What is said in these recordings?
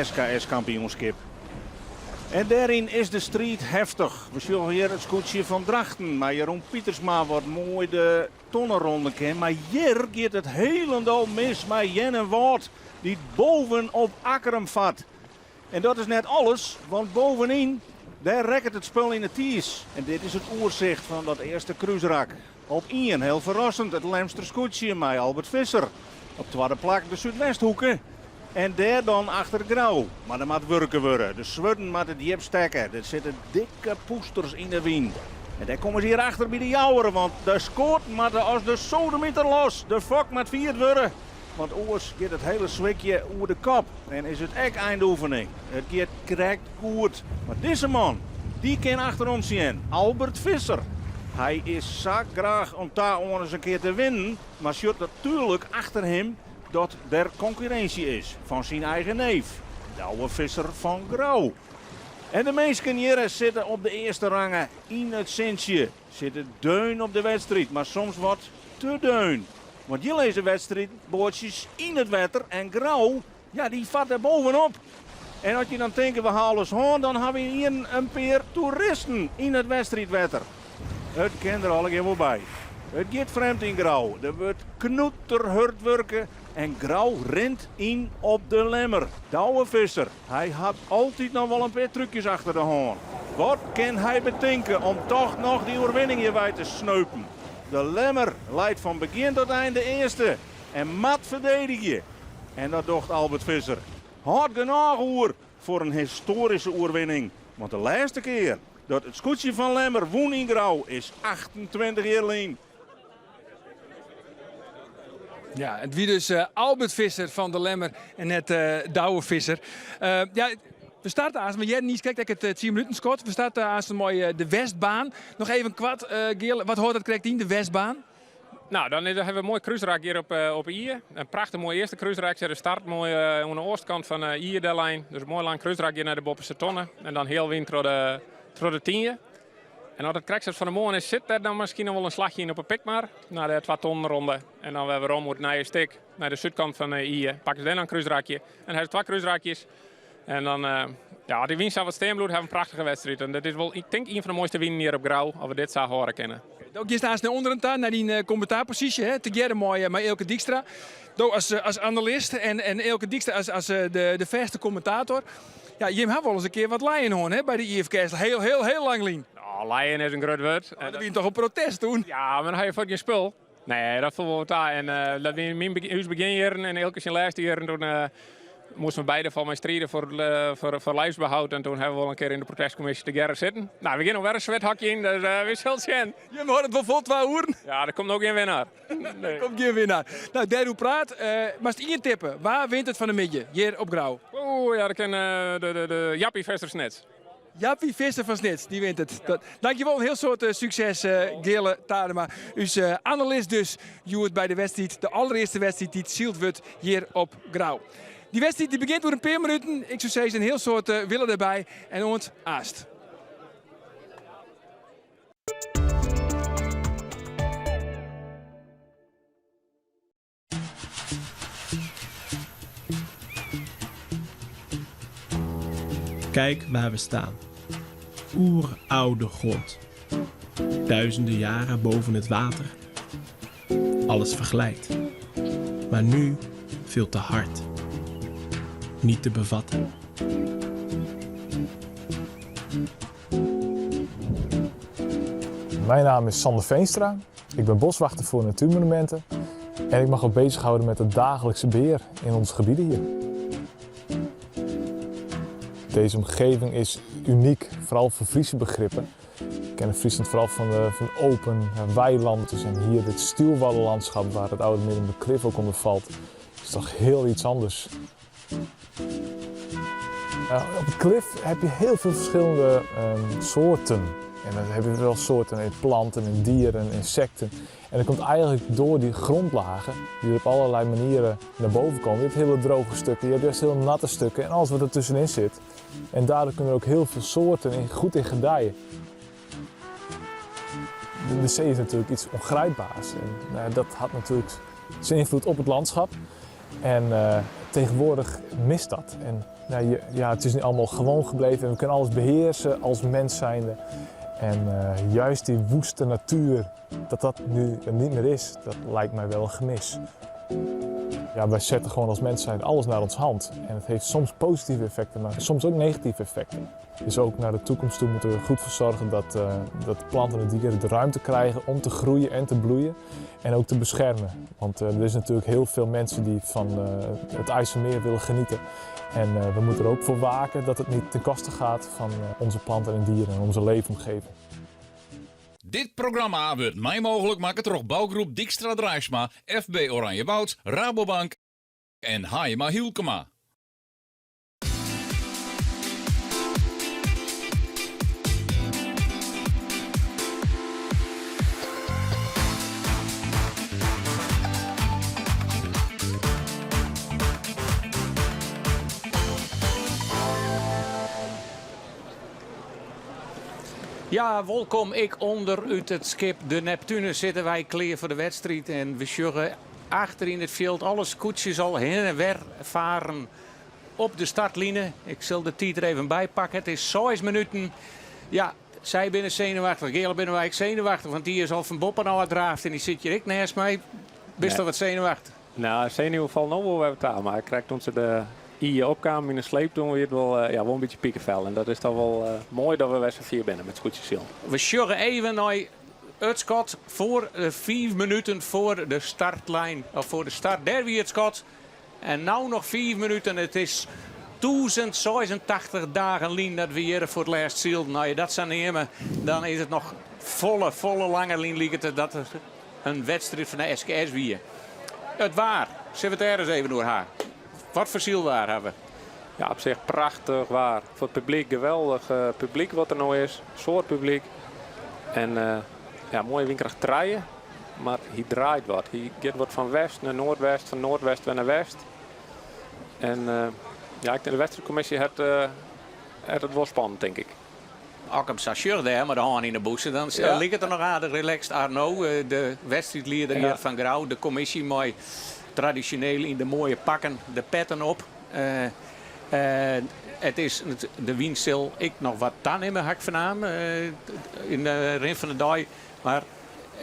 SKS kampioenskip. En dêryn is de striid heftich. We sjogge hjir it skûtsje fan Drachten mei Jeroen Pietersma wat moai de tonne ronde kin. Mar hjir giet it hielendal mis mei Earnewâld dy't boven op Akkrum fart. En dat is net alles, want bovenyn dêr rekket it spul yn 'e tiis. En dit is it oersicht fan dat earste krúsrak. Op ien, heel ferrassend, it Lemster skûtsje mei Albert Visser. Op twadde plak de Súdwesthoeke. En dêr dan achter Grou. Mar der moat wurke wurde. De swurden moatte djip stekke. Der sitte dikke pûsters yn de wyn. En dêr komme se hjir achter by de Jouwer, want de skoaten moatte as de sodemiter los. De fok moat fierd wurde, want oars giet it hele swikje oer de kop en is it ek eindoefening. It giet krekt goed. Mar dizze man, dy kin achterom sjen. Albert Visser. Hy is sa graach om ta oan ris in kear te winnen, mar sjocht natuerlik achter him dat der konkurrinsje is fan syn eigen neef, Douwe Visser fan Grou. En de minsken hjirre sitte op de earste range yn it sintsje. Sitte deun op de wedstriid, mar soms wat te deun. Want hjir lizze wedstriidboatsjes yn it wetter en Grou, ja, dy fart der bovenop. En as je dan tinke we ha alles hân, dan ha we ynienen in pear toeristen yn it wedstriidwetter. It kin der allegear wol by. It giet frjemd yn Grou. Der wurdt knoeterhurd wurke en Grou rint yn op de Lemmer. Douwe Visser, hy hat altyd noch wol in pear trúkjes achter de hân. Wat kin hy betinke om toch noch dy oerwinning hjirwei te sneupen? De Lemmer leit fan begjin tot ein de earste en moat ferdedigje. En dat docht Albert Visser. Hâld genôch oer foar in histoaryske oerwinning, want de lêste kear dat it skûtsje fan Lemmer wûn yn Grou is 28 jier lyn. Ja, it wie dus Albert Visser fan de Lemmer en net Douwe Visser. Ja, we starte aanst, we hearden niis krekt ek it 10 minuten skot. We starte aanst mei de Westbaan. Noch even koart, Geale, wat hâldt dat krekt yn, de Westbaan? Nou, dan hawwe we in moai krúsrak hjir op, op Ie. In prachtich moai earste krúsrak. De start moai oan de oastkant fan Ie dellein. Dus in moai lang krúsrak hjir nei de boppeste tonne. En dan heal wyn troch de, troch de Tynje. En as it krekt sa't fan 'e moarn is, sit der dan miskien noch wol in slachje yn op 'e Pikmar. Nei de twa tonnen ronde. En dan wer werom oer it nije stik nei de súdkant fan Ie. Pakke se dêr noch in krúsrakje. En dan ha se twa krúsrakjes. En dan, ja, as dy wyn sa wat stean bliuwt, ha we in prachtige wedstriid. En dit is wol, ik tink, ien fan de moaiste winen hjir op Grou, as we dit sa hâlde kinne. Do giest aanst nei ûnderen ta, nei dyn kommentaarposysje, hè, tegearre mei, mei Eelke Dykstra. Do as, as analist en, en Eelke Dykstra as, as de, de fêste kommentator. Ja, jim ha wolris in kear wat lijen hân hè, by de IFKS, heel, heel, heel lang lyn. No, lijen is in grut wurd. Oh, dat wie toch in protest toen? Ja, mar dan ha je fuort gjin spul. Nee, dat foel wol wat ta. En uh, dat wie myn ús begjinjierren en Eelke syn lêste jierren. Toen uh, moasten we beide foar my stride foar, uh, foar, foar lijfsbehoud. En toen ha we wol in kear yn de protestkommisje tegearre sitten. Nou, we gean noch wer in swethokje yn, dus uh, we sille sjen. Jim hâlde it wol fol twa oeren? Ja, der komt no gjin winnaar. Nee. Der komt gjin winnaar. Nou, dêroer praat. Uh, moatst ien tippe. Wa wint it fan 'e middei hjir op Grou? Oeh, ja, dat kin uh, de, de, de Jappie Visser Snits. Jappie Visser fan Snits, dy wint it. Dat, dankjewol, in hiel soad sukses Geale Tadema. Us analist dus hjoed by de wedstriid, de allerearste wedstriid dy't syld wurdt hjir op Grou. Dy wedstriid dy begjint oer in pear minuten. Ik soe sizze in hiel soad wille derby en oant aanst. Kijk waar we staan. Oeroude grond. Duizenden jaren boven het water. Alles verglijdt. Maar nu veel te hard. Niet te bevatten. Mijn naam is Sander Veenstra. Ik ben boswachter voor Natuurmonumenten en ik mag ook bezighouden met het dagelijkse beheer in onze gebieden hier. Deze omgeving is uniek, vooral voor Friese begrippen. We kennen Friesland vooral van, de, van open weilanden. En hier dit stuwwallenlandschap waar het oude Middenbeklif ook onder valt, is toch heel iets anders. Op het klif heb je heel veel verschillende um, soorten. En dan heb je wel soorten in planten, in dieren, insecten. En dat komt eigenlijk door die grondlagen die op allerlei manieren naar boven komen. Je hebt hele droge stukken, je hebt juist heel natte stukken en alles wat er tussenin zit. En daardoor kunnen er ook heel veel soorten in, goed in gedijen. De, de zee is natuurlijk iets ongrijpbaars. En nou, dat had natuurlijk zijn invloed op het landschap. En uh, tegenwoordig mist dat. En Nou, ja, het is nu allemaal gewoon gebleven en we kunnen alles beheersen als mens zijnde. En uh, juist die woeste natuur, dat dat nu niet meer is, dat lijkt mij wel een gemis. Ja, wij zetten gewoon als mens zijn alles naar ons hand. En het heeft soms positieve effecten, maar soms ook negatieve effecten. Dus ook naar de toekomst toe moeten we goed voor zorgen dat, uh, dat planten en dieren de ruimte krijgen om te groeien en te bloeien. En ook te beschermen. Want uh, er is natuurlijk heel veel mensen die van uh, het IJsselmeer willen genieten. En we moeten er ook voor waken dat het niet ten koste gaat van onze planten en dieren en onze leefomgeving. Dit programma wurdt mei mooglik makke troch bougroep Dykstra Draisma, FB Oranjewoud, Rabobank en Haaima Hylkema. Ja, wolkom ek ûnder út it skip de Neptunus sitte wy klear foar de wedstriid. En we sjogge achter yn it fjild alle skûtsjes al hinne en wer faren op de startline. Ik sil de tiid der even by pakke. It is 6 minuten. Ja, sy binne senuwachtich. Geale binne wy ek senuwachtich, want dy is al fan boppen ôf draafd en dy sit hjir ek neist my. Bist Nee. wat senuwachtich? Nou, senuwen falle no wol wer ta, mar krekt doe't se de Ie opkamen yn de sleeptonne wie it wol, eh, ja, wol in bytsje pikefel. En dat is dan wol eh, moai dat we wer safier binne mei skûtsjesilen. We sjogge even nei it skot foar eh, 5 minuten foar de startlijn, of foar de start. Dêr wie it skot. En no noch 5 minuten. It is 1086 dagen lyn dat we hjir foar it lêst sylden. As je dat sa neame, dan is it noch folle, folle langer lyn liket it dat it in wedstriid fan de SKS wie. It waar, sille we it dêr ris even oer ha. Wat foar sylwaar ha we? Ja, op sich prachtich waar. Foar it publyk geweldich eh, publyk wat der no is. Soad publyk. En eh, ja, moaie wynkrêft 3, mar hy draait wat. Hy giet wat fan west nei noardwest, fan noardwest wer nei west. En eh, ja, ik tink de wedstriidkommisje hat, hat it wol spannend, tink ik. As ik him sa sjoch dêr mei de hân yn 'e bûse, dan Ja. liket er noch aardich relaxed. Arno, de wedstriidlieder Ja. hjir fan Grou, de kommisje mei tradisjoneel yn de moaie pakken de petten op. It is, de wyn sil ek noch wat tanimme, ha ik fernaam, yn de rin fan de dei. Mar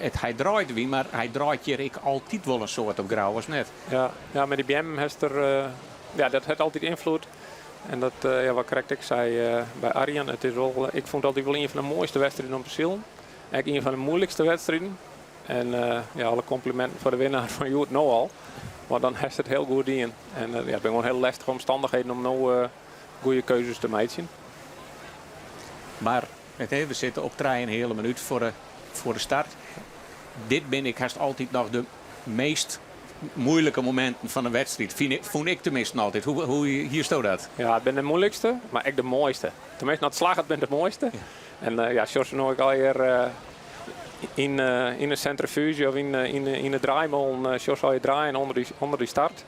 it, hy draait de wyn, mar hy draait hjir ek altyd wol in soad op Grou, as net? Ja, ja, mei dy beammen hast der, eh, ja, dat hat altyd ynfloed. En dat, eh, ja, wat krekt ik sei eh, by Arjen, it is wol, ik fûn it altyd wol ien fan de moaiste wedstriden om te silen. Ek ien fan de muoilikste wedstriden. En eh, ja, alle kompliminten foar de winner fan hjoed no al. Want dan hast it hiel goed dien. En ja, it binne gewoan hiel lêstige omstannichheden om no goede keuzes te meitsjen. Mar we sitte op 3,5 minút foar de start. Dit bin ek hast altyd noch de meast muoilike mominten fan de wedstriid. Fyn ik, fûn ik teminsten altyd. Hoe hiesto dat? Ja, it binne de muoilikste, mar ek de moaiste. Teminsten, as it slagget, binne de moaiste. En uh, ja, sjochst no ek allegear uh, yn de sentrifuge of yn de draaimolen, uh, sjochst allegear draaien ûnder dy start.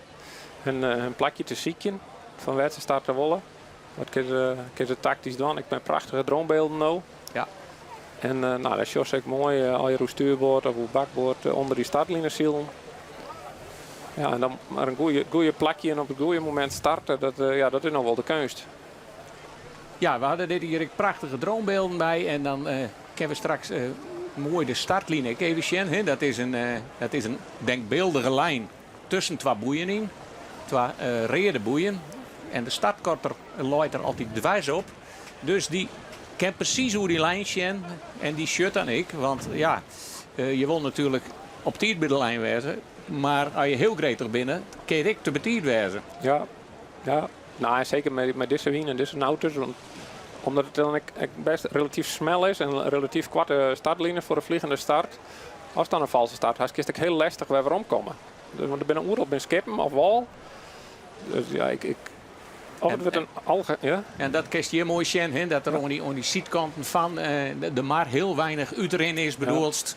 In plakje te sykjen fan wêr't se starte wolle. Wat kinne se taktysk dwaan? Ek mei prachtige dronebylden no. Ja. En uh, nou, dan sjochst ek moai uh, allegear oer stuurboard of oer bakboard ûnder dy startline silen. Ja, en dan mar in goede plakje en op it goede momint starte, dat, ja, dat is noch wol de keunst. Ja, we hadden dit jier ek prachtige dronebylden by. En dan kinne we straks moai de startline ek even sjen. Hè? Dat is in denkbyldige lijn tusken twa boeien yn. Twa reade boeien. En de startkotter leit der altyd dwers op. Dus dy kin presys oer dy lijn sjen. En dy sjocht dan ek. Want ja, je wol natuerlik op tiid by de lijn wêze. Mar as je hiel gretich binne, kin it ek te betiid wêze. Ja, ja. Nou, en seker mei dizze wyn en dizze nauters. Want omdat it dan ek bêst relatyf smel is en relatyf koarte startline foar de fleanende start. Ast dan in falske start hast, kinst ek hiel lêstich wer weromkomme. Dus, want der binne oeral bin skippen of wâl. Dus ja, ik, of it wurdt in alge, ja. En dat kinst hjir moai sjen, hè, dat der oan dy sydkanten fan de mar hiel weinich útrin is, bedoelst,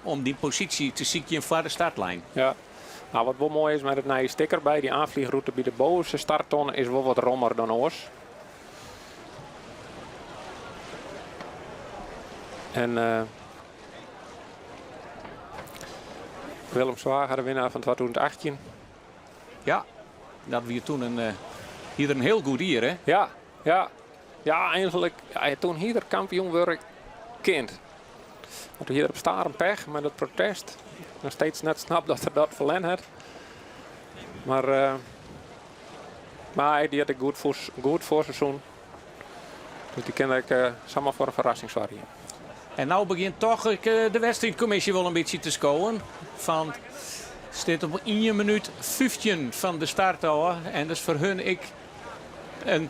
om dy posysje te sykjen foar de startlijn. Ja. Nou, wat wol moai is mei dat nije stikker by, dy aanvliegroute by de bovenste starttonne is wol wat rommer dan oars. En Willem Zwager, de winnaar fan 2018. Ja, dat wie doe in. Hie er in hiel goed jier, hè? Ja, ja. Ja, eigenlijk, ja, toen hie er kampioen wurde kind. Want hie er op Starum pech met dat protest. Noch steeds net snap dat er dat ferlern hat. Mar, uh, mar dy hat in goed, foar, goed foarseizoen. Dus dy kin ek uh, samar foar in ferrassing soargje. En no begjint toch ek de wedstriidkommisje wol in bytsje te skowen. Fan stiet op 1 minút 15 fan de start ôf. En dat is foar hun ek in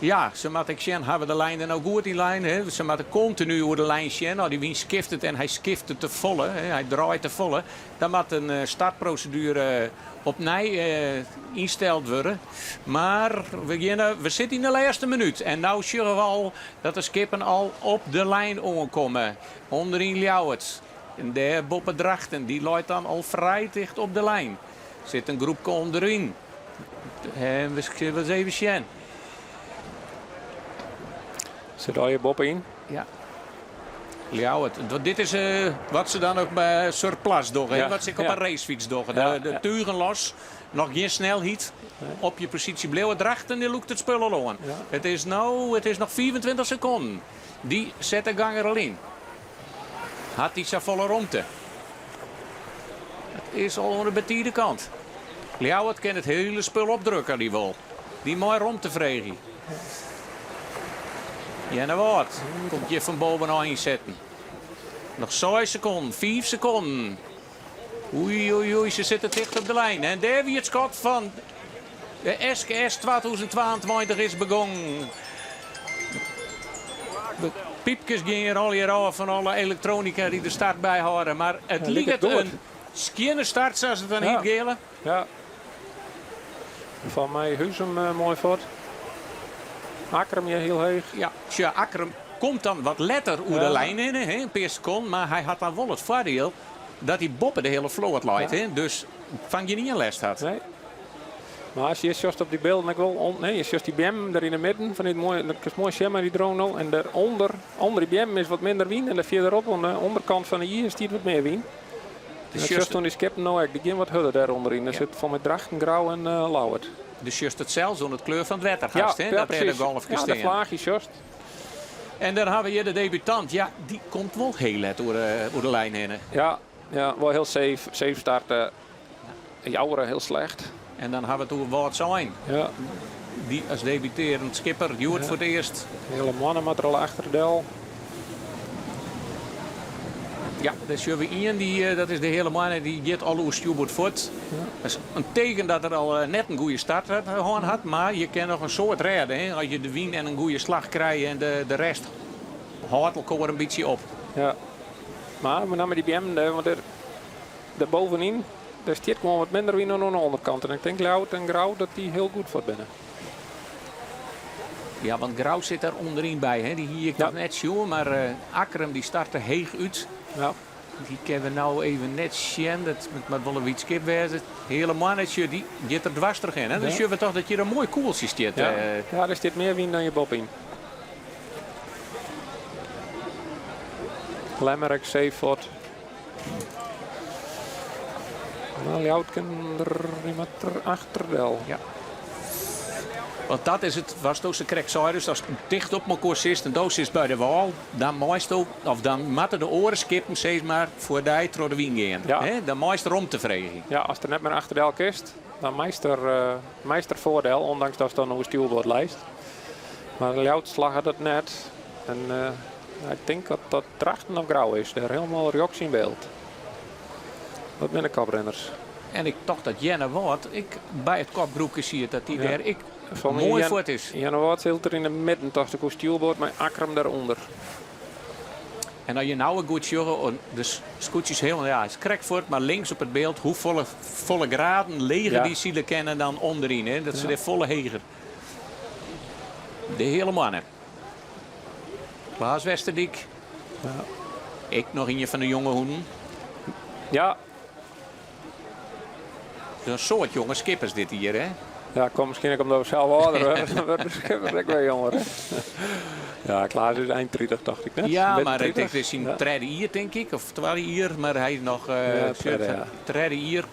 ja, se moatte ek sjen, hawwe we de lijn der no goed yn lein? Hè? Se moatte kontinu oer de lijn sjen. As dy wyn skiftet en hy skiftet te folle, hè, hy draait te folle, dan moat in eh, startproseduere opnij eh, ynsteld wurde. Mar we, geane, we sitte yn de lêste minút en no sjogge we al dat de skippen al op de lijn oankomme. Underyn Ljouwert. En dêr boppe Drachten, dy leit dan al frij ticht op de lijn. Sit in groepke ûnderyn. En we sille ris even sjen. Sit al je boppe-yn? Ja. Ljouwert. Dit is uh, wat se dan ook by surplace dogge. Ja. Wat se op in racefyts dogge. De, de tugen los, noch gjin snelheid. Op je posysje bliuwe. Drachten dy lûkt it spul al oan. It is, no, it is noch 25 sekonden. Dy set de gang der al yn. Hat dy safolle romte? It is al oan de betide kant. Ljouwert kin it hiele spul opdrukke as dy wol. Dy mei romte freegje. Earnewâld komt hjir fan bovenôf ynsetten. Noch seis sekonden, fiif sekonden. Oei, oei, oei, se sitte ticht op de lijn. En dêr wie it skot fan de SKS 2022 is begongen. De pypkes gean hjir allegear ôf fan alle elektronika dy't de start byhâlde. Mar it liket in skjinne start, sa as it dan hjit, Geale. Ja. Fan my Huzum uh, moai fuort. Akkrum hjir hiel heech. Ja, sjoch, Akkrum komt dan wat letter oer de lijn hinne, hè, in pear sekonden. Mar hy hat dan wol it foardiel dat hy boppe de hiele float leit. Hè, dus fan gjin ien lêst hat. Nee. Mar as je sjochst op dy bylden ek wol, on, nee, je sjochst dy beammen der yn de midden fan dit moaie, dat kinst moai sjen mei dy drone no. En dêrûnder, ûnder dy beammen is wat minder wyn en dêr fierderop oan de ûnderkant fan de ie stiet wat mear wyn. Dus sjochst oan dy skippen no ek, dy gean wat hurder dêr ûnderyn. Der sit fan my Drachten, Grou en uh, Ljouwert. Dus sjochst it sels oan it kleur fan it wetter hast, hè? Ja, dat dêr de golfkes stean. Ja, de flaachjes sjochst. En dan hawwe we hjir de debutant. Ja, dy komt wol hiel let oer de, oer de lijn hinne. Ja, ja, wol hiel safe, safe start. Joure hiel slecht. En dan hawwe we it oer Wâldsein. Ja. Dy as debutearjend skipper, hjoed ja. foar it earst. Hiele moanne moat der al achter del. Ja, dêr sjogge we ien, dy, eh, dat is de hiele moanne, dy giet al oer stjoerboard fuort. Ja. Dat is in teken dat er al eh, net in goede start hân hat, mar je kinne noch in soad rêde. Hè? As je de wyn en in goede slach krije en de, de rest hâldt elkoar in bytsje op. Ja, mar met name dy beammen dêr, want der, dêr bovenyn, dêr stiet gewoan wat minder wyn dan oan de ûnderkant. En ik tink Ljouwert en Grou dat dy hiel goed fuort binne. Ja, want Grou sit der ûnderyn by. Hè? Dy hie ik noch net sjoen, mar uh, Akkrum dy starte heech út. Ja. Dy kinne we no even net sjen. Dat moat wol in wyt skip wêze. Hiele moanne, dy giet der dwers trochhinne. Dan Ja. sjogge we toch dat hjir in moai kûltsje stiet. Ja. Eh, ja, der stiet mear wyn dan hjir boppe-yn. Lemmer ek safe fuort. Mar Ljouwert kin der iemand der achter del. Ja. Want dat is it, watsto sakrekt seidest, ast ticht op elkoar sitst en do sitst by de wâl, dan meisto, of dan moatte de oare skippen sis mar foar dy troch de wyn gean. Ja. Hè? Dan meist romte freegje. Ja, ast der net mear achter del kinst, dan meist der, uh, meist der foardel, ûndanks datst dan oer stjoerboard leist. Mar Ljouwert slagget dat net. En uh, ik tink dat dat Drachten of Grou is, dêr hielendal rjochts yn byld. Dat binne de koprinners. En ik tocht dat Earnewâld ek by it kopgroepke siet, dat dy Ja. dêr ek Fan moai Jen- fuort is. Earnewâld sit der yn de midden, tocht ik, oer stjoerboard mei Akkrum dêrûnder. En as je no ek goed sjogge, oh, de skûtsjes hielendal, ja, is krekt fuort, mar links op it byld, hoe folle, folle graden leger Ja. dy sile kinne dan ûnderyn. Hè? Dat se dêr folle heger. De hiele moanne. Klaas Westerdyk. Ek noch ien fan de jonge hûnen. Ja. In soad jonge skippers dit jier, hè? Ja, komt miskien ek omdat we sels âlder wurde. Dan wurde de skippers ek wer jonger. Hè? Ja, Klaas is ein 30, tocht ik net. Ja, Midden mar ik 30. tink, it is syn Ja. tredde jier, tink ik. Of twadde jier, mar hy is noch Ja, tredde, ja. tredde jier.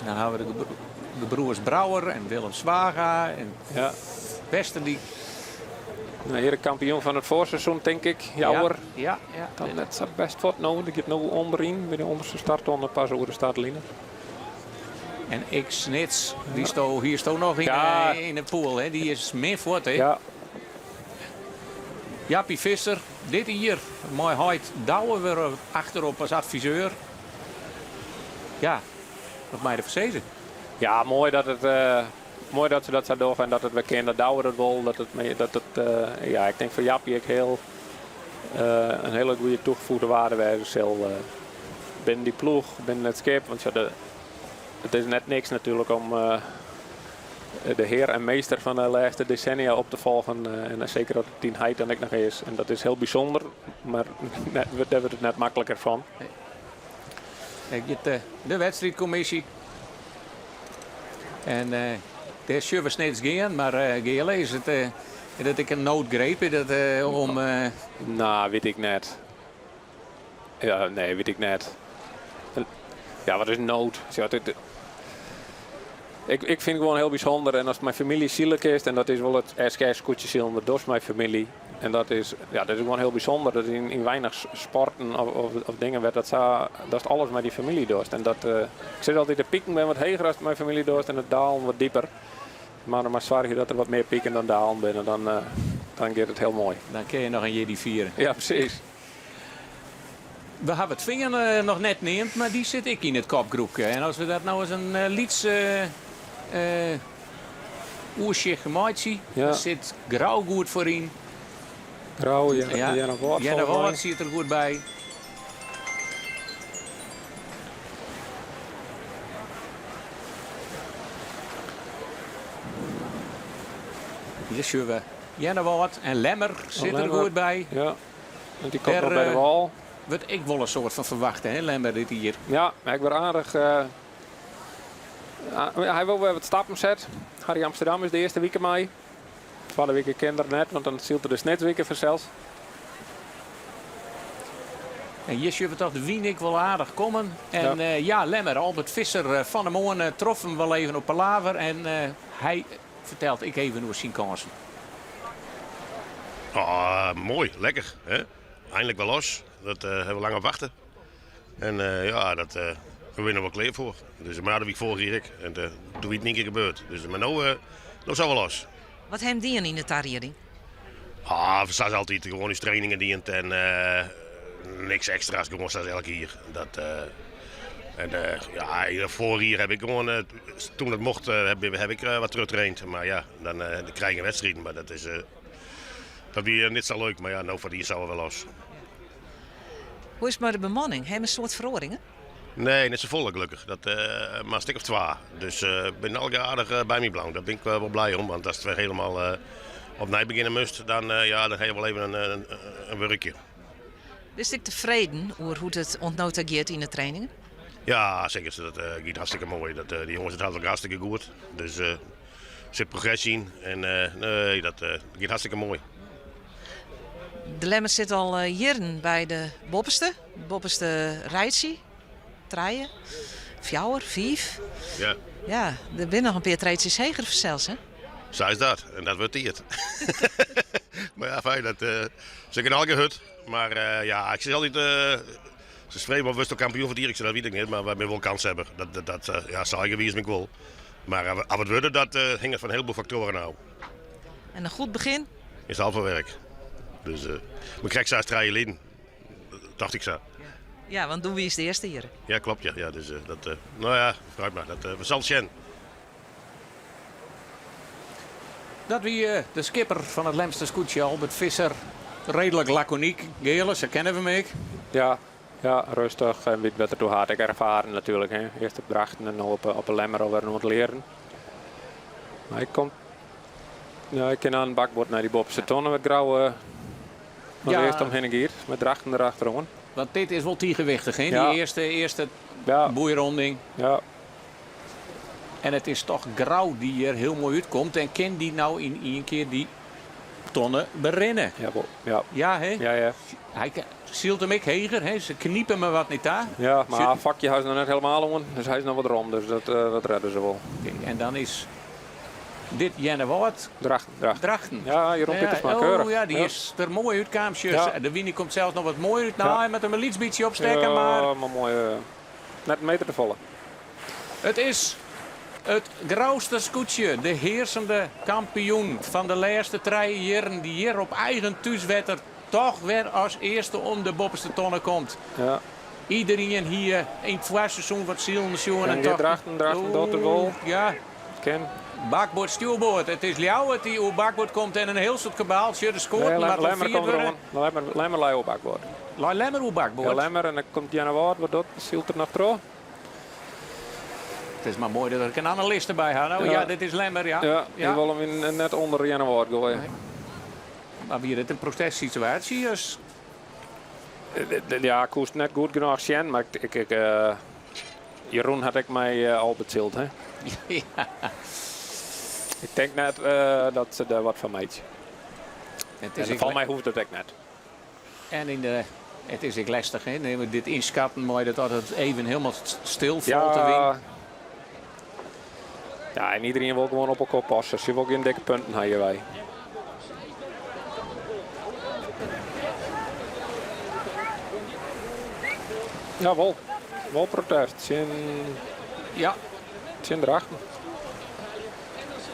Dan hawwe we de gebro- De broers Brouwer en Willem Zwaga en ja. Westerdyk. Nou, hier de kampioen van het voorseizoen, denk ik. Jouwer. Ja, ja. Dan net zo best wat nou. Die gaat nu onderin. Bij de onderste startronde pas over de startlijnen. En X Snits, die sto, hier sto nog in, Ja. in de pool. Hè. Die is meer voort. Hè. Ja, Jappie Visser, dit hier. Mooi heit Douwe weer achterop als adviseur. Ja, nog mij de verzezen. Ja, mooi dat, het, mooi dat ze dat zo doen en dat het we kennen. Dat Douwe dat wel. Dat het, dat het, ja, ik denk voor Jappie ik heel, een hele goede toegevoegde waarde wij zal binnen die ploeg, binnen het schip. Want ja, het is net niks natuurlijk om de heer en meester van de laatste decennia op te volgen. En zeker dat het Tien Heit dan ik nog is. En dat is heel bijzonder, maar net, daar wordt het net makkelijker van. Kijk, dit, de wedstrijdcommissie. En daar zullen we steeds gaan, maar Geerle, is het dat ik een noodgreep is dat om. Nou, weet ik net. Ja, nee, weet ik net. Ja, wat is nood? Ja, ik vind het gewoon heel bijzonder. En als mijn familie zielig is, en dat is wel het SKS-koetje dat is mijn familie. En dat is gewoon heel bijzonder. Dat in weinig sporten of dingen werd dat zo, dat is alles met die familie dorst. En dat, ik zeg altijd, de pieken ben wat heger als mijn familie dorst en het dalen wat dieper. Maar dan maar zorg je dat er wat meer pieken dan dalen binnen, dan gaat het heel mooi. Dan kun je nog een jedi vieren. Ja, precies. We hebben het vinger nog net neemt, maar die zit ik in het kopgroepje. En als we dat nou eens een lieds oersje gemaakt zien, dan zit Grauw goed voorin. Grauw, ja, Ja. Jenne Woord, Jenne volgens mij. Woord zit er goed bij. Hier zien we Jenne Woord en Lemmer zit er Lemmer. goed bij. Ja, en die komt Daar, nog bij de wal. Wat ik wel een soort van verwachten, hè, Lemmer dit hier. Ja, maar ik ben aardig. Hij wil weer wat stappen zetten. Harry Amsterdam is de eerste week mee. Tweede week kinderen net, want dan zielt er de Snitsweken vanzelfs. En hier zien we toch de Wienik wel aardig komen. En ja, Lemmer, Albert Visser van de Moorn trof hem wel even op palaver. En hij vertelt ik even hoe zijn kansen. Ah, mooi, lekker. Hè? Eindelijk wel los. Dat hebben we lang op wachten. En ja, dat we winnen wel kleer voor. Dus maar de week voor hier ik. En toen het niet keer gebeurd. Dus, maar nou zijn we los. Wat hem die in de tariering? Ah, we staan altijd gewoon eens trainingen dient en niks extra's, gewoon staat elke hier. Dat en ja, voor hier heb ik gewoon, toen het mocht, heb ik wat teruggetraind. Maar ja, dan krijg je een wedstrijd. Maar dat is dat weer niet zo leuk. Maar ja, nou voor die zijn we wel los. Hoe is het met de bemanning? Hebben we een soort verhoringen? Nee, niet zo vol gelukkig. Dat maar een stuk of 2. Dus ik ben al aardig bij mij blauw. Daar ben ik wel blij om. Want als het weer helemaal opnieuw beginnen moest, dan heb je wel even een werkje. Is ik tevreden over hoe het ontnotageert in de trainingen? Ja, zeker. Dat gaat hartstikke mooi. Dat die jongens het ook hartstikke goed. Dus er zit progressie in. En nee, dat gaat hartstikke mooi. De Lemmer zit al jaren bij de Boppeste. De Boppeste Rijtsie. Treien. Fjouwer, 5. Ja, er zijn nog een paar treetjes heger zelfs, hè? Zo is dat. En dat wordt het. Maar ja, fijn. Dat ze kunnen al gehut. Maar ja, ik zeg altijd... ze spreken wel bewust kampioen van het ik zeg, dat weet ik niet, maar wij hebben wel kans hebben. Dat ja, zal ik geweest ik wel. Maar af het worden, dat hing het van een heleboel factoren af. En een goed begin? Is al van werk. Dus we krijgen zelfs 3 leden. Dacht ik zo. Ja, want doen we is de eerste hier. Ja, klopt. Ja. Ja, dus dat nou ja, vooruit maar. Dat we zal zien. Dat wie de skipper van het Lemster Scootje, Albert Visser. Redelijk laconiek. Gele, ze kennen we hem ik. Ja, ja, rustig. En wie het beter toe had ik ervaren natuurlijk. Hè. Eerst op Drachten en dan op een Lemmer alweer nog wat leren. Maar ik kom... Ja, ik ken aan een bakbord naar die Bobse tonnen met grauwe... Maar eerst omheen giert, met Drachten erachterom. Want dit is wel tiegewichtig, hè? Die eerste boeironding. En het is toch Grauw die er heel mooi uitkomt. En kan die nou in één keer die tonnen berennen? Ja, bo, ja. Ja, hè? Ja, ja. Hij Sylt him ek heger, hè? Se knipe him wat net ta. Ja, mar fakje ha se noch net helemaal oan, dus hy is noch wat rom, dus dat, eh, dat redde se wol. En dan is dit Earnewâld. Drachten. Drachten. Drachten. Ja, Jeroen Pietersma, oh, keurig. ja, die is der moai útkaam. Ja. De wyn komt sels noch wat moaier út. Nou, hy moat him in lyts bytsje opstekke, ja, mar... maar moai. Eh, net in meter te folle. It is it Grouster skûtsje, de hearsende kampioen fan de lêste trije jierren, dy't hjir op eigen thúswetter toch wer as earste om de boppeste tonne komt. Ja. Iderien hie yn it foarseizoen wat silen sjoen. En Drachten, Drachten docht it wol. Ja. Kin. Bakboard, stjoerboard. It is Ljouwert dy't oer bakboard komt en in hiel soad kabaal. Sjoch, de skoaten Nee, moatte Lemmer fierd komt wurde. deroan. Lemmer, Lemmer lei oer bakboard. Lei Lemmer oer bakboard? Ja, Lemmer en dan komt Earnewâld, wat docht, sylt er noch troch. It is mar moai dat ik in analist derby ha. No, ja. Ja. dit is Lemmer, ja. Ja, dy wol him net ûnder Earnewâld goaie. Nee. Mar wie dit in protestsituaasje? As... Ja, ik koe net goed genôch sjen, mar ik, ik, eh, Jeroen hat ek mei eh, Albert syld, hè? ja. Ik tink net eh, dat se dêr wat fan meitsje. Het is En fan my hoecht it ek net. En yn de, it is ek lestich, hè? Nee, dit ynskatten mei dat it even hielendal stil falt de wyn. Ja. Ja, en iderien wol gewoan op elkoar passe. Se wol gjin dikke punten ha hjirby. Ja, wol. Wol protest tsjin, Ja. tsjin Drachten.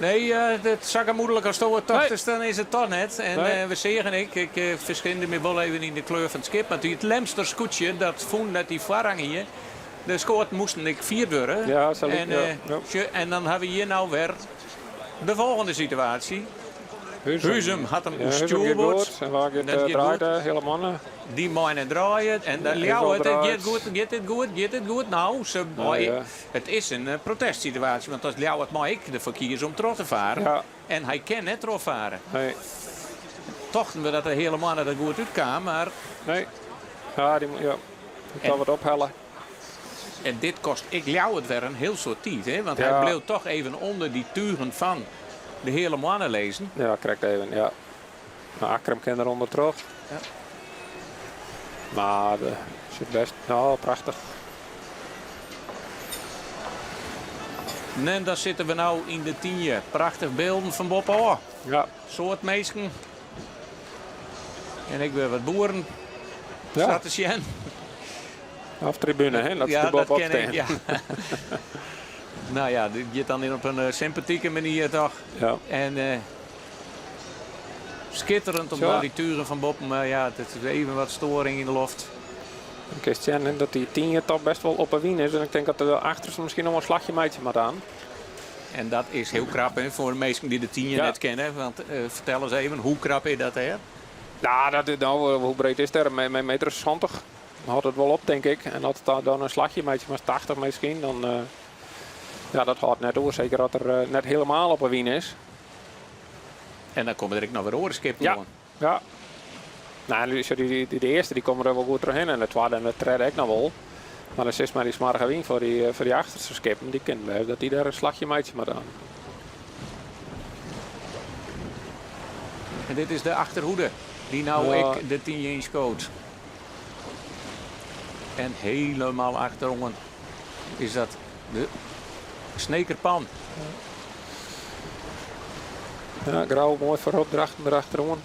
Nee, it sa gemoedlik asto it tochtest, Nee. dan is it toch net. En Nee. we seagen ek, ik eh, ferskinde my wol even yn de kleur fan it skip, want it Lemster skûtsje dat fûn dat dy foarrang hie. De skoaten moasten ek fierd wurde. Ja, sa En, ja, ja. sjoch, en dan ha we hjir no wer de folgjende situaasje. Huzum. Huzum hat him Ja, Huzum giet oerstjoerboard. goed. En wa giet Dat giet draaid, goed. hele mannen. Dy mei net draaie. En dan Ja, Ljouwert, is it al giet goed, giet it goed, giet it goed. No, se, Nou, ja. it is in eh, protestsituaasje, want as Ljouwert mei ek derfoar kieze om troch te faren. Ja. En hy kin net trochfaren. Nee. Tochten we dat de hiele moanne der goed útkaam, mar... Nee. Ja, dy, ja. Ik kan wat ophelle. En dit kost ek Ljouwert wer in hiel soad tiid, hè? Want hy Ja. bleau toch even ûnder dy tugen fan de Heale Moanne lizzen. Ja, krekt even, ja. Nou, Akkrum kin der ûnder troch. Ja. Mar uh, sit best. Nou, prachtich. En dan sitte we no yn de Tynje. Prachtich bylden fan boppe ôf. Ja. Soad minsken. En ek wer wat boeren. Ja. Sa te sjen. Of tribune, hè? Dat ja, ze er dat bovenop ken ik, staan. ja. nou ja, dit giet dan in op in eh, sympathieke manier toch? Ja. En eh, skitterend om Zo. daar die turen fan boppen, maar ja, het is even wat storing yn de loft. Dan kinst sjen, hè, dat dy Tynje toch best wol op 'e wyn is. En ik tink dat de achterste miskien noch wol in slachje meitsje moat aan. En dat is hiel krap hè, foar de minsken dy't de Tynje Ja. net kenne. Want eh, fertel ris even, hoe krap is dat dêr? Nou, dat, is- nou, hoe breed is der? Een meter 70. Dan hâldt it wol op, tink ik. En as it dan in slachje meitsje moat, 80 miskien, dan... eh, ja, dat hâldt net oer. Seker as er eh, net hielendal op 'e wyn is. En dan komme der ek noch wer oare skippen Ja. oan. Ja. Nou, die, die, die, de earste dy komme der wol goed trochhinne. En de twadde en de tredde ek noch wol. Mar dan sis mar dy smoarge wyn foar dy achterste skippen. Dy kinne wêze dat dy dêr in slachje meitsje moatte dan. En dit is de achterhoede dy't no Ja. ek de Tynje ynskoot. En hielendal achteroan is dat de Snekerpan. Ja, Grou moai foarop, Drachten derachteroan.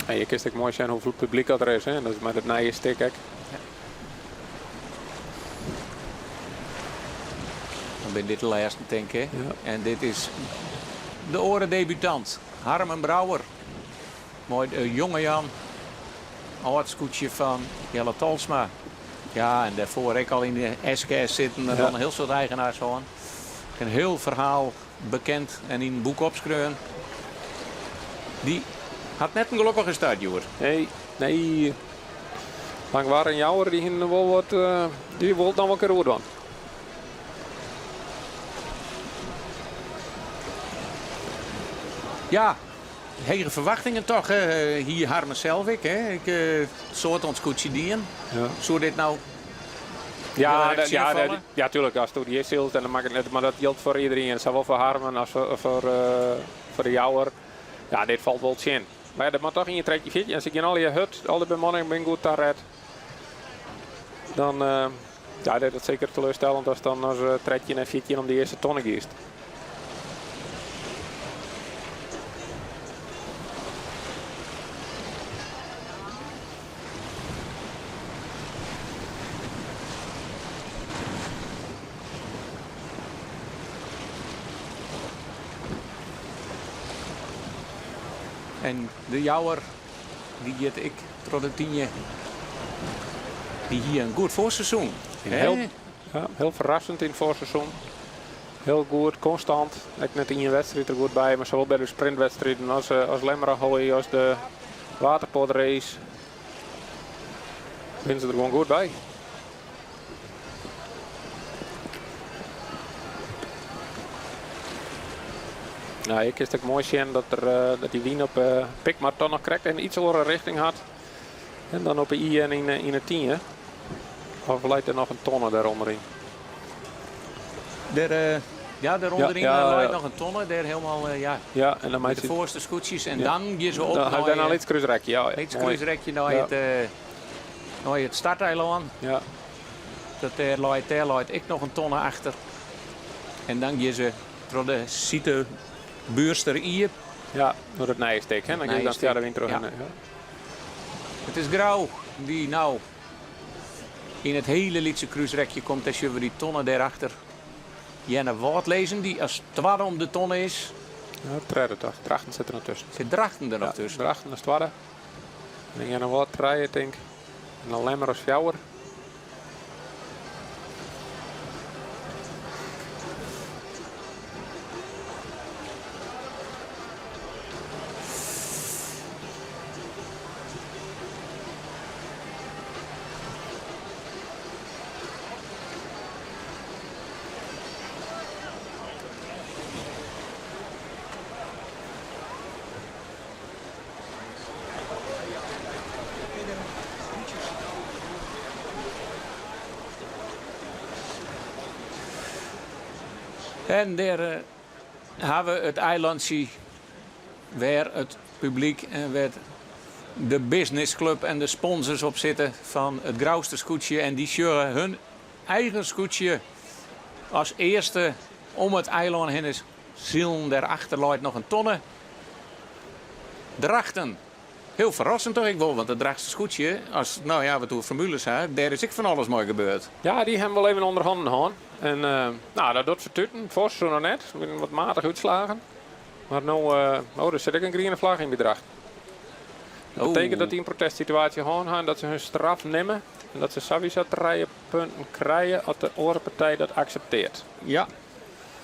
En je kinst ek moai sjen hoefolle publyk dat der is. Hè? Dat is mei dat nije stik ek. Dan binne dit de lêsten, tink ik. Ja. En dit is de oare debutant, Harmen Brouwer. Mei de jonge Jan, âld skûtsje fan Jelle Tolsma. Ja, en dêrfoar ek al yn de SKS sitten en dan in hiel soad eigenaars hân. In hiel ferhaal bekend en yn in boek opskreaun. Dy hat net in gelokkige start, hjoed. Nee, nee. Langwar en Jouwer dy hiene wol wat, eh, dy wol it noch wol in kear oerdwaan. Ja, hege ferwachtingen toch, hè? Hie Harmen sels ek, hè? Ik eh, soad oan it skûtsje dien. Ja. Soe dit no Ja, Heel erg dat, ja, tsjinfalle? dat, ja, tuurlijk. As do hjir sylst, en dan makket it net, mar dat jildt foar iderien. Sawol foar Harmen as foar, foar, eh, foar de Jouwer. Ja, dit falt wol tsjin. Mar ja, der moat toch ien 13, 14. En se gean allegear hurd, al de bemanning bin goed taret. Dan, ja, dat is seker teleurstellend as dan as 13 en 14 om de earste tonne giest. En de Jouwer, dy giet ek troch de tynje. Dy hie in goed foarseizoen. Heel, ja, heel ferrassend yn it foarseizoen. Heel goed, konstant. Ek net ien wedstriid der goed by, mar sawol by de sprintwedstriden as, eh, as Lemmer Ahoy, as de Waterpoortrace. Binne se der gewoan goed by. Nou, ik kinst ek moai sjen dat, der, eh, dat dy wyn op uh, Pikmar toch noch krekt in iets oare richting hat. En dan op de Ie en yn, yn 'e Tynje. Of leit der noch in tonne dêrûnder yn? Der, uh, ja, dêrûnder yn ja, ja, leit noch in tonne. Dêr helemaal, uh, ja. Ja, en dan met de voorste skûtsjes. En dan gean se op Dan nei, in lyts krúsrekje, ja. Lyts krúsrekje nei it, nei it starteilân. Ja. Dat dêr leit, dêr leit ek noch in tonne achter. En dan gean se troch de Site Buurster Ie. Ja, door it nije stik, hè? Dan gean dan fia de wyn troch. Ja. It is Grou dy't no yn it hiele lytse krúsrekje komt en sjogge we dy tonne dêrachter Earnewâld lizzen, dy't as twadde om de tonne is. Ja, tredde toch. Drachten sit der noch tusken. Sit Drachten der noch tusken? Drachten as twadde. En Earnewâld trije, tink. En dan Lemmer as fjouwer. En dêr ha we it eilantsje wêr it publyk en wêr't de businessclub en de sponsors op sitte fan it Grouster skûtsje. En dy sjogge hun eigen skûtsje as earste om it eilân hinne silen. Dêrachter leit noch in tonne. Drachten. Hiel ferrassend toch ek wol, want it Drachtster skûtsje, as no ja, we it oer formules ha, dêr is ek fan alles mei gebeurd. Ja, dy hawwe wol even ûnder hannen hân. En no, dat docht fertuten. Foarseizoen noch net, met wat matige útslaggen. Mar no, oh, der sit ek in griene flagge yn by Drachten. Dat betekent dat dy in protestsituaasje hân ha en dat se hun straf nimme. En dat se sawiesa trije punten krije as de oare partij dat akseptearret. Ja,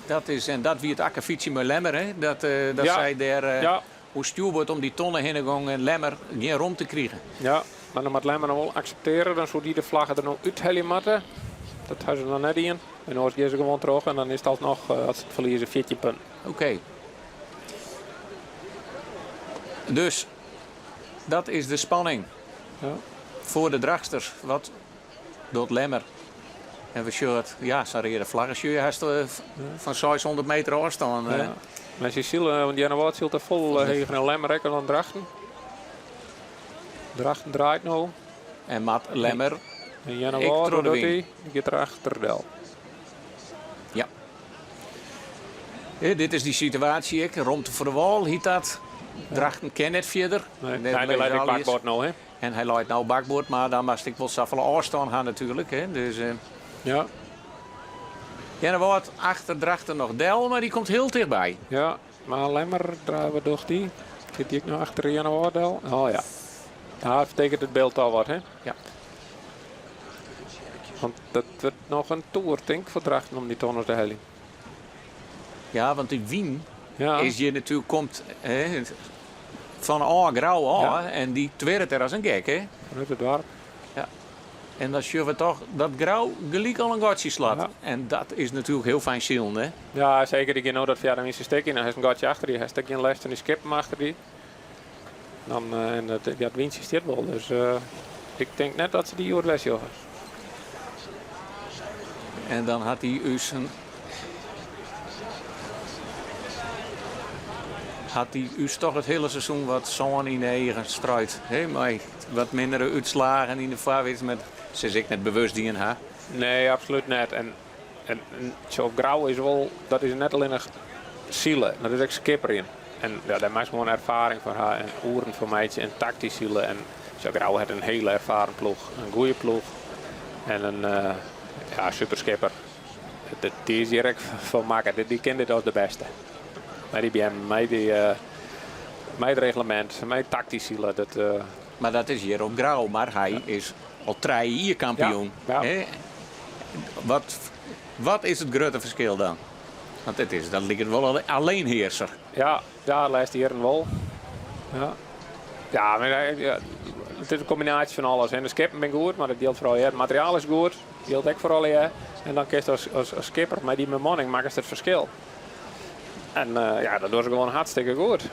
dat is, en dat wie it akkefytsje mei Lemmer, hè? Dat, dat ja. sy dêr ja. oer stjoerboard om dy tonne hinne gong en Lemmer gjin romte krige. Ja, mar dan moat Lemmer noch wol akseptearje. Dan soe dy de flagge der no úthelje moatte. Dat ha se noch net dien. En oars gean se gewoan troch en dan is it alsnoch, as se it ferlieze, 14 punten. Oké. Dus dat is de spanning ja. foar de Drachtsters. Wat docht Lemmer? En we sjogge it, ja, sa'n reade flagge sjogge je hast fan 600 meter ôfstân. Ja. Mar sy sile, want Earnewâld sylt der folle heger en Lemmer ek al dan Drachten. Drachten draait no. En moat Lemmer En Earnewâld, wat docht hy? Dy giet der achter del. Ja. Dit is dy situaasje ek. Romte foar de wâl hyt dat. Drachten kin net fierder. Nee, nee, hy leit ek bakboard no, hè? En hy leit no bakboard, mar dan moatst ek wol safolle ôfstân ha natuerlik. Hè? Dus, ja. Earnewâld achter Drachten noch del, mar dy komt hiel tichtby. Ja, mar Lemmer, wat docht dy? Giet dy ek noch achter Earnewâld del? Oh ja. Ja, dat betekent it byld al wat, hè? Ja. Want dat wurdt noch in toer, tink foar Drachten om dy tonne te heljen. Ja, want dy wyn ja. is hjir natuerlik komt hè, fan ôf Grou ôf ja. en dy twirret der as in gek, hè? Vanuit it doarp. Ja. En dan sjogge we toch dat Grou gelyk al in gatsje slacht. Ja. En dat is natuerlik hiel fijn silen, hè? Ja, seker. Dy gean no dat fia de wynse stik yn. Dan hast in gatsje achter dy. Hast ek gjin lêst fan dy skippen achter dy. Dan, eh, en dat, ja, it wyntsje stiet wol. Dus uh, ik tink net dat se dy oer les sjogge. En dan hat hy ús in. Hat dy ús toch it hiele seizoen wat sân yn de eagen struid. Hè, mei wat mindere útslagen yn de foarwedstriid, mar sil se ek net bewust dien ha. Nee, absolút net. En, en, en sjo, Grou is wol, dat is net allinnich sile, dat is ek skipperjen. En ja, dêr meist gewoan erfaring foar ha en oeren foar meitsje en taktysk sile. En sjo, Grou hat in hiele erfaren ploech, in goede ploech en in uh, ja, super skipper. Dy is hjir ek foar makke. Dy kin dit as de bêste. Mei dy beammen, mei, dy, uh, mei it reglemint, mei taktysk sile. Dat, uh... Mar dat is hjir op Grou, mar hy is al 3 jier kampioen. Ja, ja. Wat, wat is it grutte ferskil dan? Want it is, dat liket wol alleenheerser. Ja, ja, de lêste jierren wol. Ja, ja, mar, ja, it is in kombinaasje fan alles. En de skippen binne goed, mar dat jildt foaral hjir. It materiaal is goed, jildt ek foaral hjir. En dan kinst as, as, as skipper mei dy bemanning makkest it ferskil. En uh, ja, dat dogge se gewoan hartstikke goed.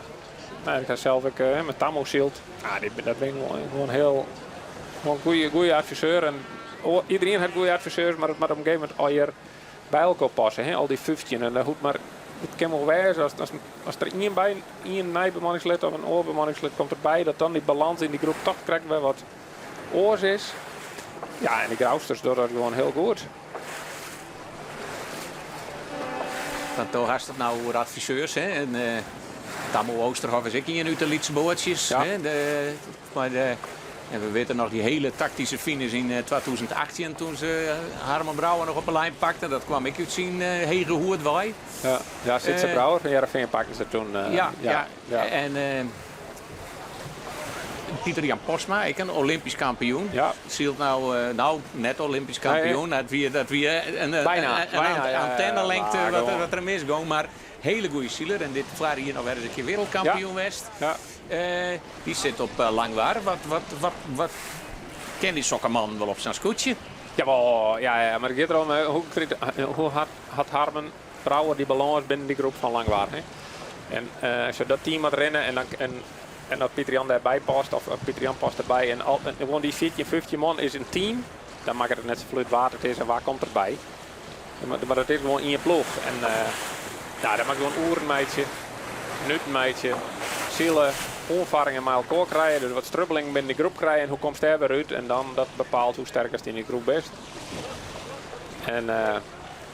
Nou, ik ha sels ek uh, mei Tammo syld. Ja, dy, dat bin gewoan hiel gewoan goede, goede adviseur. En iedereen hat goede adviseurs, mar it moat op in gegeven momint allegear by elkoar passe. Hè? Al dy 15. En dat hoecht mar, it kin wol wêze as, as, as der ien by ien nij bemanningslid of in oar bemanningslid komt derby, dat dan dy balâns yn dy groep toch krekt wer wat oars is. Ja, en de Grousters dogge dat gewoan hiel goed. Want do hast it no oer adviseurs, hè? En, uh, Tammo Oosterhof is ek ien út de lytse boatsjes. Ja. Hè? De, mei de, en we witte noch dy hiele taktyske finish yn 2018 toen se Harmen Brouwer noch op 'e lijn pakten. Dat kwam ek út syn hege hoed wei. Ja, ja Sytze Brouwer fan Hearrenfean pakten se toen. Ja, ja, ja. En Pieter Jan Postma, ek in Olympysk kampioen. Ja. Sylt no, no net Olympysk kampioen. Dat wie, dat wie in, bijna, in, bijna, ja, antennelengte wat, wat der misgong. Mar hele goede siler. En dit foar jier noch wer ris in kear wereldkampioen west. Ja. Dy sit op Langwar. Wat, wat, wat, wat kin dy sokke mannen wol op sa'n skûtsje? Jawol, ja, ja, mar it giet derom, hoe, hoe hat, hat Harmen Brouwer dy balâns binnen dy groep fan Langwar? Hè? En uh, as dat team moat rinne en, dan, en, en dat Pieter Jan dêrby past, of Pieter Jan past derby, en, al, en gewoan dy 14, 15 man is in team, dan makket it net safolle út wa't it is en wa komt derby. Mar, mar it is gewoan ien ploech. En uh, ja, dêr moat gewoan oeren meitsje, minuten meitsje, sile, oanfarringen mei elkoar krije, dus wat strubbelingen binnen de groep krije en hoe komst dêr wer út en dan dat bepaalt hoe sterk ast yn dy groep bist. En uh,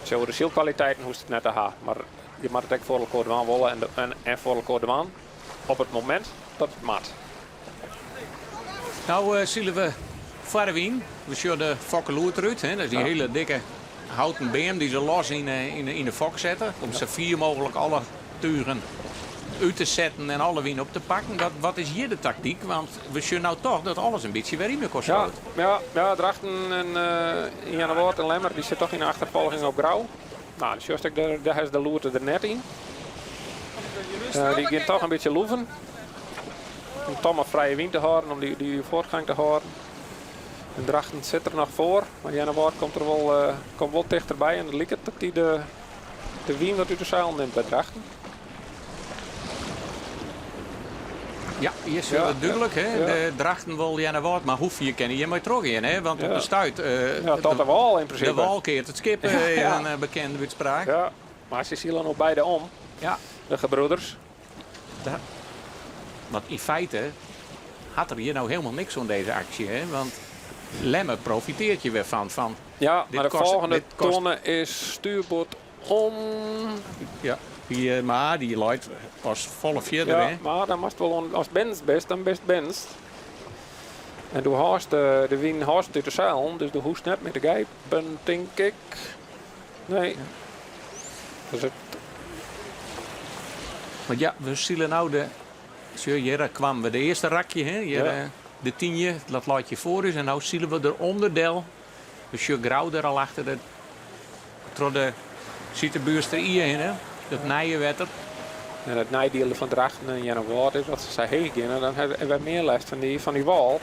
sjo, de sylkwaliteiten hoechst it net te ha, mar je moatte it ek foar elkoar dwaan wolle en, en, en foar elkoar dwaan op it momint dat it moat. No uh, sile we foar de wyn. We sjogge de fokkeloer derút. Hè? Dat is dy Ja. hiele dikke houten beam dy't se los yn, yn, yn de fok sette. Om sa fier mooglik alle tugen út te setten en alle wyn op te pakken. Wat, wat is hjir de taktyk? Want we sjogge no toch dat alles in bytsje wer yn elkoar Ja, skoot. ja, ja, Drachten en uh, Earnewâld en Lemmer dy sit toch yn de achterfolging op Grou. No, sjochst ek, dêr, dêr is de loerte der net yn. Uh, dy gean toch in bytsje loeven. Om toch mar frije wyn te hâlden, om dy, dy fuortgang te hâlden. En Drachten sit der noch foar, mar Earnewâld komt der wol, uh, komt wol tichterby. En it liket dat dy de, de wyn wat út de seilen nimt by Drachten. Ja, hjir sjogge we Ja, dúdlik. Hè? ja. De Drachten wol Earnewâld, mar hoe fier kinne hjirmei trochgean? Hè? Want op Ja. de stuit... eh, Ja, tot de wâl yn de prinsipe. wâl keart it skip, eh, is Ja. in eh, bekende útspraak. Ja, mar se sile noch beide om, Ja. de gebroeders. Want yn feite hat er hjir no hielendal niks oan dizze aksje. Hè? Want Lemmer profitearret hjir wer fan. fan Ja, Dit mar de kost- folgjende dit kost- tonne is stuurboard om. ja, dy, eh, mar dy leit pas folle fierder. Ja, hè? mar dan moatst wol oan, ast binnenst bist, dan bist binnenst. En do hâldst de, de wyn hâldst út de seilen, dus do hoechst net mear te gijpen, tink ik. Nee. Dus it, Want ja, we sile no de. Sjoch, hjir kwamen we de earste rakje, hè? Hjir, Ja. eh, de Tynje, dat leit hjir foar ús. En no sile we der ûnderdel. We sjogge Grou der al achter de, troch de Sitebuerster Ie hinne. Dat nije wetter. en it neidiel fan Drachten en Earnewâld is dat se sa heech geane, dan hawwe we mear lêst fan dy wâl.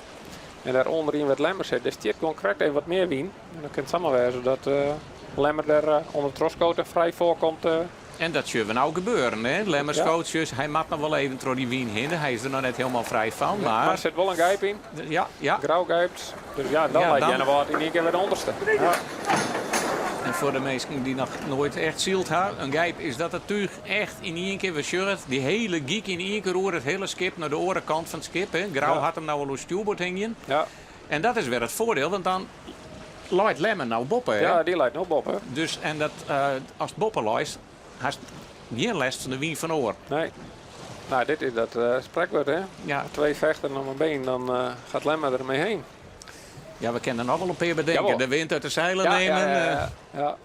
En dêrûnder yn wêr't Lemmer sit, dêr stiet gewoan krekt even wat mear wyn. En dan kin it samar wêze dat eh, Lemmer der eh, ûnder trochskoot en frij foarkomt. Eh. En dat sjogge we no gebeuren. Hè? Lemmer Ja. skoot, dus hy moat noch wol even troch dy wyn hinne. Hy is der noch net hielendal frij fan. Mar Mar der sit wol in gijp yn. ja, ja. Grou gijpt. Dus ja, dan Ja, leit dan- Earnewâld yn ien kear wer de ûnderste. Ja. En foar de minsken dy't noch noait echt syld ha, in gijp is dat it túch echt yn ien kear, we sjogge it, dy hiele gyk yn ien kear oer it hiele skip nei de oare kant fan it skip. Hè. Grou hat him no al oer stjoerboard hingjen. En dat is wer it foardiel, want dan leit Lemmer no boppe. Hè? Ja, dy leit no boppe. Dus, en dat, ast boppe leist, hast gjin lêst fan de wyn fan oar. Nee. Nou, dit is dat sprekwurd, hè? Ja. Twee vechten om een been, dan gaat Lemmer er mee heen. Ja, we kinne der noch wol in pear betinke. Jawel. De wind uit de zeilen Ja, nemen. ja, ja, ja. Ja.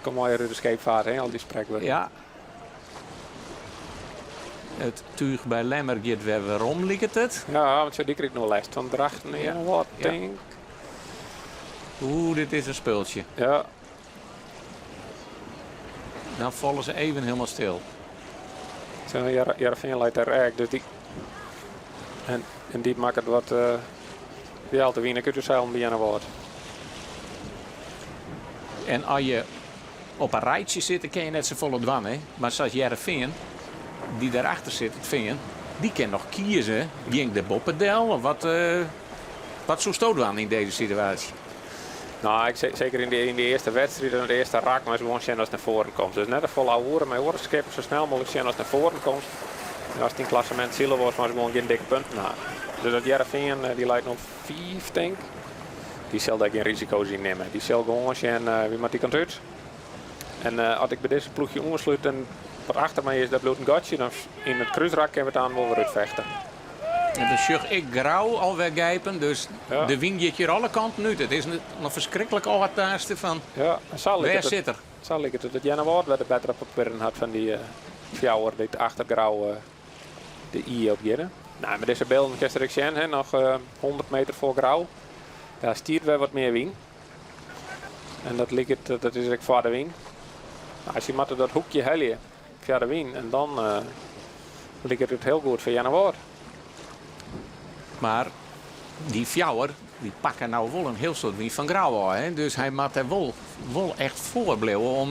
Komt moai út de skeepfeart, hè, al dy sprekwurden. Ja. It túch by Lemmer giet wer werom, liket it. Ja, want dy krijt no lêst fan Drachten en Ja. wat, Ja. tink. Oeh, dit is in spultsje. Ja. Dan falle se even hielendal stil. Zo, Hearrenfean leit dêr ek, dus dy... En, en dy makket wat... Uh, dy hellet de wyn ek út de seilen by Earnewâld. En as je op in rijtsje sitte, kin je net safolle dwaan. Hè? Mar sa as Hearrenfean, dy't dêrachter sit, it Fean, dy kin noch kieze. Gean ik der boppe del? Of wat, uh, wat soesto dwaan yn dizze situaasje? Nou, ik, seker yn de earste wedstriid en de earste rak, mar gewoan sjen ast nei foaren komst. Dus net folle ouwehoere mei oare skippen, sa snel mooglik sjen ast nei foaren komst. En ast yn klassemint sile wolst, moatst gewoan gjin dikke punten ha. Dus dat Hearrenfean, dy leit no 5, tink. Dy sil dêr gjin risiko's yn nimme. Dy sil gewoan sjen, wy moatte dy kant út. En as ik by dizze ploechje oanslút en wat achter my is, dat bliuwt in gatsje, dan yn it krúsrak kinne we it dan wol wer útfechte. En dan sjoch ik Grou alwer gijpen, dus Ja. de wyn giet hjir alle kanten út. It is noch ferskriklik ôftaaste fan Ja, en sa wêr liket it, sit er. sa liket it dat Earnewâld wer de bettere papieren hat fan dy fjouwer dy't achter Grou de Ie op geane. Nou, mei dizze bylden kinst der ek sjen, hè, noch 100 meter foar Grou. Dêr stiet wer wat mear wyn. En dat liket, dat is ek foar de wyn. Nou, se moatte dat hoekje helje foar de wyn en dan liket it hiel goed foar Earnewâld. Mar dy fjouwer dy pakke no wol in hiel soad wyn fan Grou ôf. Hè? Dus hy moat der wol, wol echt foar bliuwe om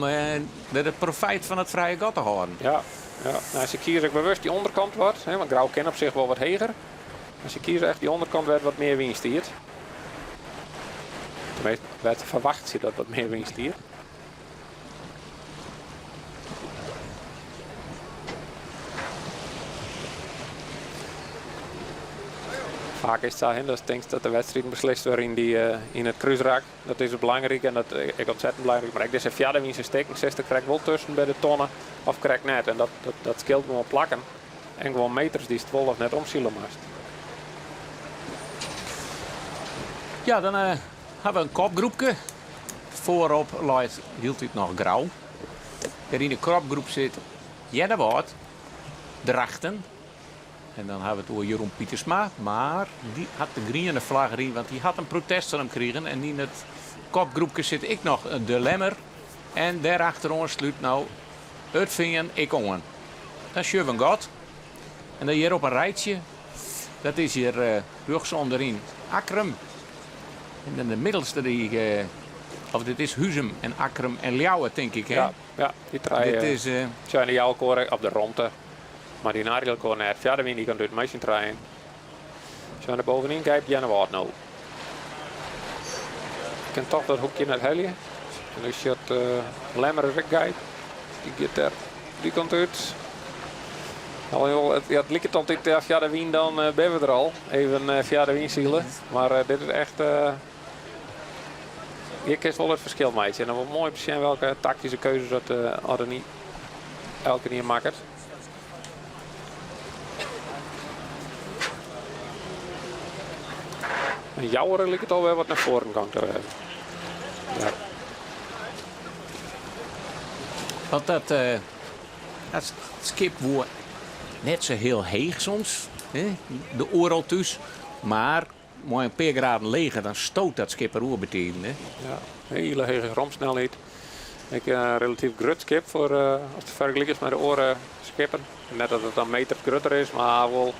der it profyt fan it frije gat te hâlden. Ja, ja. Nou, se kieze ek bewust dy ûnderkant wat, hè, want Grou kin op sich wol wat heger. Mar se kieze echt dy ûnderkant wêr't wat mear wyn stiet. Teminsten, wêr't se ferwachtsje dat wat mear wyn stiet. Faak is it sa, hè, datst tinkst dat de wedstriden beslist wurde yn, dy, yn it krúsrak. Dat is belangryk en dat is ek ontzettend belangryk. Mar ek dizze fjoarderwynse stikken sitst der krekt wol tusken by de tonne of krekt net. En dat, dat, dat skeelt gewoan plakken en gewoan meters dy'tst wol of net omsile moatst. Ja, dan uh, ha we in kopgroepke. Foarop leit hieltyd noch Grou. Dêr yn de kopgroep sit Earnewâld, Drachten. En dan ha we it oer Jeroen Pietersma, mar dy hat de griene flagge deryn, want dy hat in protest fan him krigen. En yn it kopgroepke sit ek noch de Lemmer. En dêrachteroan slút no it Fean ek oan. Dan sjogge we in gat. En dan hjir op in rijtsje, dat is hjir rjochts ûnderyn Akkrum. En dan de middelste, dy, of dit is Huzum en Akkrum en Ljouwert, tink ik, hè? Ja, ja, dy trije. Dit is, Sjoch, en dy jouwe elkoar op de romte, mar dy narje elkoar net. Fia de wyn dy kant út mei syn trijen. Sjoch, en der bovenyn gijpt Earnewâld no. Kin toch dat hoekje net helje. En dan sjocht Lemmer is ek gijp. Dy giet der dy kant út. Al, it, ja, it liket altyd ja, fia de wyn dan uh, binne we der al. Even uh, fia de wyn sile. Mar uh, dit is echt. Uh, hjir kinst wol it ferskil meitsje. En dan wol moai om te sjen welke taktyske keuzes dat uh, er niet elkenien makket. En Jouwer liket alwer wat nei foaren gong te wêzen. Ja. Want dat, uh, dat skip woe net sa hiel heech soms, hè? De oeral thús. Mar mei in pear graden leger, dan stoot dat skip der oer betiden. Hè? Ja, hiele hege romsnelheid. Ek in relatyf grut skip foar uh, ast it fergelikest mei de oare skippen. Net dat it dan meters grutter is, mar wol,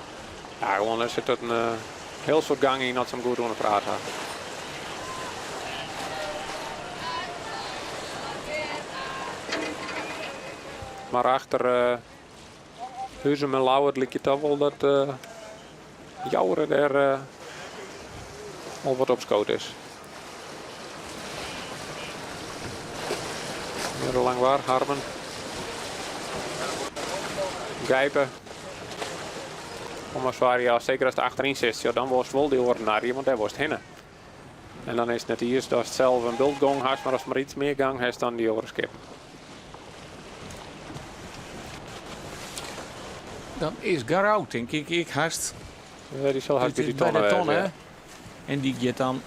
ja, gewoan der sit in uh, hiel soad gang yn as se him goed oan de praat ha. Mar achter uh, Huzum en Ljouwert liket toch wol dat uh, Joure dêr uh, al wat opskood is. De Langwar, Harmen. Gijpen. Om maar zwaar, ja, zeker als het achterin zit, ja, dan wordt wel die oren naar je, want daar wordt het hinnen. En dan is het net eerst dat het zelf een bultgong has, maar als het maar iets meer gang heeft dan die oren skip. Dan is Garau, denk ik, ik haast. Ja, die zal haast bij die bij de tonnen tonnen. wezen, hè. En die gaat dan.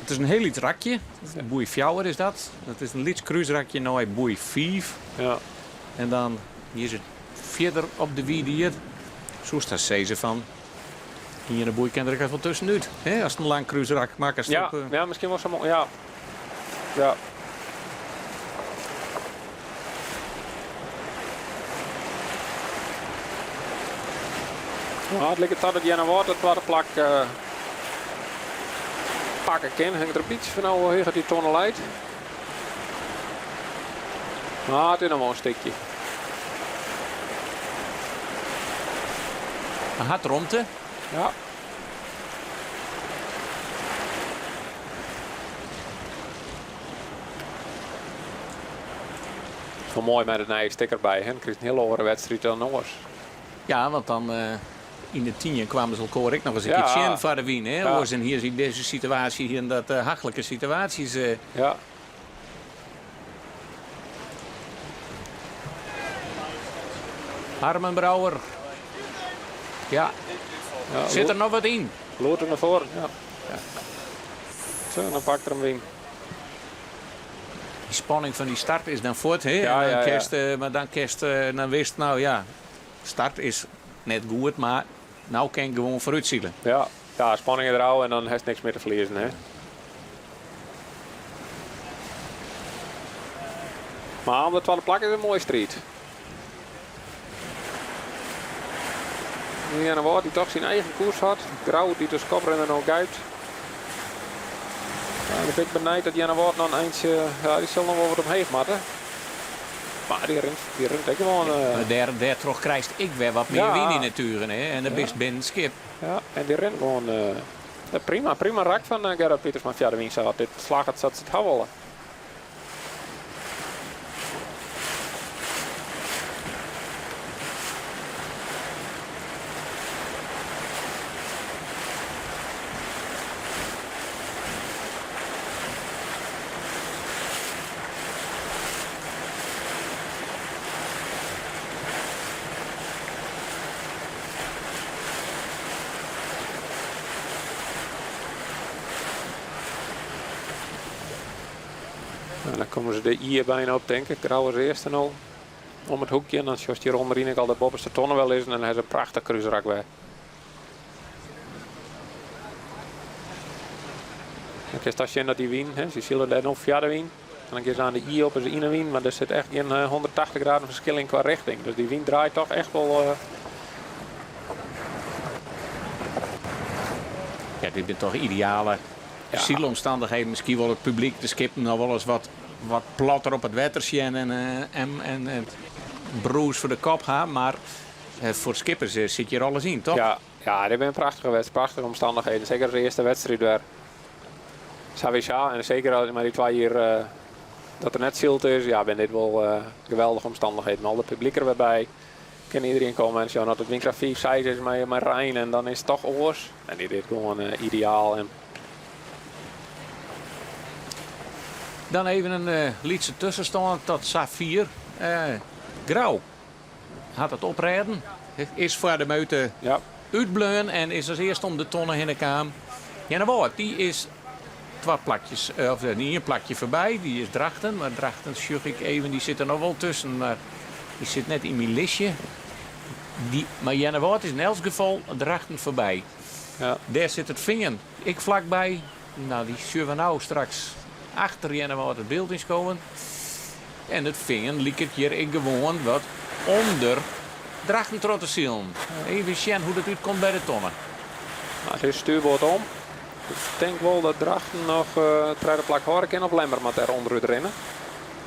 Het is een heel iets rakje. Boei 4 is dat. Dat is een liets kruisrakje, nou boei 5. Ja. En dan hier is het verder op de wiede hier. Zo staat ze van. Hier in de boei kan er ook even tussenuit. Hè? Als het een lang kruisrak maakt. Als het Ja, op, ja, misschien wel zo mooi. Ja. Ja. Nou, het lijkt dat het Jenne wordt het tweede plak pakken kan. Hangt er een beetje van hoe hoog die tonnen leidt. Maar het is nog wel een stukje. Een hard rondte. Ja. Het is wel mooi met het nieuwe sticker bij. Hè? Dan krijg je een hele andere wedstrijd dan Noors. Ja, want dan in de tienen kwamen ze elkaar ook nog eens een Ja. keer voor de wien. Hè? Ja. Oors, en hier zie ik deze situatie, hier en dat hachelijke situaties. Ja. Harmen Brouwer. Ja. Ja, Zit er nog wat in? Loert er naar voren, ja. Ja. Zo, dan pakt er hem wien. Die spanning van die start is dan voort, hè? Ja, En dan ja, ja. kerst, maar dan kerst, dan wist, nou ja, start is net goed, maar nou kan ik gewoon vooruit zielen. Ja, ja, spanning er al en dan heeft niks meer te verliezen, hè? Maar om de tweede plak is een mooie strijd. Jenne Ward die toch zijn eigen koers had. Grauw die dus koprenner nog uit. Ja, dan ben ik benieuwd dat Jenne Ward nog een eindje, ja, die zal nog wel wat omheen moeten. Maar die rent ook gewoon, Ja, maar daar toch krijgt ik weer wat meer Ja. win in natuurlijk, hè? En dan Ja. bist binnen schip. Ja, en die rent gewoon, ja, prima, prima rak van Gerard Pieters, maar via de wien zat. Dit slag het zat ze het houden. En dan komen ze de I bijna op, denk ik. Grauw als eerste al om het hoekje. En dan zoals die onderin al de bovenste tonnen wel is. En dan heeft ze een prachtig kruisrak weg. Dan is dat dat die wien, hè. Ze zullen daar nog via de wien. En dan is aan de I op en ze in de wien. Maar er zit echt geen 180 graden verschil in qua richting. Dus die wien draait toch echt wel. Ja, dit zijn toch ideale zielomstandigheden. Misschien wil het publiek de skippen nog wel eens wat platter op het water zien en het broers voor de kop gaan. Maar voor skippers zit hier alles in, toch? Ja, ja, dit zijn prachtige wedstrijden, prachtige omstandigheden. Zeker de eerste wedstrijd weer. Sawisha, en zeker als maar die twee hier dat er net zilt is, ja, ben dit wel geweldige omstandigheden. Met al het publiek er weer bij. Kan iedereen komen en zo. Dat het windkracht 4 6 is met Rijn en dan is het toch oors. En dit is gewoon ideaal. En dan even een lietse tussenstand tot Safir. Grauw had het oprijden. Is voor de meute uitbleun en is als eerst om de tonnen heen gekomen. Jenne Woord, die is twee plakjes, of niet een plakje voorbij, die is Drachten. Maar Drachten, zucht ik even, die zit er nog wel tussen. Maar die zit net in mijn listje. Maar Jenne Woord is in elk geval Drachten voorbij. Daar zit het vinger. Ik vlakbij. Nou, die zullen we nou straks achter Jenne Woord het beeld eens komen. En het vinger liep het hier ik gewoon wat onder Drachten trottenzielen. Even zien hoe dat uitkomt bij de tonnen. Nou, het is stuurboord om. Ik denk wel dat Drachten nog het tweede plak horen kan op Lemmer, maar daar onderuit rennen.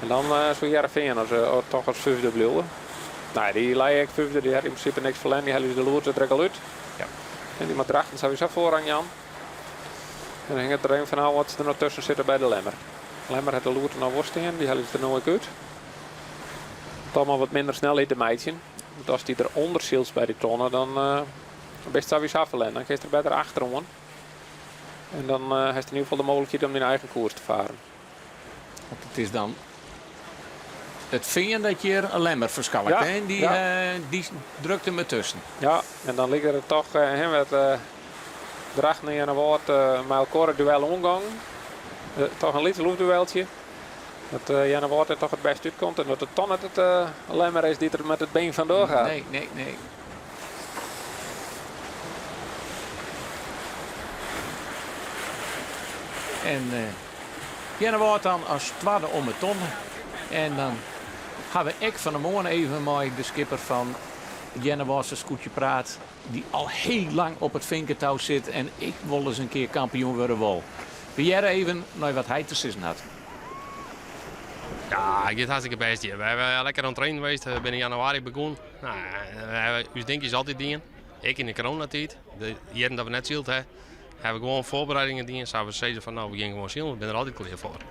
En dan zo Heerenveen als toch als vijfde blijven. Nou, die leid ik vijfde, die had in principe niks verlend. Die hebben de loer er al uit. En die met Drachten sowieso voorrang, Jan. En dan hing het er even van af wat ze er nog tussen zitten bij de Lemmer. Lemmer hat de loert noch wol stean, dy helje se der no ek út. Toch mar wat minder snelheid te meitsjen. Want as dy der ûnder sylst by dy tonne, dan bist sawiesa ferlern. Dan kinst der better achteroan. En dan hast yn ieder gefal de mooglikheid om dyn eigen koers te faren. Want it is dan it fean dat hjir in Lemmer ferskalkt, ja, hè? Dy, ja. dy drukt him dertusken. Ja, en dan liket it toch uh, wat uh, Drachten en Earnewâld uh, mei elkoar it duel oangongen. Uh, toch in lyts loefdueltsje. Dat uh, Earnewâld der toch it bêst útkomt en dat it dan net it uh, Lemmer is dy't der met it been vandoor gaat. Nee, nee, nee. En uh, Earnewâld dan as twadde om 'e tonne. En dan ha we ek fan 'e moarn even mei de skipper fan it Earnewâldster skûtsje praat, dy't al hiel lang op it finketou sit en ek wolris in kear kampioen wurde wol. We hearre even nei wat hy te sizzen hat. Ja, it giet hartstikke bêst hjir. We hawwe lekker oan it trainen west. We binne yn januari begûn. Nou, we hawwe ús dinkjes altyd dien. Ek yn de coronatiid. De jierren dat we net syld ha, hawwe we gewoan foarbereidingen dien. Sa we sizze fan no, we gean gewoan silen. We binne der altyd klear foar.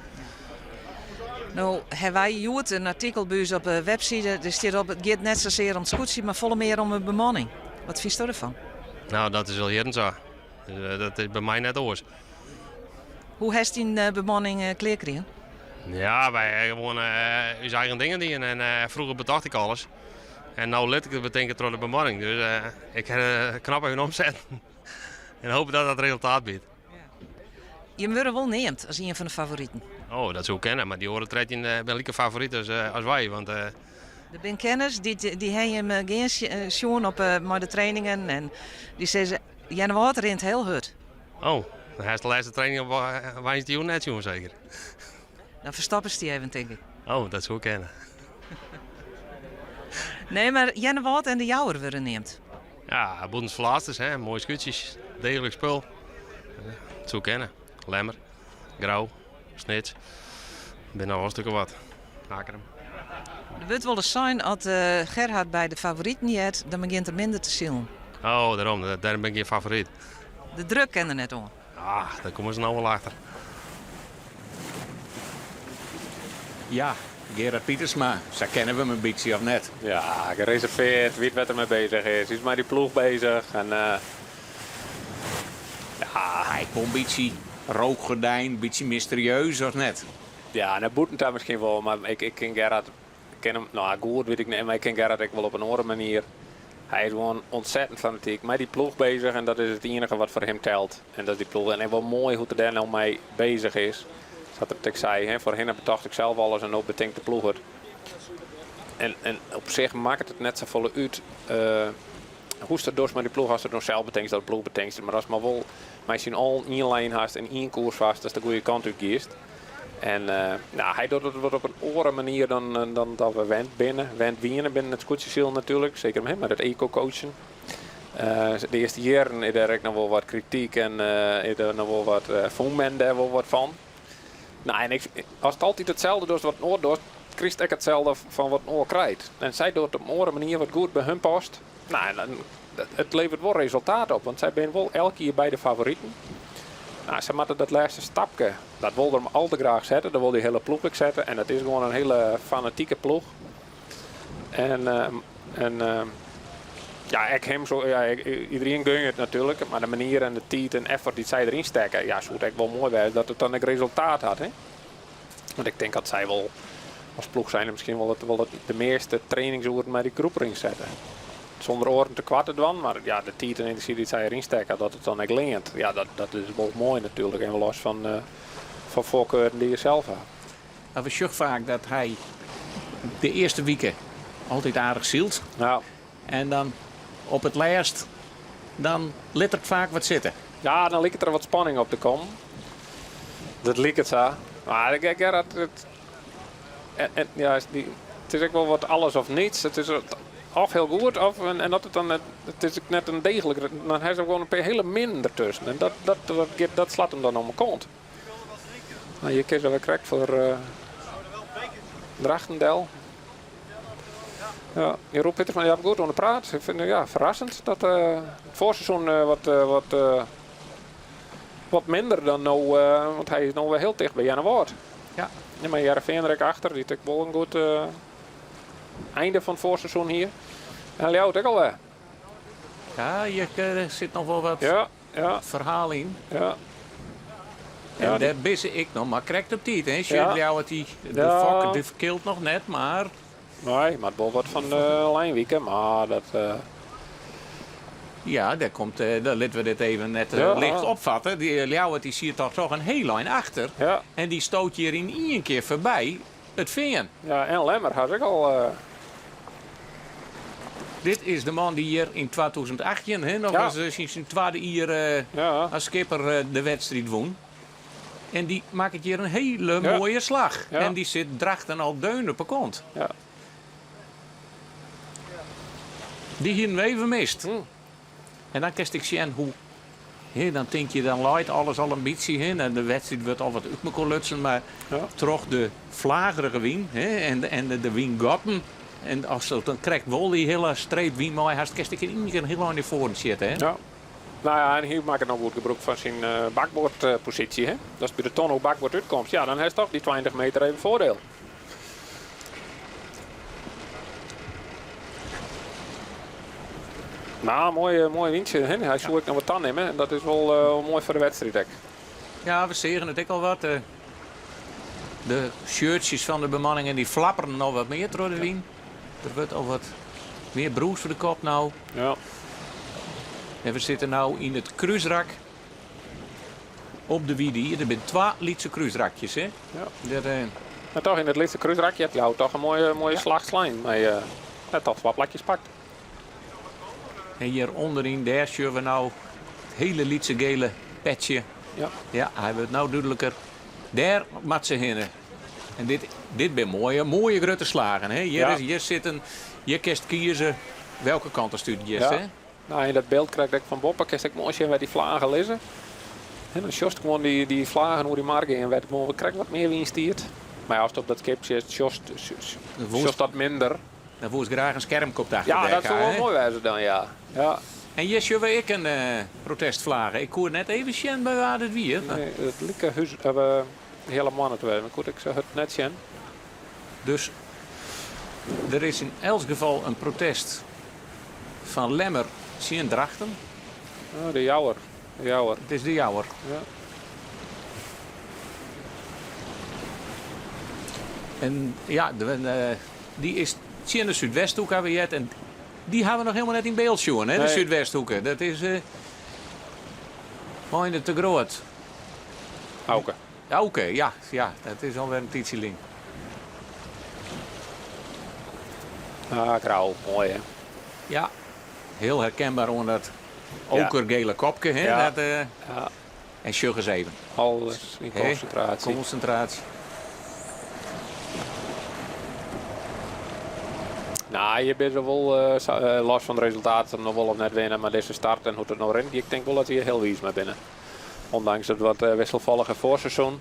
No hawwe wy hjoed in artikel by ús op de webside. Der stiet op, it giet net sasear om it skûtsje, mar folle mear om de bemanning. Wat fynsto derfan? Nou, dat is al jierren sa. Dus, dat is by my net oars. Hoe hast dyn bemanning klear krigen? Ja, wy hawwe gewoan ús eigen dingen dien en froeger betocht ik alles. En no lit ik it betinke troch de bemanning. Dus ik ha de knop even omsetten en hoopje dat dat resultaat biedt. Jim wurde wol neamd as ien fan de favoriten. Oh, dat soe kinne, mar dy oare 13 binne like favoryt as, as wy. Want, Der binne kenners dy't dy ha jim gean sjoen op mei de trainingen en dy sizze Earnewâld rint hiel hurd. Oh, dan hast de lêste training op woansdeitejûn net sjoen seker. Dan ferstoppest dy even, tink ik. Oh, dat soe kinne. Nee, mar Earnewâld en de Jouwer wurde neamd. Ja, Bûtens Ferlaters, hè, moaie skûtsjes, deeglik spul. Dat soe kinne. Lemmer, Grou, Snits. Binne noch wol in stik of wat. Akkrum. Der wurdt wolris sein as Gerhard by de favoriten heart, dan begjint er minder te silen. Oh, dêrom. Dêrom bin ik gjin favoryt. De druk kin er net oan. Ah, dêr komme se no wol achter. Ja, Gerard Pietersma, sa kenne we him in bytsje, of net? Ja, gereserveerd, wit wêr't er mei bezich is. Hy is mei dy ploech bezich en ja. Hy wol in bytsje rookgordijn, in bytsje mysterieus, of net? Ja, nei bûten ta miskien wol, mar ik, ik ken Gerard, ik ken him, no goed wit ik net, mar ik ken Gerard ek wol op in oare manier. Hy is gewoan ontzettend fanatyk mei dy ploech bezich en dat is it iennige wat foar him telt. En dat is dy ploech. En ek wol moai hoe't er dêr no mei bezich is. Sa't er it ek sei, hè, foarhinne betocht ik sels alles en no betinkt de ploech it. En, en op sich makket it net safolle út uh, hoe'tst it dochst mei dy ploech, ast it no sels betinkst of de ploech betinkt it. Mar ast mar wol mei syn allen ien lijn hast en ien koers farst, datst de goede kant út giest. En uh, nou, hy docht it wat op in oare manier dan, dan dat we wend binne. Wend wiene binnen it skûtsjesilen natuerlik. Seker mei it eco-coachen. Uh, de earste jierren is der ek noch wol wat krityk en uh, is der noch wol wat, uh, fûn men dêr wol wat fan. Nou, en ik, ast altyd itselde dochst wat in oar docht, krijst ek itselde fan wat in oar krijt. En sy docht op in oare manier wat goed by hun past. Nou, en dan, it leveret wol resultaat op, want sy binne wol elk jier by de favoriten. Nou, sy moatte dat lêste stapke, dat wol er al te graach sette, dat wol dy hiele ploech ek sette. En dat is gewoan in hiele fanatike ploech. En, en ja, ek him so, ja, iderien gun it natuerlik, mar de manier en de tiid en effort dy't sy deryn stekke, ja, soe it ek wol moai wêze dat it dan ek resultaat hat. Hè? Want ik tink dat sy wol as ploech zijnde miskien wol, it, wol it, de measte trainingsoeren mei dy groep deryn sette. Sûnder oaren tekoart te dwaan, mar ja, de tiid en enerzjy dy't sy deryn stekke, dat it dan ek leant. Ja, dat, dat is wol moai natuerlik en los fan, uh, fan foarkeuren dy't je sels ha. Mar we sjogge faak dat hy de earste wike altyd aardich sylt. Ja. En dan op it lêst, dan lit er faak wat sitte. Ja, dan liket der wat spanning op te kommen. Dat liket sa. Mar Gerard, it, en, ja, dy, it is ek wol wat alles of niets. It is of hiel goed, of, en, en dat it dan net, it is ek net in deeglik, dan ha se gewoan in pear hiele minnen dertusken. En dat, dat, dat, dat slacht him dan om 'e kont. Nou, hjir kinne se wer krekt foar uh, Drachten del. Ja, Jeroen Pietersma, ja, goed oan de praat. Ik fyn it ja, ferrassend dat uh, it foarseizoen uh, wat, uh, wat, uh, wat minder dan no, uh, want hy is no wer hiel ticht by Earnewâld. Ja. Ja, mar Hearrenfean der ek achter, dy't ek wol in goed einde fan it foarseizoen hie. En Ljouwert ek alwer. Ja, hjir sit noch wol wat ja, ja. ferhaal yn. Ja. En dêr binne se ek noch, mar krekt op tiid. Hè? Sjoch, Ljouwert dy, de fok de ferkilt noch net, mar... Nee, moat wol wat fan de lijn wike, mar dat... Ja, dêr komt, dan litte we dit even net licht opfatte. Dy Ljouwert dy siet toch toch in hiel ein achter. Ja. En dy stoot hjir yn ien kear foarby it Fean. Ja, en Lemmer hat ek al. Dit is de man dy't hjir yn 2018 hè, noch ja. ris syn, syn twadde jier ja. as skipper de wedstriid wûn. En dy makket hjir in hiele ja. moaie slach. Ja. En dy sit Drachten al deun op 'e kont. Ja. Dy hienen we even mist. En dan kinst ek sjen hoe. Hè, dan tink je, dan leit alles al in bytsje. Hè, en de wedstriid wurdt al wat út mekoar lutsen. Mar ja. troch de flagerige wyn hè, en, en de, de wyngatten. En as dat dan krekt wol dy hiele streep wyn mei hast, kinst ek yn ien kear hiel ein nei foaren sjitte. Hè? Ja. Nou ja, en hy makket noch goed gebrûk fan syn bakboardposysje. Hè? Ast by de tonne op bakboard útkomst, ja, dan hast toch dy 20 meter even foardiel. Nou, moai, moai wyntsje. Hè? Hy soe ek noch wat tanimme en dat is wol uh, moai foar de wedstriid ek. Ja, we seagen it ek al wat. De, de shirtsjes fan de bemanningen dy flapperen noch wat mear troch de wyn. Der wurdt al wat mear brûs foar de kop no. Ja. En we sitte no yn it krúsrak op de Wide Ie. Der binne twa lytse krúsrakjes, hè? Ja. Der, eh... Mar toch yn it lytse krúsrakje hat Ljouwert toch in moaie, moaie ja. slach slein. Mei uh, toch twa plakjes pakt. En hjir ûnderyn, dêr sjogge we no it hiele lytse gele petsje. Ja. Ja, hy wurdt no dúdliker. Dêr moat se hinne. En dit, dit binne moaie, moaie grutte slagen. Hè? Hjir, Ja. is, hjir sit in, hjir kinst kieze welke kant ast út giest. Ja. Hè? Nou, yn dat byld krekt ek fan boppe kinst ek moai sjen wêr't dy flagen lizze. En dan sjochst gewoan dy, dy flagen oer dy mar gean, wêr't gewoan krekt wat mear wyn stiet. Mar ja, ast op dat skip sitst, sjochst, sjochst dat minder. Dan woest graach in skermke op de Ja, achterdek dat soe ha, wol hè? moai wêze dan, ja. ja. En hjir sjogge we ek in eh, protestflage. Ik koe net even sjen by wa't it wie. Nee, it like hús, uh, Hele Moanne te wêzen, mar goed, ik sil it net sjen. Dus der is yn elts gefal in protest fan Lemmer tsjin Drachten. Oh, de Jouwer. De Jouwer. It is de Jouwer. Ja. En ja, de, eh, dy is tsjin de Súdwesthoek ha we heard. En dy ha we noch hielendal net yn byld sjoen, hè, de Nee. Súdwesthoeke. Dat is uh, Meindert de Groot. Auke. Auke, ja, ja, dat is alwer in tiidsje lyn. Ah, Grou, moai hè. Ja, hiel herkenber oan dat Ja. okergele kopke. Hè? Ja. Dat, eh, Ja. En sjoch ris even. Alles yn Hè? konsintraasje. Konsintraasje. Nou, je bent er wol eh, eh, los fan it resultaat, noch wol of net winne, mar dizze start en hoe't it no rint, ik tink wol dat we hjir hiel wiis mei binne. Ûndanks it wat wisselfallige foarseizoen,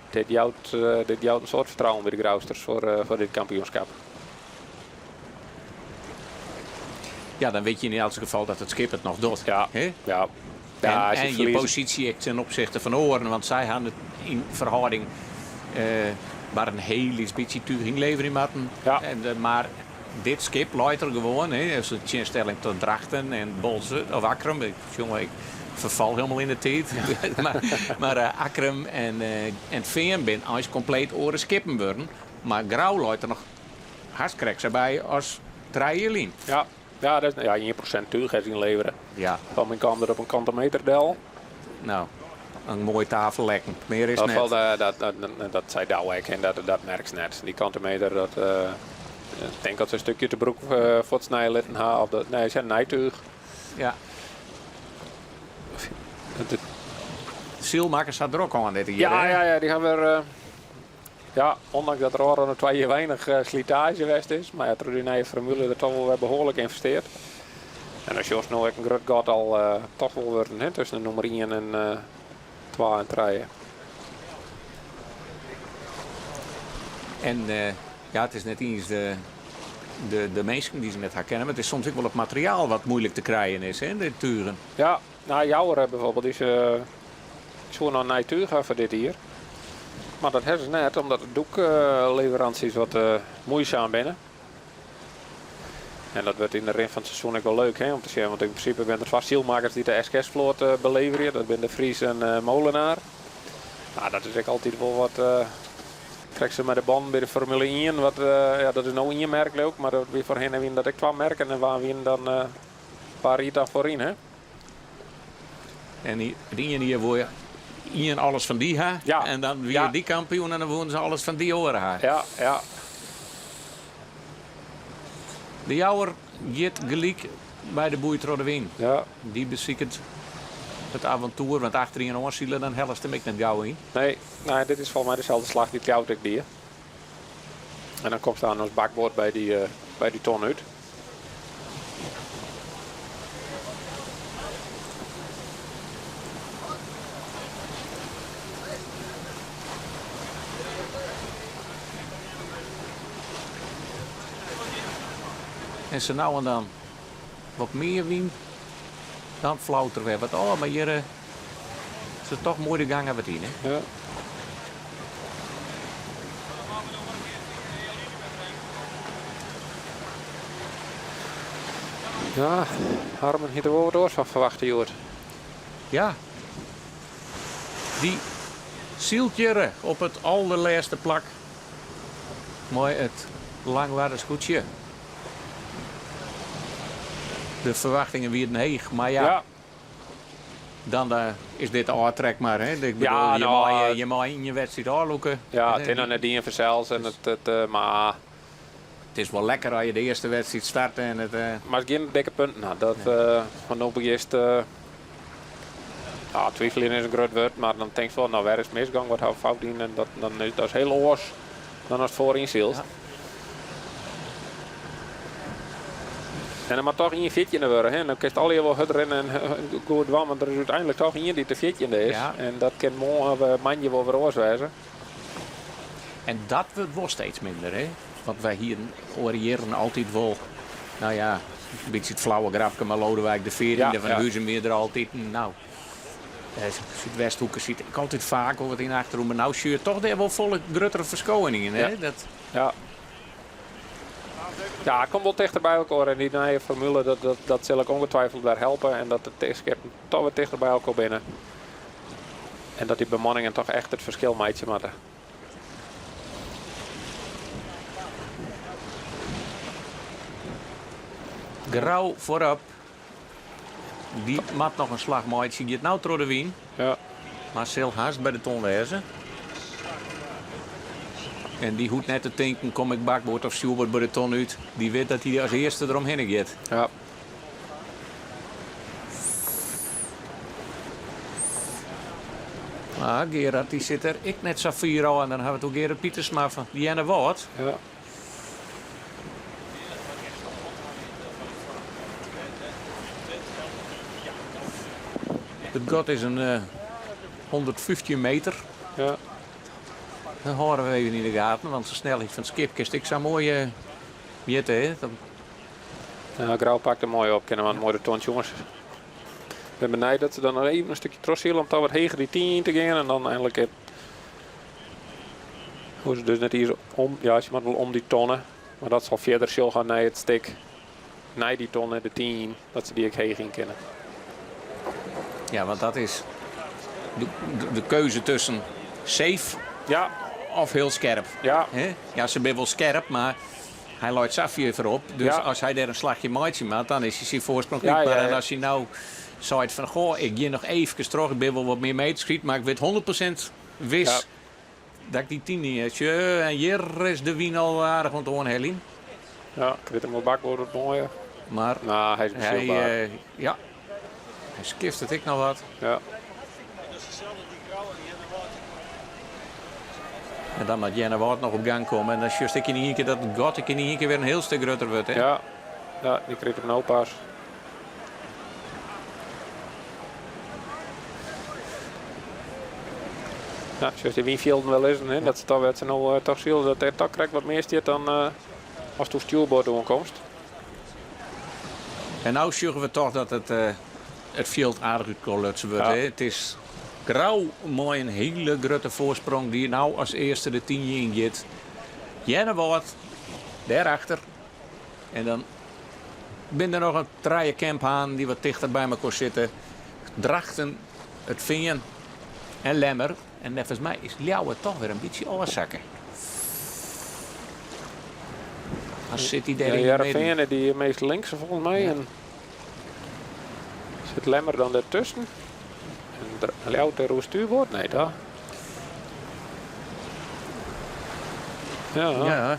dit jout, dit jout in soad fertrouwen by de Grousters foar, foar dit kampioenskip. Ja, dan wit je yn elts gefal dat it skip it noch docht. Ja, Hè? ja. Ja, En, as je en je ferlieze- posysje ek ten opsichte fan oaren, want sy ha it yn ferhâlding eh, mar in hiel lyts bytsje túch ynleverje moatten. Ja. En, eh, mar dit skip leit der gewoan, hè, as in tsjinstelling ta Drachten en Boalsert of Akkrum. Ik, jonge, ik ferfal hielendal yn de tiid. mar mar eh, Akkrum en, eh, en Fean binne eins kompleet oare skippen wurden. Mar Grou leit der noch hast krekt sa by as trije jier lyn. Ja, ja, dat is, ja 1% túch is ynlevere. Ja. Fan myn kaam der op in kante meter del. No, in moai tafellekken. Mear is Dat, net. falt, eh, dat, dat, dat, dat sei Douwe ek en dat, dat merkst net. Dy kante meter, dat, eh, ik tink dat se in stikje te broek uh, fuortsnije litten ha. Of dat, nee, se nij túch. Ja. Het, Sylmakkers ha der ek oan dit jier. ja, hè? ja, ja, dy ha wer. eh, ja, ûndanks dat der ôfrûne twa jier weinich eh, slitaazje west is. Mar ja, troch dy nije formule der toch wol wer behoarlik ynvestearre. En dan sjochst no ek in grut gat al eh, toch wol wurden hè, tusken de nûmer 1 en eh 2 en 3. En eh, ja, it is net iens de, de, de minsken dy't se net herkenne, mar it is soms ek wol it materiaal wat muoilik te krijen is, hè, de tugen. Ja, no, Jouwer bijvoorbeeld, dy is, uh, soe noch nij túch ha foar dit jier. Mar dat hawwe se net, omdat de doekleveranties wat muoisaam binne. En dat wurdt yn de rin fan it seizoen ek wol leuk hè, om te sjen. Want yn prinsipe binne der twa sylmakkers dy't de SKS-float beleverje. Dat binne De Vries en Molenaar. No, dat is ek altyd wol wat. Krekt sa mei de bannen by de Formule ien. Wat, ja, dat is no ien merk leau ik, mar dat wie foarhinne wiene dat ek twa merken. En wa wiene dan, wa ried dan foaryn hè? En it iene jier woe ien alles fan dy ha. Ja. En dan wie Ja. dy kampioen en dan woene se alles fan dy oare ha. Ja, ja. De Jouwer giet gelyk by de boei troch de wyn. Ja. Dy besiket it aventoer, want achter ien oan sile, dan hellest him ek net gau yn. Nee, nee, dit is folgens my deselde slach dy't Ljouwert ek die. En dan komst dan as bakboard by dy ton út. En sa no en dan wat mear wyn, dan flaut der wer wat ôf. Mar hjir is it toch moai de gangen wat yn. Hè? Ja. Ja, Harmen hie der wol wat oars fan ferwachte hjoed. Ja. Dy sylt hjir op it alderlêste plak mei it Langwarder skûtsje. De ferwachtingen wienen heech, mar ja. Ja. Dan is dit de ôftrek mar. Hè? Ik bedoel, Ja, je no, meie, je meie yn je wedstriid ôflûke. Ja, it is noch net dien fansels. En it, it, eh, mar It is wol lekker as je de earste wedstriid starte en it. Mar it gjin dikke punten hat. Dat, want no begjinst. Ja, twiveljen is in grut wurd, mar dan tinkst wol, no wêr is it misgong, wat ha we fout dien? En dat, dan is dat is hiel oars dan ast foaryn sylst. Ja. En der moat toch ien fjirtjinde wurde. Hè? Dan kinst allegear wol hurd rinne en goed dwaan, want der is úteinlik toch ien dy't de fjirtjinde is. Ja. En dat kin moarn of moandei wol wer oars wêze. En dat wurdt wol steeds minder, hè? Want wy hienen oare jierren altyd wol, no ja, in bytsje it flauwe grapke, mar Lodewijk de Veertiende Ja, fan ja. Huzum wie der altyd. No, Súdwesthoeke siet ek altyd faak wol wat yn 'e achterhoek, mar no sjoch je toch dêr wol folle gruttere ferskowing yn, hè? Ja. Dat... Ja. Ja, it komt wol tichter by elkoar en dy nije formule, dat, dat, dat sil ek ongetwijfeld wer helpe. En dat de skippen toch wer tichter by elkoar binne. En dat dy bemanningen toch echt it ferskil meitsje moatte. Grou foarop. Dy moat noch in slach meitsje. Giet no troch de wyn. Ja. Mar sil hast by de ton wêze. En dy hoecht net te tinken, kom ik bakboard of stjoerboard by de ton út. Dy wit dat hy as earste deromhinne giet. Ja. Mar Gerard dy sit der ek net sa fier ôf. En dan ha we it oer Gerard Pietersma fan Earnewâld. Ja. It gat is in 115 meter. Ja. Dat hâlde we even yn de gaten, want de snelheid fan it skip kinst ek sa moai mjitte. Hè? Dan... Ja, Grou pakt er moai op, kinne we moai de ton jonges. Ik bin benijd dat se dan noch even in stikje trochsile om toch wat heger dy tien yn te gean en dan einlik hoege se dus net iens om, ja, se moatte wol om dy tonne, mar dat sil fierder sil gaan nei it stik nei dy tonne, de tien, dat se dy ek heech yn kinne. Ja, want dat is de, de keuze tusken safe Ja. of hiel skerp. Ja. Hè? Ja, se binne wol skerp, mar hy leit sa fier foarop. Dus Ja. as hy dêr in slachje meitsje moat, dan is hy syn foarsprong Ja, kwyt. ja, Mar en ja. as hy no seit fan, goh, ik gean noch eefkes troch, ik bin wol wat mear meters kwyt, mar ik wit 100% wis Ja. dat ik dy tien niet sjoch. En hjir is de wyn al aardich oan it oanheljen. Ja, ik wit him wol bakboard wat moaier. Mar Nou, hy is hy, besylbaar. ja, hy skift it ek noch wat. Ja. En dan moat Earnewâld noch op gang komme. En dan sjochst ek yn ien kear dat it gat ek yn ien kear wer in hiel stik grutter wurdt. Hè? Ja. Ja, dy krijt him no pas. Ja, sjochst dy wynfjilden wol lizzen, hè? Dat se toch wer se no toch sile dat der toch krekt wat mear stiet dan as do stjoerboard oankomst. En no sjogge we toch dat it fjild aardich útkollutsen wurdt. Ja. Hè? It is Grou mei in hiele grutte foarsprong dy't no as earste de tynje yn giet. Earnewâld dêrachter. En dan binne der noch in trije kemphanen dy't wat tichter by mekoar sitte. Drachten, It Fean en Lemmer. En neffens my is Ljouwert toch wer in bytsje ôfsakke. Dan sit hy dêr yn de midden. Hearrenfean is dy meast linkse folgens my. En sit Lemmer dan dertusken? En Ljouwert dêr oer stuurboard? Nee, toch? Ja. Ja.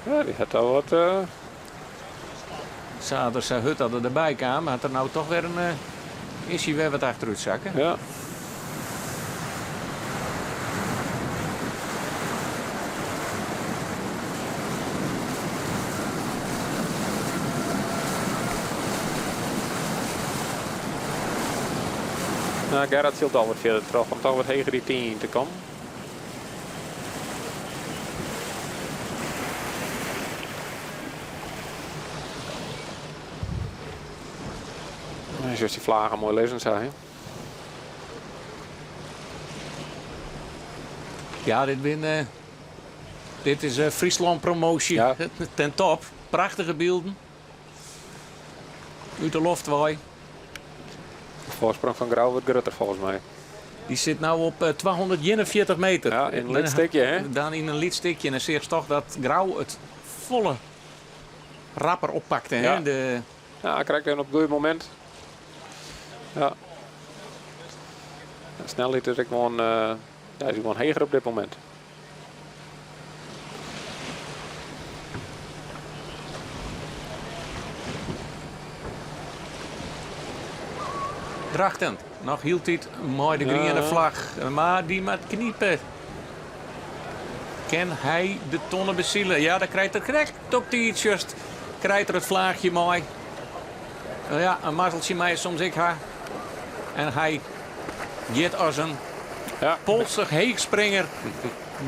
Ja, dy hat al wat. Sa er sa hurd dat er derby kaam, hat er no toch wer in, is hy wer wat achterút sakke. Ja. Nou, Gerard sylt al wat fierder troch om toch wat heger dy tynje yn te kommen. Just dy flagen moai lizzen sa, hè? Ja, dit bin, dit is Fryslân promoasje Ja. ten top. Prachtige bylden. Út de loft wei. De foarsprong fan Grou wurdt grutter folgens my. Dy sit no op 241 meter. Ja, yn in lyts stikje, hè? Dan yn in lyts stikje. En dan seachst toch dat Grou it folle rapper oppakte. Hè? Ja. De... Ja, krekt even op it goede momint. Ja. De snelheid is ek gewoan, ja, is gewoan heger op dit momint. Drachten, noch hieltyd mei de griene flach, mar dy moat knipe. Kin hy de tonne besile? Ja, dan krijt er krekt op tiid just krijt er it flaachje mei. No ja, in mazzeltsje mei soms ek ha. En hy giet as in polsich heechspringer,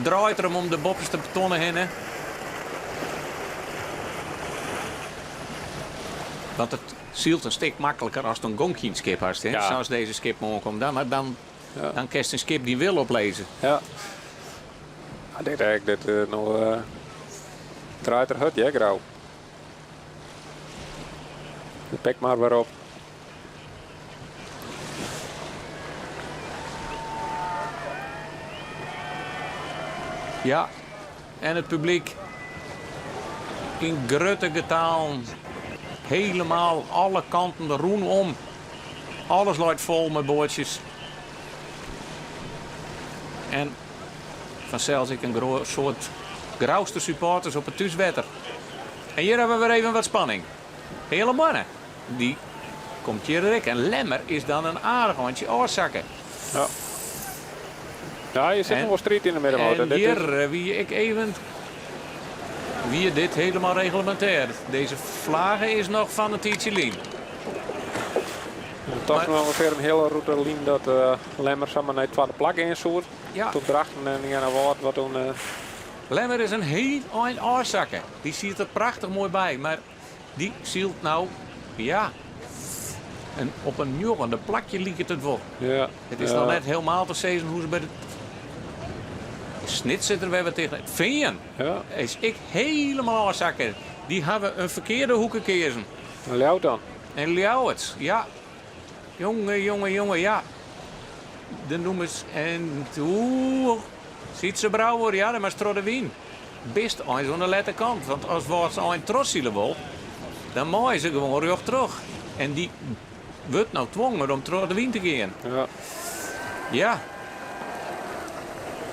draait er him om de boppeste tonne hinne. Want it sylt in stik makliker ast in gonkje yn it skip hast, hè? Ja. Sa as dizze skip oankomt. Dan, dan, Ja. dan kinst in skip dyn wil oplizze. Ja. Ah, dit ek, dit eh, no eh, draait er hurd, ja, Grou. De pek mar wer op. Ja, en it publyk yn grutte getalen. Helemaal alle kanten rûnom. Alles leit fol mei boatsjes. En fansels ek in soad Grouster supporters op it thúswetter. En hjir hawwe we wer even wat spanning. Heale Moanne, dy komt hjir ek. En Lemmer is dan in aardich eintsje ôfsakke. Ja. Ja, je sit En noch wol striid yn de middenmotor. En Dit is- hjir wie ik even. Wie dit helemaal reglementair? Deze flage is noch fan in tiidsje lyn. Toch noch ûngefear in hiele rûte lyn dat eh, Lemmer samar nei it twadde plak gean soe. Ja. Toen Drachten en Earnewâld wat toen. eh, Lemmer is in hiel ein ôfsakke. Dy siet der prachtich moai by, mar dy sylt no, ja, en op in njoggende plakje liket it wol. Ja. It is ja. noch net helemaal te sizzen hoe't se by de Snits sit der wer wat tegen. It Fean Ja. is ek helemaal ôfsakke. Dy hawwe in ferkearde hoeke keazen. En Ljouwert dan? En Ljouwert, ja. Jonge, jonge, jonge, ja. De nûmers en oeh, Sytze Brouwer, ja, dan moatst troch de wyn. Bist eins oan de lette kant, want as Wâldsein trochsile wol, dan meie se gewoan rjocht troch. En dy wurdt no twongen om troch de wyn te gean. Ja. Ja.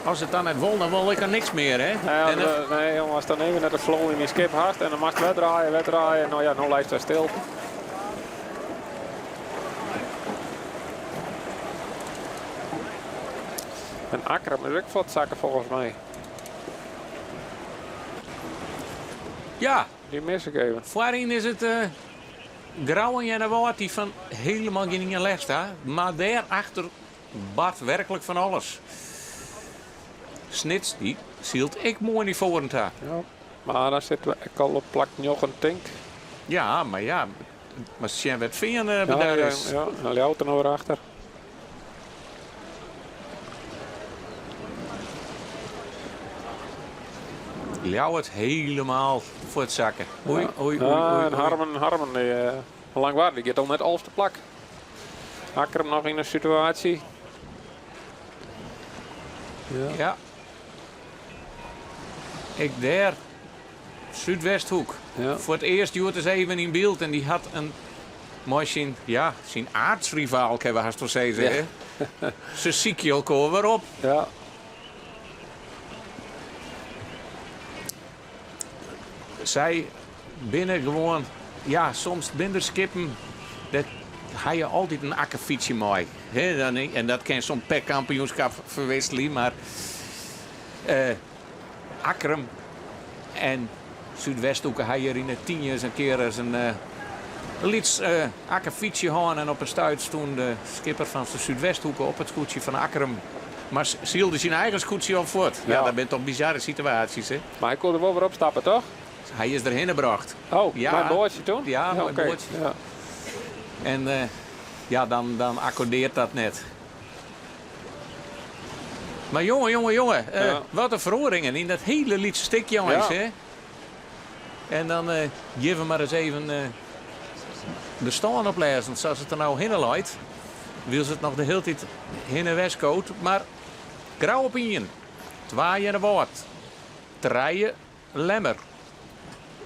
As it dan net wol, dan wol ik er niks mear, hè? Nee, En dan- nee, jongen, as dan even net de flow yn dyn skip hast en dan moatst wer draaie, wer draaie. No ja, no leist wer stil. En Akkrum is ek fuortsakke folgens my. Ja. Dy mis ik even. Foaryn is it eh, Grou en Earnewâld dy't fan helemaal gjin ien lêst ha. Mar dêrachter bart werklik fan alles. Snits dy sylt ek moai nei foaren ta. Ja, mar dan sitte we ek al op plak njoggen tink. Ja, mar ja, mar sjen wêr't Fean eh, Ja, bedarre ja, is. ja, en Ljouwert der no wer achter. Ljouwert helemaal fuortsakke. Oei, oei, oei, Ja, oei, en oei. Harmen, Harmen, die, eh, Langwar, die giet al net alfde plak. Akkrum noch yn in situaasje. Ja. ja. Ek dêr. Súdwesthoek. Ja. Foar it earst hjoed ris even yn byld en dy hat in mei syn, ja, syn aartsrivaal, kinne we hast wol sizze, Ja. hè? Se sykje elkoar wer op. Ja. Sy binne gewoan, ja, soms binne der skippen, dêr ha je altyd in akkefytsje mei. Hè, dan, en dat kin soms per kampioenskip ferwikselje, mar eh, Akkrum en Súdwesthoeke ha hjir yn de Tynje in kear ris in eh, lyts eh, akkefytsje hân en op in stuit stûn de skipper fan de Súdwesthoeke op it skûtsje fan Akkrum, mar sylde syn eigen skûtsje al fuort. Ja, Ja. dat binne toch bizarre situaasjes, hè? Mar hy koe der wol wer opstappe, toch? Hy is derhinne brocht. Oh, Ja. mei in boatsje toen? Ja, mei in oké. boatsje. Ja. En eh, ja, dan, dan akkordearret dat net. Mar jonge, jonge, jonge, eh, Ja. wat in feroaringen yn dat hiele lytse stikje, jonges, Ja. hè? En dan eh gean we mar ris even eh, de stân oplêzen sa't it der no hinne leit. Wylst it noch de hiele tiid hinne en wer skoot. Mar Grou op ien, twa Earnewâld, trije Lemmer.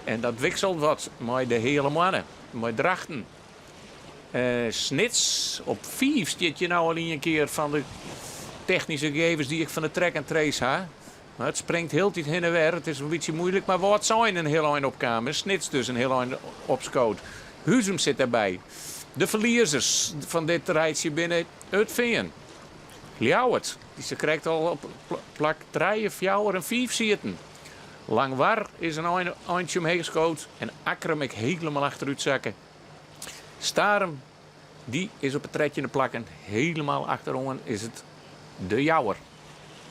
En dat wikselt wat mei de Heale Moanne, mei Drachten. Eh, Snits op fiif stiet hjir no al ien kear fan de technyske gegevens dy't ik fan de track and trace ha. Mar it springt hieltyd hinne en wer. It is in bytsje muoilik, mar Wâldsein in hiel ein opkaam. En Snits dus in hiel ein opskood. Huzum sit derby. De ferliezers fan dit rijtsje binne It Fean, Ljouwert, dy't sakrekt al op plak trije, fjouwer en fiif sieten. Langwar is in ein, eintsje omheech skood en Akkrum ek hielendal achterút sakke. Starum, dy is op it trettjinde plak en hielendal achteroan is it De Jouwer.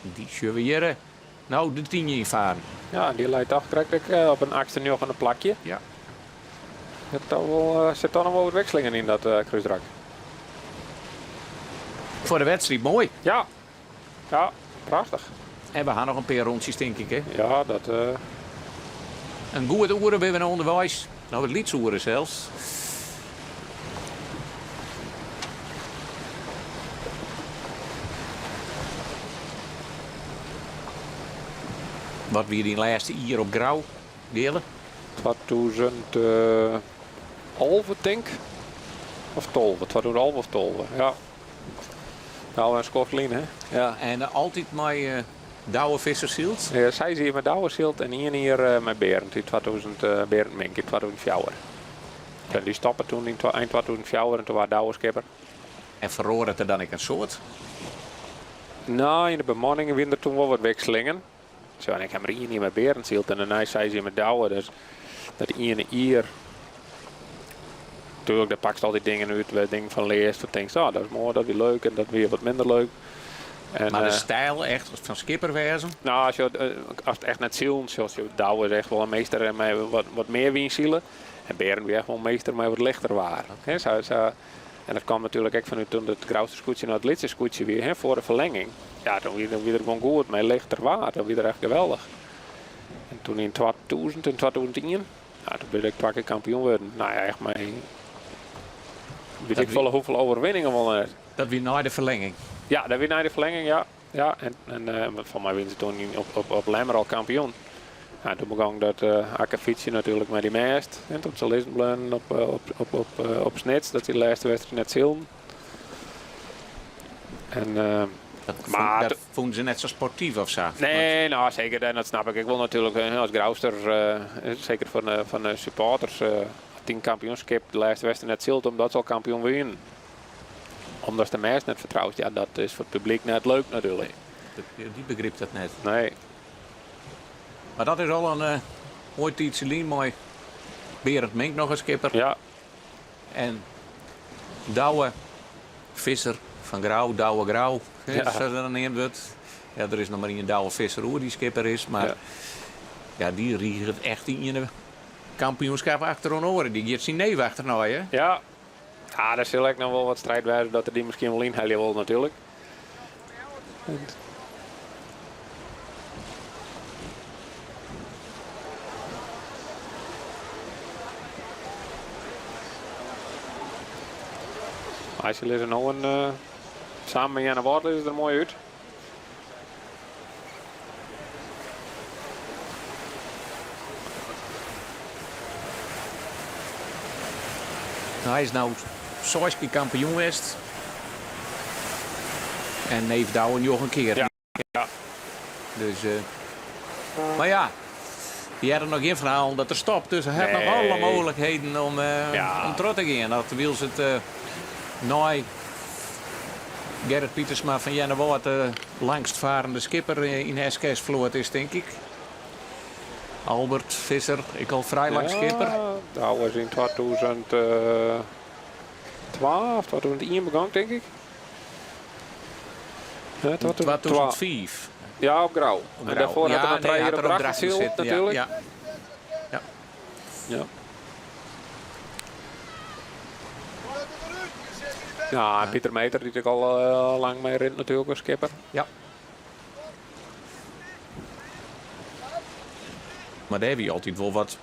Dy sjogge we hjir no de Tynje yn faren. Ja, dy leit toch krekt ek op in achtste, njoggende plakje. Ja. Sit toch wol, eh, sit toch noch wol wat wikselingen yn dat eh, krúsrak. Foar de wedstriid moai. Ja, ja, prachtich. En we ha noch in pear rûntsjes, tink ik. Hè? Ja, dat. eh, In goed oere binne we no ûnderweis. No, it lyts oere sels. Wat wie dyn lêste jier op Grou, Geale? 2011, tink. Of 12, 2011 of 12, ja. No, in skoft lyn, hè. Ja. En altyd mei eh, Douwe Visser syld? Ja, seis jier mei Douwe syld en ien jier eh, mei Berend yn 2000, eh, Berend Mink yn 2004. En dy stoppe toen yn ein 2004 en toen waard Douwe skipper. En feroaret der dan ek in soad? No, yn de bemanning wiene der toen wol wat wikselingen. Zo, en ik ha mar ien jier mei Berend syld en dêrnei seis jier mei Douwe. Dus dat iene jier. Natuerlik, dêr pakst altyd dingen út, wêr dingen fan learst. Dan tinkst, oh, dat is moai, dat wie leuk en dat wie wat minder leuk. En, Mar de eh, styl echt fan skipper wêzen? No, as je, eh, as it echt net silen, zoals je Douwe is echt wol in meester en mei wat, wat mear wyn sile. En Berend wie echt wol in meester mei wat lichter waar. Hè, sa, sa, en dat kwam natuerlik ek fanút toen it Grouster skûtsje nei it lytse skûtsje wie, hè, foar de ferlenging. Ja, toen wie, wie er gewoan goed mei lichter waar. Dat wie er echt geweldich. En toen yn 2000 en 2001, nou, toen bin ik twa kear kampioen wurden. No ja, echt mei, wit ik folle hoefolle oerwinningen wol net. Dat wie nei de ferlenging? Ja, dat wie nei de ferlenging, ja. Ja, en, en eh, foar my wiene se toen yn, op, op, op Lemmer al kampioen. Ja, toen begûn dat uh, akkefytsje natuerlik mei dy mêst. En toen se lizzen bleaunen op, eh, op, op, op, eh, op Snits, dat dy lêste wedstriid net sylden. En, uh, Dat, Maar fûn, dat fûnen se net sa sportyf of sa? Nee, no, seker. En dat snap ik ek wol natuerlik. As Grouster, eh, seker fan de, fan de supporters, eh, dyn kampioenskip de lêste wedstriid net sylt omdat se al kampioen wienen. Omdat de mêst net fertroust. Ja, dat is foar it publyk net leuk natuerlik. Nee, dy begrypt dat net. Nee. Mar dat is al in uh, moai tiidsje lyn mei Berend Mink noch as skipper. Ja. En Douwe Visser fan Grou, Douwe Grou, ja. sa't er dan neamd wurdt. Ja, der is noch mar ien Douwe Visser oer dy't skipper is, mar ja, ja dy riget echt dy iene kampioenskip achteroan oare. Dy giet syn neef achternei, hè? Ja. Ja, der sil ek noch wol wat striid wêze dat er dy miskien wol ynhelje wol natuerlik. Maar se lizze no in, uh, samen met Earnewâld lizze der moai út. Hy is no seis kear kampioen west. En neef Douwe njoggen kear. Ja. Ja. Dus, uh, mar ja, dy hat noch gjin ferhaal dat er stopt. Dus hy hat noch alle mooglikheden om, uh, ja. om troch te gean. Dat wylst it uh, nei Gerrit Pietersma fan Earnewâld de langstfarende skipper yn de SKS-float is, tink ik. Albert Visser, ek al frij lang skipper. Ja, dat was yn 2012 of 2001 begûn, tink ik. Ja, 2005. Ja, op Grou. Op En Grou. dêrfoar hat er Ja, noch nee, trije hat jier op er op Drachten Drachten syld, sitten, ja, natuerlik. ja. Ja. Ja. Ja, en Pieter Meter, dy't ek al eh, lang mei rint natuerlik as skipper. Ja. Mar dêr wie altyd wol wat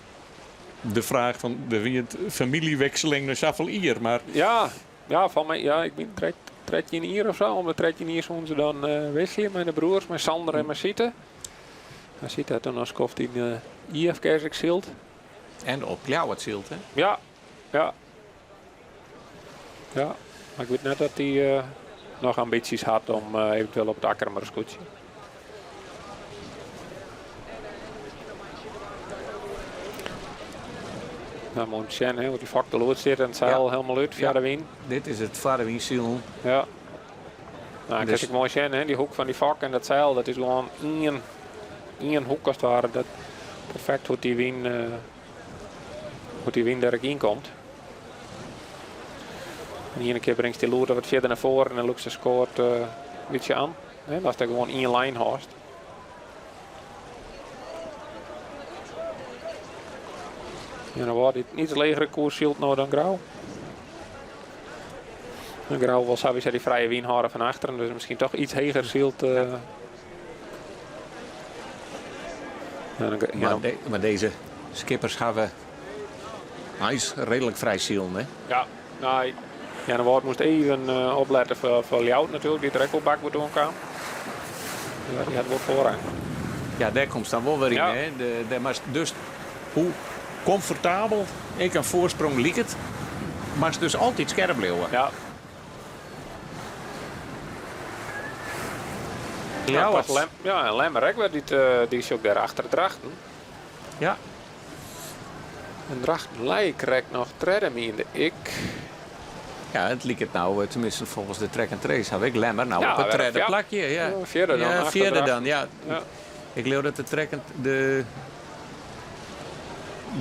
de fraach fan, der wie it famyljewikseling nei safolle jier, mar... Ja, ja, fan my, ja, ik bin krekt 13 jier of sa. Om de 13 jier soene se dan uh, wisselje mei de broers, mei Sander en mei Siete. En Siete hat dan in skoft yn uh, IFKS ek syld. En op Ljouwert syld, hè? Ja, ja. Ja, mar ik wit net dat dy uh, noch ambysjes hat om uh, eventueel op it Akkrumer skûtsje. Nou, moai om te sjen, hè, hoe't dy fok der lûd sit en it seil Ja. hielendal út foar Ja. de wyn. Dit is it foar de wyn silen. Ja. Nou, Dus- dus ik moai sjen, hè, dy hoek fan dy fok en dat seil, dat is gewoan ien hoek as it ware. Dat perfekt hoe't dy wyn, uh, hoe't dy wyn der ek yn komt. En de iene kear bringst dy lûd wat fierder nei foaren en dan lûkst de skoat uh, in bytsje oan. Hè, ast der gewoan ien lijn hâldst. En dan wordt het iets legere koers sylt no dan Grou. En Grou wol sawiesa dy frije wyn hâlde fan achteren, dus miskien toch iets heger sylt. Uh, ja, dan, ja, Mar, de, mar dizze skippers hawwe eins reedlik frij silen, hè? Ja, no, Earnewâld moast even uh, oplette foar Ljouwert natuerlik, dy't der ek op bakboard oankaam. Ja, dy hat wol foarrang. Ja, dêr komst dan wol wer yn, Ja. hè? De, dêr moatst dus hoe komfortabel ek in foarsprong liket, moatst dus altyd skerp bliuwe. Ja. Ja, Ljouwert. toch Lem, ja, en Lemmer ek wer, dy't, uh, dy is ook dêr achter Drachten. Ja. En Drachten lei krekt noch tredde miende ik. Ja, it liket no, eh, teminsten folgens de track and trace, haw ik Lemmer no Ja, op it wer- tredde ja. plakje. Ja, Ja, fjirde dan, Ja, achter fjirde Drachten. dan, ja. Ja. Ik leau dat de track and, de,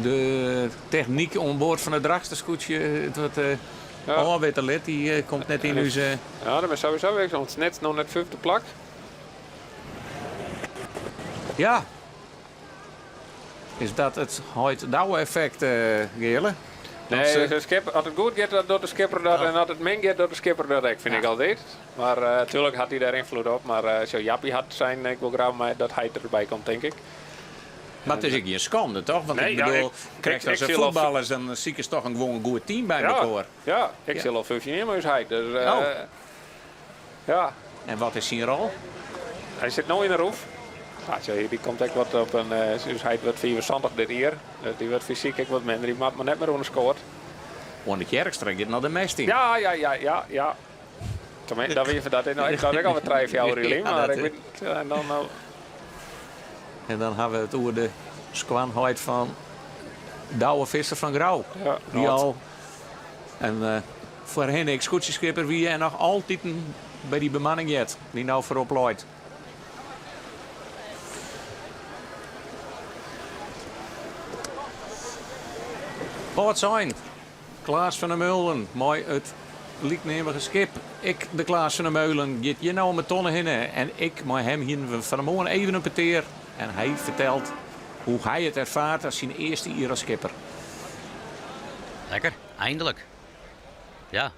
de technyk oan board fan it Drachtsterskûtsje it wat uh, Ja. ôfwitte lit. Dy eh, komt net yn ús... eh, Ja, dat is sowieso weer want Snits noch net fyfde plak. Ja. Is dat it heit Douwe-effekt, eh Geale? Nee, Dat ze- de skipper, as it goed giet, dan docht de skipper dat. En as it min giet, docht de skipper dat ek, fyn ik altyd. Mar natuerlik hat hy dêr ynfloed op. Mar uh, sa Jappie hat sein, ik wol graach mei dat hy derby komt, tink ik. Mar it is ek gjin skande, toch? Want Nee, ik ja, bedoel, ik- krekt ik as sil al- fuotballers, dan sikest toch in gewoan in goed team by Ja, mekoar. ja, ik Ja. sil al 15 jier mei ús heit. Dus, uh, Oh. ja. En wat is syn rol? Hy sit no yn de roef. Ja, tsja, dy komt ek wat op in. Uh, ús heit wurdt 75 dit jier. Dus dy wurdt fysyk ek wat minder. Dy moat mar net mear oan de skoat. Oan de Tjerkstra giet noch de mêst yn. Ja, ja, ja, ja, ja. Tenminste, dat wie dat is, ik dacht ek al wat 3, 4 jier lyn, Ja, mar dat ik wit, en dan no. En dan hawwe we it oer de skoanheit fan Douwe Visser fan Grou. Ja, Dy al en uh, foarhinne ek skûtsjeskipper wie en noch altiten by dy bemanning heart, dy't no foarop leit. Wâldsein, Klaas van der Meulen mei it lykneamige skip. Ek de Klaas van der Meulen giet hjir no om 'e tonne hinne en ik mei him hiene we fan 'e moarn even in petear en hy fertelt hoe't hy it erfaart as syn earste jier as skipper. Lekker, eindelijk. Ja,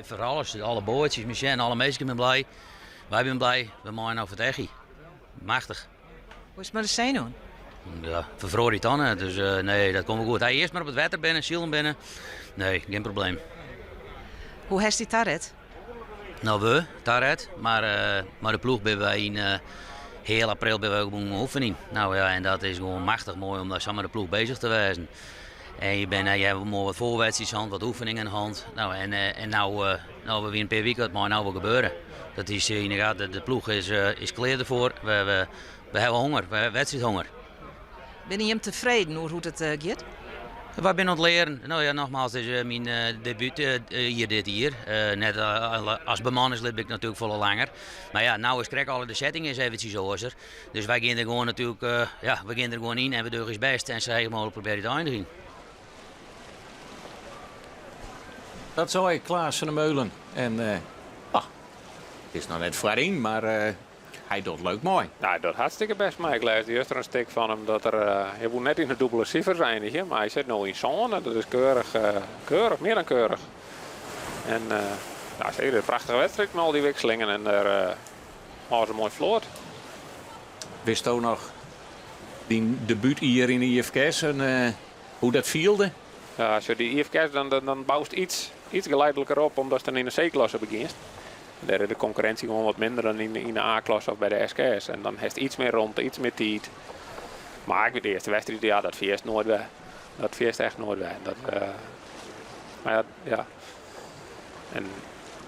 foar alles, alle boatsjes, Michel, alle minsken binne blij. Wy binne blij, we meie no foar it eachje. Machtich. Hoe is it mei de senuwen? Ja, ferfroar dy tannen, dus uh, nee, dat komt wol goed. Hy earst mar op it wetter binne, silen binne. Nee, gjin probleem. Hoe hast dy taret? No we, taret, mar mei de ploech binne wy yn heal april binne wy begûn mei oefening. No ja, en dat is gewoan machtich moai om dêr sa mei de ploech bezich te wêzen. En je binne, je hawwe moai wat foarwedstriids hân, wat oefeningen hân. No, en, en no, no we wiene in pear wike, it mei no wol gebeure. Dat is ynderdaad, de ploech is, is klear derfoar. We, we, we hawwe honger, we hawwe wedstriidhonger. Binne jim tefreden oer hoe't it giet? Wy binne oan it learen. No ja, nogmaals, it is myn debútjier dit jier. Net as bemanningslid bin ik natuerlik folle langer. Mar ja, no is krekt alle de setting is eventsjes oarser. Dus wy gean der gewoan natuerlik, ja, we gean der gewoan yn en we dogge ús bêst en sa heech mooglik probearje te einigjen. Dat sei Klaas van der Meulen. En ah, it is noch net foaryn, mar Hy docht leuk mei. Nou, hy docht hartstikke bêst mei. Ik lêsde juster in stik fan him dat er, hy woe net yn de dûbele sifers einigje, mar hy sit no yn sân en dat is keurich, keurich, mear dan keurich. En ja, seker in prachtige wedstriid mei al dy wikselingen en dêr hâlde se moai float. Witsto noch dyn debútjier yn de IFKS en hoe dat fielde? Ja, sjoch, dy IFKS dan, dan boust iets, iets geleidelijker op omdatst dan yn de C-klasse begjinst. Dêr is de konkurrinsje gewoan wat minder dan yn de A-klasse of by de SKS. En dan hast iets mear romte, iets mear tiid. Mar ik wit de earste wedstriid, ja, dat ferjitst noait wer. Dat ferjitst echt noait wer. Dat, uh, mar ja, ja. En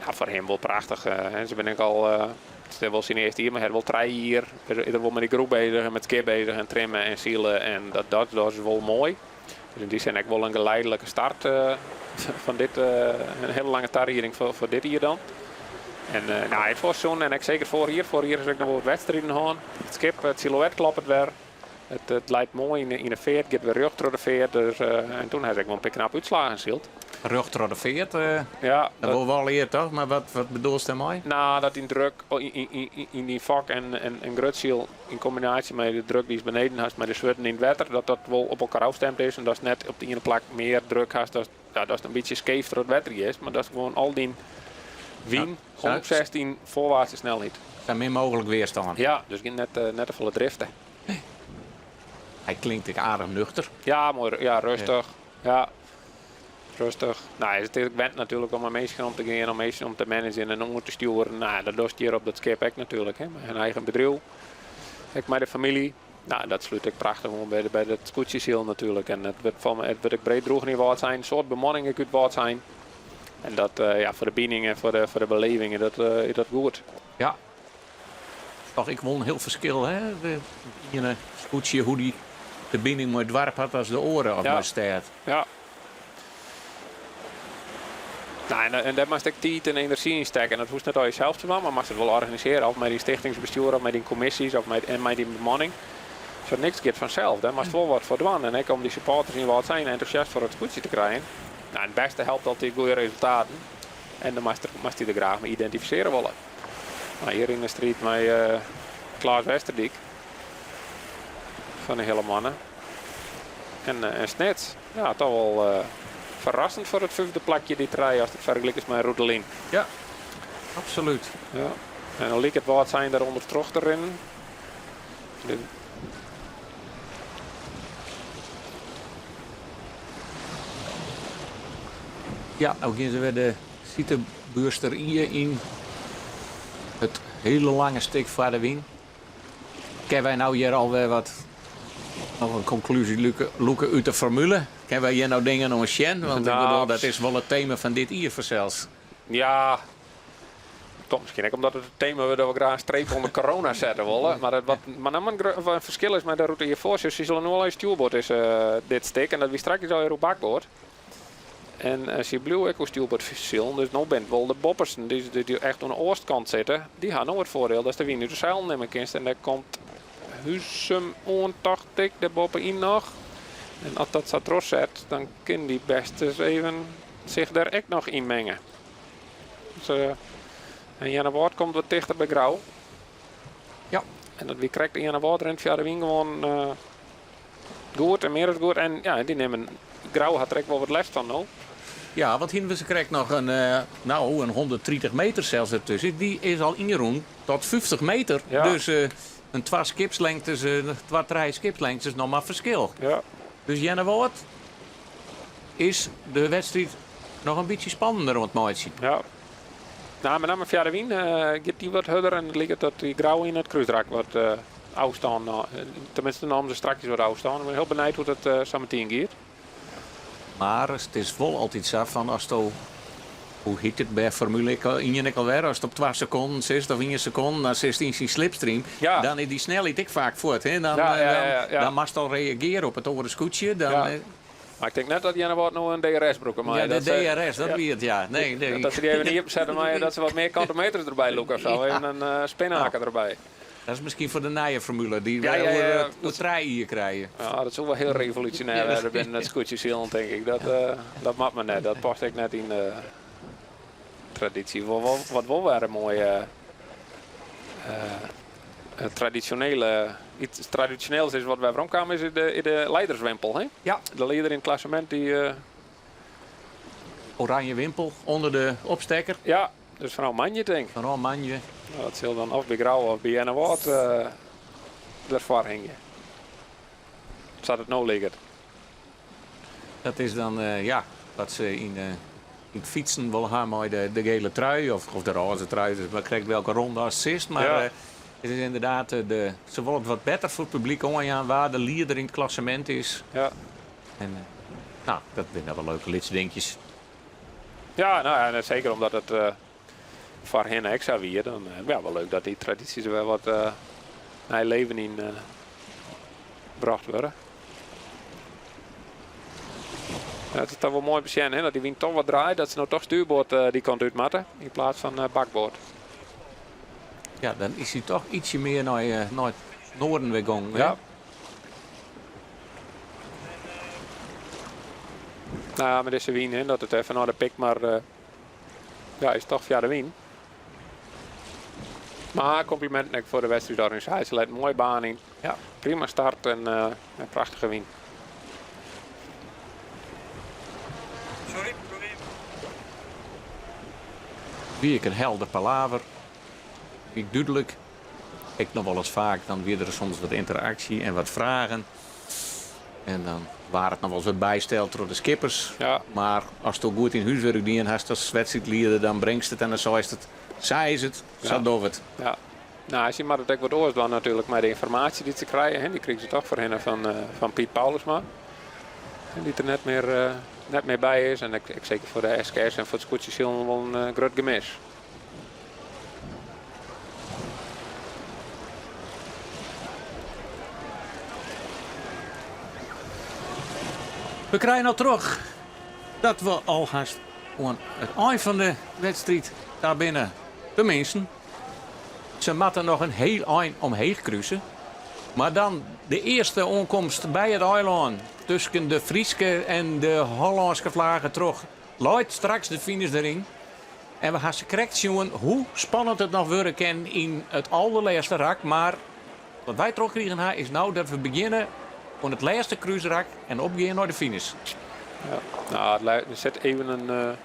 ja, foar him wol prachtich. Uh, se binne ek al, uh, it is wol syn earste jier, mar hy hat wol trije jier is er wol mei dy groep bezich en mei it skip bezich en trimme en sile en dat, dat, dat is wol moai. Dus yn dy sin ek wol in geleidelijke start fan dit, in hiele lange tarieding foar dit jier dan. En nou, it foarseizoen en ek seker foarich jier. Foarich jier is ek noch wol wat wedstriden hân. It skip, it silhouet kloppet wer. It, it leit moai yn de feart, giet wer rjocht troch de feart. Dus, en toen ha se ek wol in pear knappe útslaggen syld. Rjocht troch de feart? Ja. Dat wol wol ear toch? Mar wat, wat bedoelst dêrmei? Nou, dat dyn druk yn dyn fok en, en, en grutsyl yn kombinaasje mei de druk dy'tst beneden hast mei de swurden yn it wetter, dat dat wol op elkoar ôfstimd is en datst net op de iene plak mear druk hast, datst, ja, datst in bytsje skeef troch it wetter giest, mar datst gewoan al dyn wyn ja, omsetst yn foarwaartse snelheid. Sa min mooglik weerstân. Ja, dus gjin net, net te folle drifte. Nee. Hy klinkt ek aardich nuchter. Ja, moai, ja, rêstich. Ja. ja. Rêstich. No, it is wend natuerlik om mei minsken om te gean, om minsken om te managen en oan te stjoeren. No, dat dochst hjir op dat skip ek natuerlik, hè, mei in eigen bedriuw. Ek mei de famylje. No, dat slút ek prachtich oan by, by dat skûtsjesilen natuerlik. En it wurdt, fan, it wurdt ek breed droegen yn Wâldsein, in soad bemanning ek út Wâldsein. En dat, uh, ja, foar de bining en foar de beleving is dat, uh, is dat goed. Ja. Toch ek wol in hiel ferskil, hè? De iene skûtsje, hoe dy de bining mei it doarp hat as de oare of ja. mei stêd. Ja. Nou, en, en dêr moatst ek tiid en enerzjy yn stekke. En dat hoechst net allegear sels te dwaan, mar moatst it wol organisearje. Of mei dyn stichtingsbestjoer, of mei dyn kommisjes, of mei, en mei dyn bemanning. Sa niks giet fansels. Dêr moatst wol wat foar dwaan. En ek om dy supporters yn Wâldsein entûsjast foar it skûtsje te krijen. Nou, it bêste helpt altyd goede resultaten. En dan moatst, moatst dy der graach mei identifisearje wolle. Nou, hjir yn de striid mei uh, Klaas Westerdyk fan de Hille Mannen. En, uh, en Snits. Ja, toch wol uh, ferrassend foar it fyfde plakje dy trije as it fergelike is mei Roedelyn. Ja, absolút. Ja. En dan liket Wâldsein dêrûnder troch te rinnen. De... Ja, no gean se wer de Sitebuerster Ie yn. It hiele lange stik foar de wyn. Kinne wy no hjir alwer wat noch in konklúzje lûke út de formule? Kinne wy hjir no dingen oan sjen? Want ik bedoel, dat is wol it tema fan dit jier fansels. Ja, komt miskien ek omdat it it tema wurdt dat we graach in streep ûnder corona sette wolle. Mar it wat mar no in ferskil is mei de rûte hjirfoar, se sille no al even stjoerboard is dit stik en dat wie strakjes al oer bakboard. En uh, sy bliuwe ek oer stjoerboard silen, dus no binne it wol de boppesten dy't dy echt oan de oastkant sitte. Dy ha no it foardiel datst de wyn út de seilen nimme kinst. En dêr komt Huzum oan, tocht ik, dêr boppe-yn noch. En as dat sa trochset, dan kin dy bêst ris even sich dêr ek noch yn minge. Dus, uh, en Earnewâld komt wat tichter by Grou. Ja. En dat wie krekt Earnewâld rint fia de wyn gewoan uh, Goed en mear as goed. En ja, dy nimmen Grou hat der ek wol wat lêst fan no. Ja, want hiene we se krekt noch in, no, in 130 meter sels dertusken. Dy is al ynrûn tot 50 meter. Ja. Dus in twa skipslengtes, twa, trije skipslengtes noch mar ferskil. Ja. Dus Earnewâld is de wedstriid. Noch in bytsje spannender oan it meitsjen. Ja. No, met name fia de wyn giet dy wat hurder en it liket dat dy Grou yn it krúsrak wat ôfstân, tenminste namen se strakjes wat ôfstân. Ik bin hiel benijd hoe't it sa metien giet. Mar it is wol altyd sa fan asto, hoe hyt it by Formule ien ek alwer, ast op twa sekonden sitst of ien sekonde, dan sitst yn syn slipstream, dan is dy snelheid ek faak fuort. Hè? Dan, dan moatst al reagearje op it oare skûtsje. Dan, Mar ik tink net dat Earnewâld no in DRS brûke mei. Ja, de DRS, dat wie it, ja. Nee, nee. Dat se dy even iepensette meie, dat se wat mear kante meters derby lûke of sa. Even in spinnaker derby. Dat is miskien foar de nije formule, dy't we oer trije jier krije. Ja, dat soe wol hiel revolúsjonêr wêze binnen it skûtsjesilen, tink ik. Dat, dat moat mar net. Dat past ek net yn de tradysje. Wat wol wer in moaie tradisjonele, iets tradisjoneels is wat wer weromkaam is, is de, de leiderswimpel. Hè? Ja. De lieder yn it klassemint dy. Oranje wimpel ûnder de opstekker. Ja, dus fanôf moandei tink. Fanôf moandei. No, dat sil dan of by Grou of by Earnewâld derfoar hingje. Sa't it no liket. Dat is dan ja, wat se yn it fytsen wol ha mei de gele trui of de rôze trui, dus mar krekt welke ronde ast sitst. Mar it is ynderdaad, de, se wolle it wat better foar it publyk oanjaan wa de lieder yn it klassemint is. En no, dat binne wol leuke lytse dinkjes. Ja, no ja, seker omdat it foarhinne ek sa wie. Dan ja, wol leuk dat dy tradysjes wer wat nij leven yn brocht wurde. Ja, it is toch wol moai besjen hè, dat dy wyn toch wat draait, dat se no toch stuurboard dy kant út moatte yn plaats fan bakboard. Ja, dan is hy toch ietsje mear nei, nei it noarden wer gong. Ja. No ja, mei dizze wyn, hè, dat it even nei de pik mar ja, is toch fia de wyn. Mar kompliminten ek foar de wedstriidorganisaasje. Leit in moaie baan yn. Ja. Prima start en in prachtige wyn. Sorry, sorry. Wie ek in helder palaver. Wie dúdlik. Ek noch wolris faak, dan wie der soms wat ynteraksje en wat fragen. En dan waard it noch wolris wat bysteld troch de skippers. Ja. Mar asto goed dyn húswurk dien hast as wedstriidlieder, dan bringst it en dan seist it, sa is it, sa dogge we it. Ja. No, sy moatte it ek wat oars dwaan natuerlik mei de ynformaasje dy't se krije. Hè. Dy krije se toch foarhinne fan Piet Paulusma. Dy't der net mear, net mear by is. En ek, ek seker foar de SKS en foar it skûtsjesilen wol in grut gemis. We krije no troch dat we al hast oan it ein fan de wedstriid ta binne. Teminsten, se moatte noch in hiel ein omheech kruse. Mar dan de earste oankomst by it eilân tusken de Fryske en de Hollânske flagge troch leit straks de finish deryn. En we ha sakrekt sjoen hoe spannend it noch wurde kin yn it alderlêste rak. Mar wat wy trochkrigen ha is no dat we begjinne oan it lêste krúsrak en opgean nei de finish. Ja, no, der sit even in,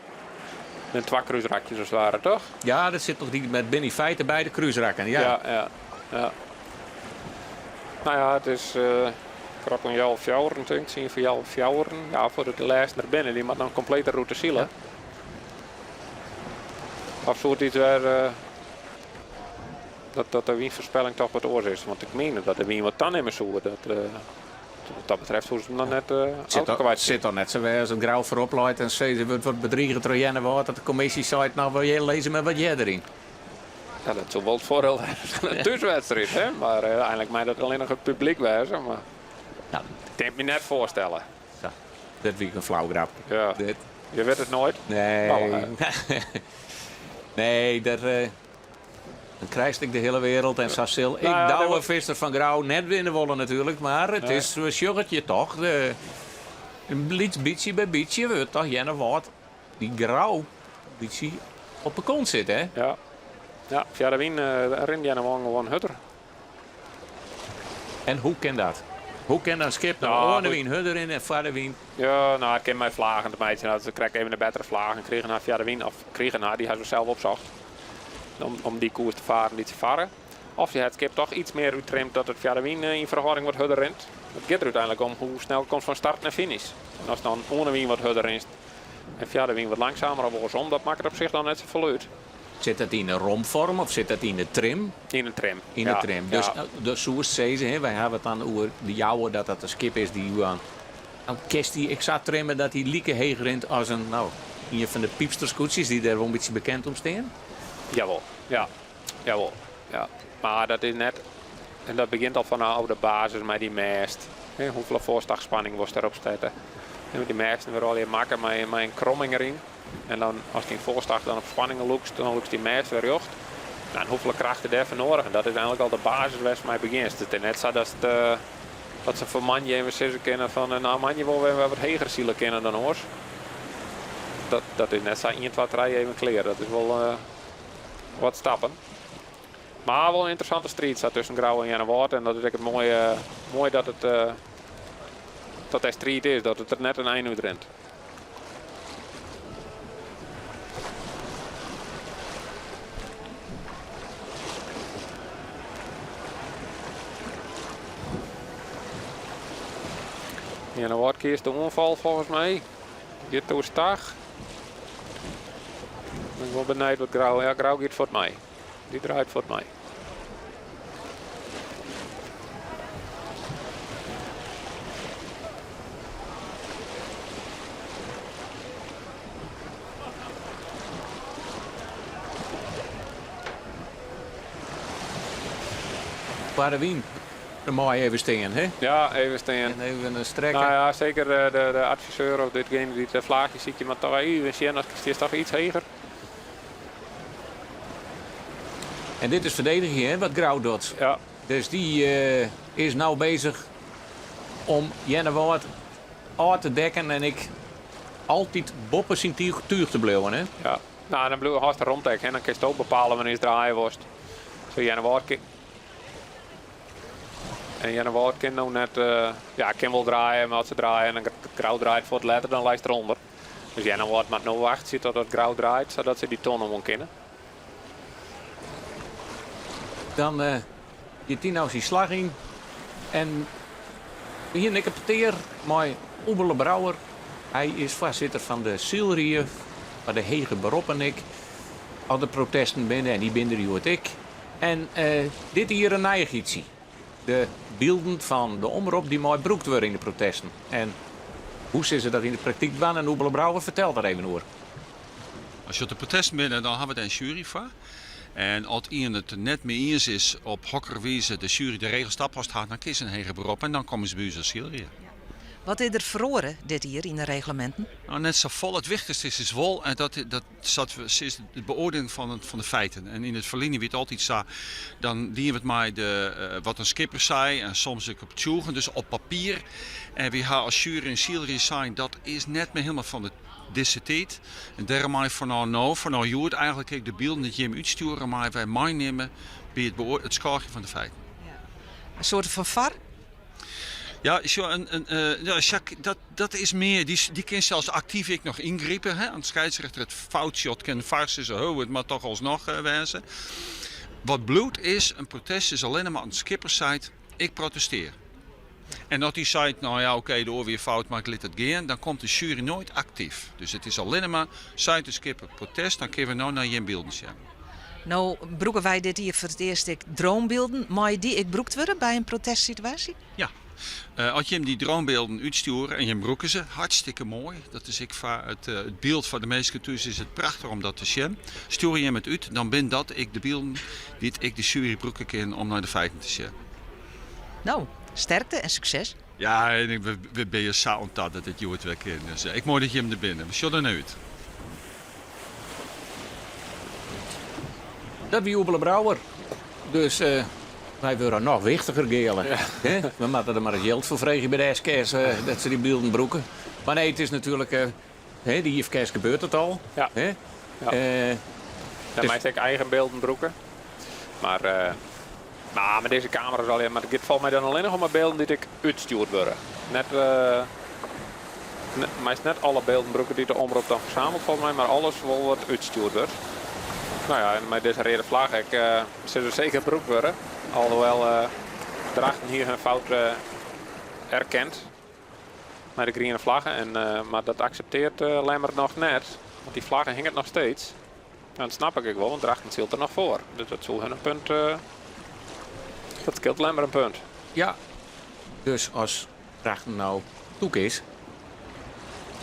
in twa krúsrakjes as it ware, toch? Ja, der sit noch dy met binne yn feite beide krúsrakken. Ja. Ja, ja, ja. No ja, it is uh, krap oan healwei fjouweren, tink, tsien foar healwei fjouweren. Ja, foardat de lêsten der binne, dy moat noch in komplete rûte sile. Of soe it iets wer uh, dat, dat de wynfoarspelling toch wat oars is? Want ik mien dat de wyn wat tanimme soe. Dat, uh, wat dat betreft hoecht it noch net uh, It sil toch net sa wêze as Grou foarop leit en se wurdt wat bedrige troch Earnewâld dat de kommisje seit, no we lizze mar wat earder yn. Ja, dat soe wol it foardiel wêze fan in thúswedstriid, hè? Mar uh, eigenlik mei dat allinnich it publyk wêze. Mar ja. ik kin it my net foarstelle. Sa, dat wie in flau grap. Ja. Dit. Je wit it noait. Nee. Nou, nee, dat, uh, dan krijst ik de hiele wereld en sa sil ik Nou ja, Douwe Visser fan Grou net winne wolle natuerlik, mar it Nee. is, we sjogge it je toch, de, in lyts bytsje by bytsje wurdt toch Earnewâld dy Grou bytsje op 'e kont sit, hè? Ja. Ja, fia de wyn uh, rint Earnewâld gewoan hurder. En hoe kin dat? Hoe kin in skip no Nou, oan de goed. wyn hurder rinne en foar de wyn? Ja, no, it kin mei flagen te meitsjen. Dat se krekt even de bettere flagen krigen ha fia de wyn. Of krigen ha, dy ha se sels opsocht. Om, om dy koers te faren dy't se farre. Of je het skip toch iets mear úttrimd dat it fia de wyn yn ferhâlding wat hurder rint. It giet der úteinlik om hoe snel komst fan start nei finish. En ast dan oan de wyn wat hurder rinst. En fia de wyn wat langsumer of oarsom, dat makket op sich dan net safolle út. Sit dat yn de rompfoarm of sit dat yn de trim? Yn de trim. Yn de trim. Dus do soest sizze, hè, wy hawwe it dan oer de Jouwer dat dat in skip is dy't dan kinst dy ek sa trimme dat hy like heech rint as in, no, ien fan de Pypsterskûtsjes dy't dêr wol in bytsje bekend om stean? Jawol, ja. Jawol, ja. Mar dat is net, en dat begjint al fan de oude basis mei dy mêst. Hoefolle foarstachspanning wolst dêrop sette? Dy mêsten wurde allegear makke mei in kromming deryn. En dan ast dyn foarstach dan op spanning lûkst, dan lûkst dy mêst wer rjocht. Nou, en hoefolle kracht is dêrfoar nedich? En dat is eigenlik al de basis wêr'tst mei begjinst. It is net sa datst, dat se foar moandei even sizze kinne fan nou moandei wolle we wer wat heger sile kinne dan oars. Dat, dat is net sa ien, twa, trije even klear. Dat is wol wat stappen. Mar wol in ynteressante striid sa tusken Grou en Earnewâld. En dat is ek it moaie, moai dat it dat der striid is, dat it der net in ein út rint. Earnewâld kiest de oanfal folgens my. Giet oerstach. Ik bin wol benijd wat Grou. Ja, Grou giet fuort mei. Dy draait fuort mei. Foar de wyn. Dan mei even stean, hè? Ja, even stean. En even in strekke. Nou ja, seker de adviseur of ditgene dy't de flaachjes sykje moat toch even sjen, as stiest toch iets heger. En dit is ferdedigje, hè, wat Grou docht. Ja. Dus dy is no bezich om Earnewâld ôf te dekken en ek altyd boppe syn túch te bliuwen, hè? Ja, nou, dan bliuw hast de romte ek, hè. Dan kinst ook bepale wannear'tst draaie wolst. Zo Earnewâld kin En Earnewâld kin no net, ja, kin wol draaie, mar as se draaie en dan Grou draait fuort letter, dan leist derûnder. Dus Earnewâld moat no wachtsje tot dat Grou draait, sadat se dy tonne oan kinne. Dan giet dy no syn slach yn. En we hienen ek in petear mei Oebele Brouwer. Hy is foarsitter fan de Sylrie foar de hege beroppen ek. As der protesten binne, en dy binne der hjoed ek. En dit jier in nijichheidsje. De bylden fan de omrop dy mei brûkt wurde yn de protesten. En hoe sille se dat yn de praktyk dwaan? En Oebele Brouwer fertelt der even oer. As je op de protesten binne, dan hawwe we dêr in sjuery foar. En as ien it net mei iens is op hokker wize de sjuery de regels tapast hat, dan kin se in heger berop en dan komme se by ús as sylrie. Wat is der feroare dit jier yn de regleminten? No, net safolle. It wichtichste is, is wol, en dat, dat sa't we sizze, de beoardieling fan, fan de feiten. En yn it ferline wie it altyd sa, dan dienen we it mei de, eh, wat in skipper sei en soms ek op tsjûgen, dus op papier. En wy ha as sjuery en sylrie sein, dat is net mear hielendal fan de dizze tiid. En dêrom mei fanôf no, fanôf hjoed eigenlik ek de bylden dy't jim útstjoere, meie wy meinimme by it, it skôgjen fan de feiten. In soarte fan VAR? Ja, sjoch, in, in, eh, ja, Jacques, dat, dat is mear, dy, dy kin sels aktyf ek noch yngripe. Hè? As de skiedsrjochter it fout sjocht, kin VAR sizze, ho, it moat toch alsnoch eh, wêze. Wat bliuwt is, in protest is allinnich mar as in skipper seit, ik protestear. En as dy seit, no ja, oké, de oar wie fout, mar ik lit it gean, dan komt de sjuery noait aktyf. Dus it is allinnich mar, seit de skipper protest, dan kinne we no nei jim bylden sjen. No brûke wy dit jier foar it earst ek dronebylden. Meie dy ek brûkt wurde by in protestsituaasje? Ja. As jim dy dronebylden útstjoere en jim brûke se, hartstikke moai. Dat is ek foar it byld foar de minsken thús is it prachtich om dat te sjen. Stjoere jim it út, dan binne dat ek de bylden dy't ek de sjuery brûke kin om nei de feiten te sjen. No, sterkte en sukses. Ja, en ik, we binne sa oan ta dat it hjoed wer kin. Dus ek moai dat jim der binne. We sjogge der nei út. Dat wie Oebele Brouwer. Dus uh, wy wurde noch wichtiger, Geale. Ja. We moatte der mar it jild foar freegje by de SKS uh, dat se dy bylden brûke. Mar nee, it is natuerlik... Uh, de IFKS gebeurt it al. Ja. Ja. Ja, meist ek eigen bylden brûke. Mar, mar mei dizze kamera's al, mar it giet folgens my dan allinnich om de bylden dy't ek útstjoerd wurde. Net, meist net alle bylden brûke dy't de omrop dan fersamelt folgens my, mar alles wol wat útstjoerd wurdt. No ja, en mei dizze reade flagge ek sille se seker brûkt wurde. Alhoewel Drachten hier hun fout erkent. Mei de griene flagge. En, mar dat akseptearret Lemmer noch net. Want dy flagge hinget noch steeds. Dat snap ik ek wol, want Drachten sylt der noch foar. Dus dat soe hun in punt. Dat skeelt Lemmer in punt. Ja, dus as Drachten no tûk is,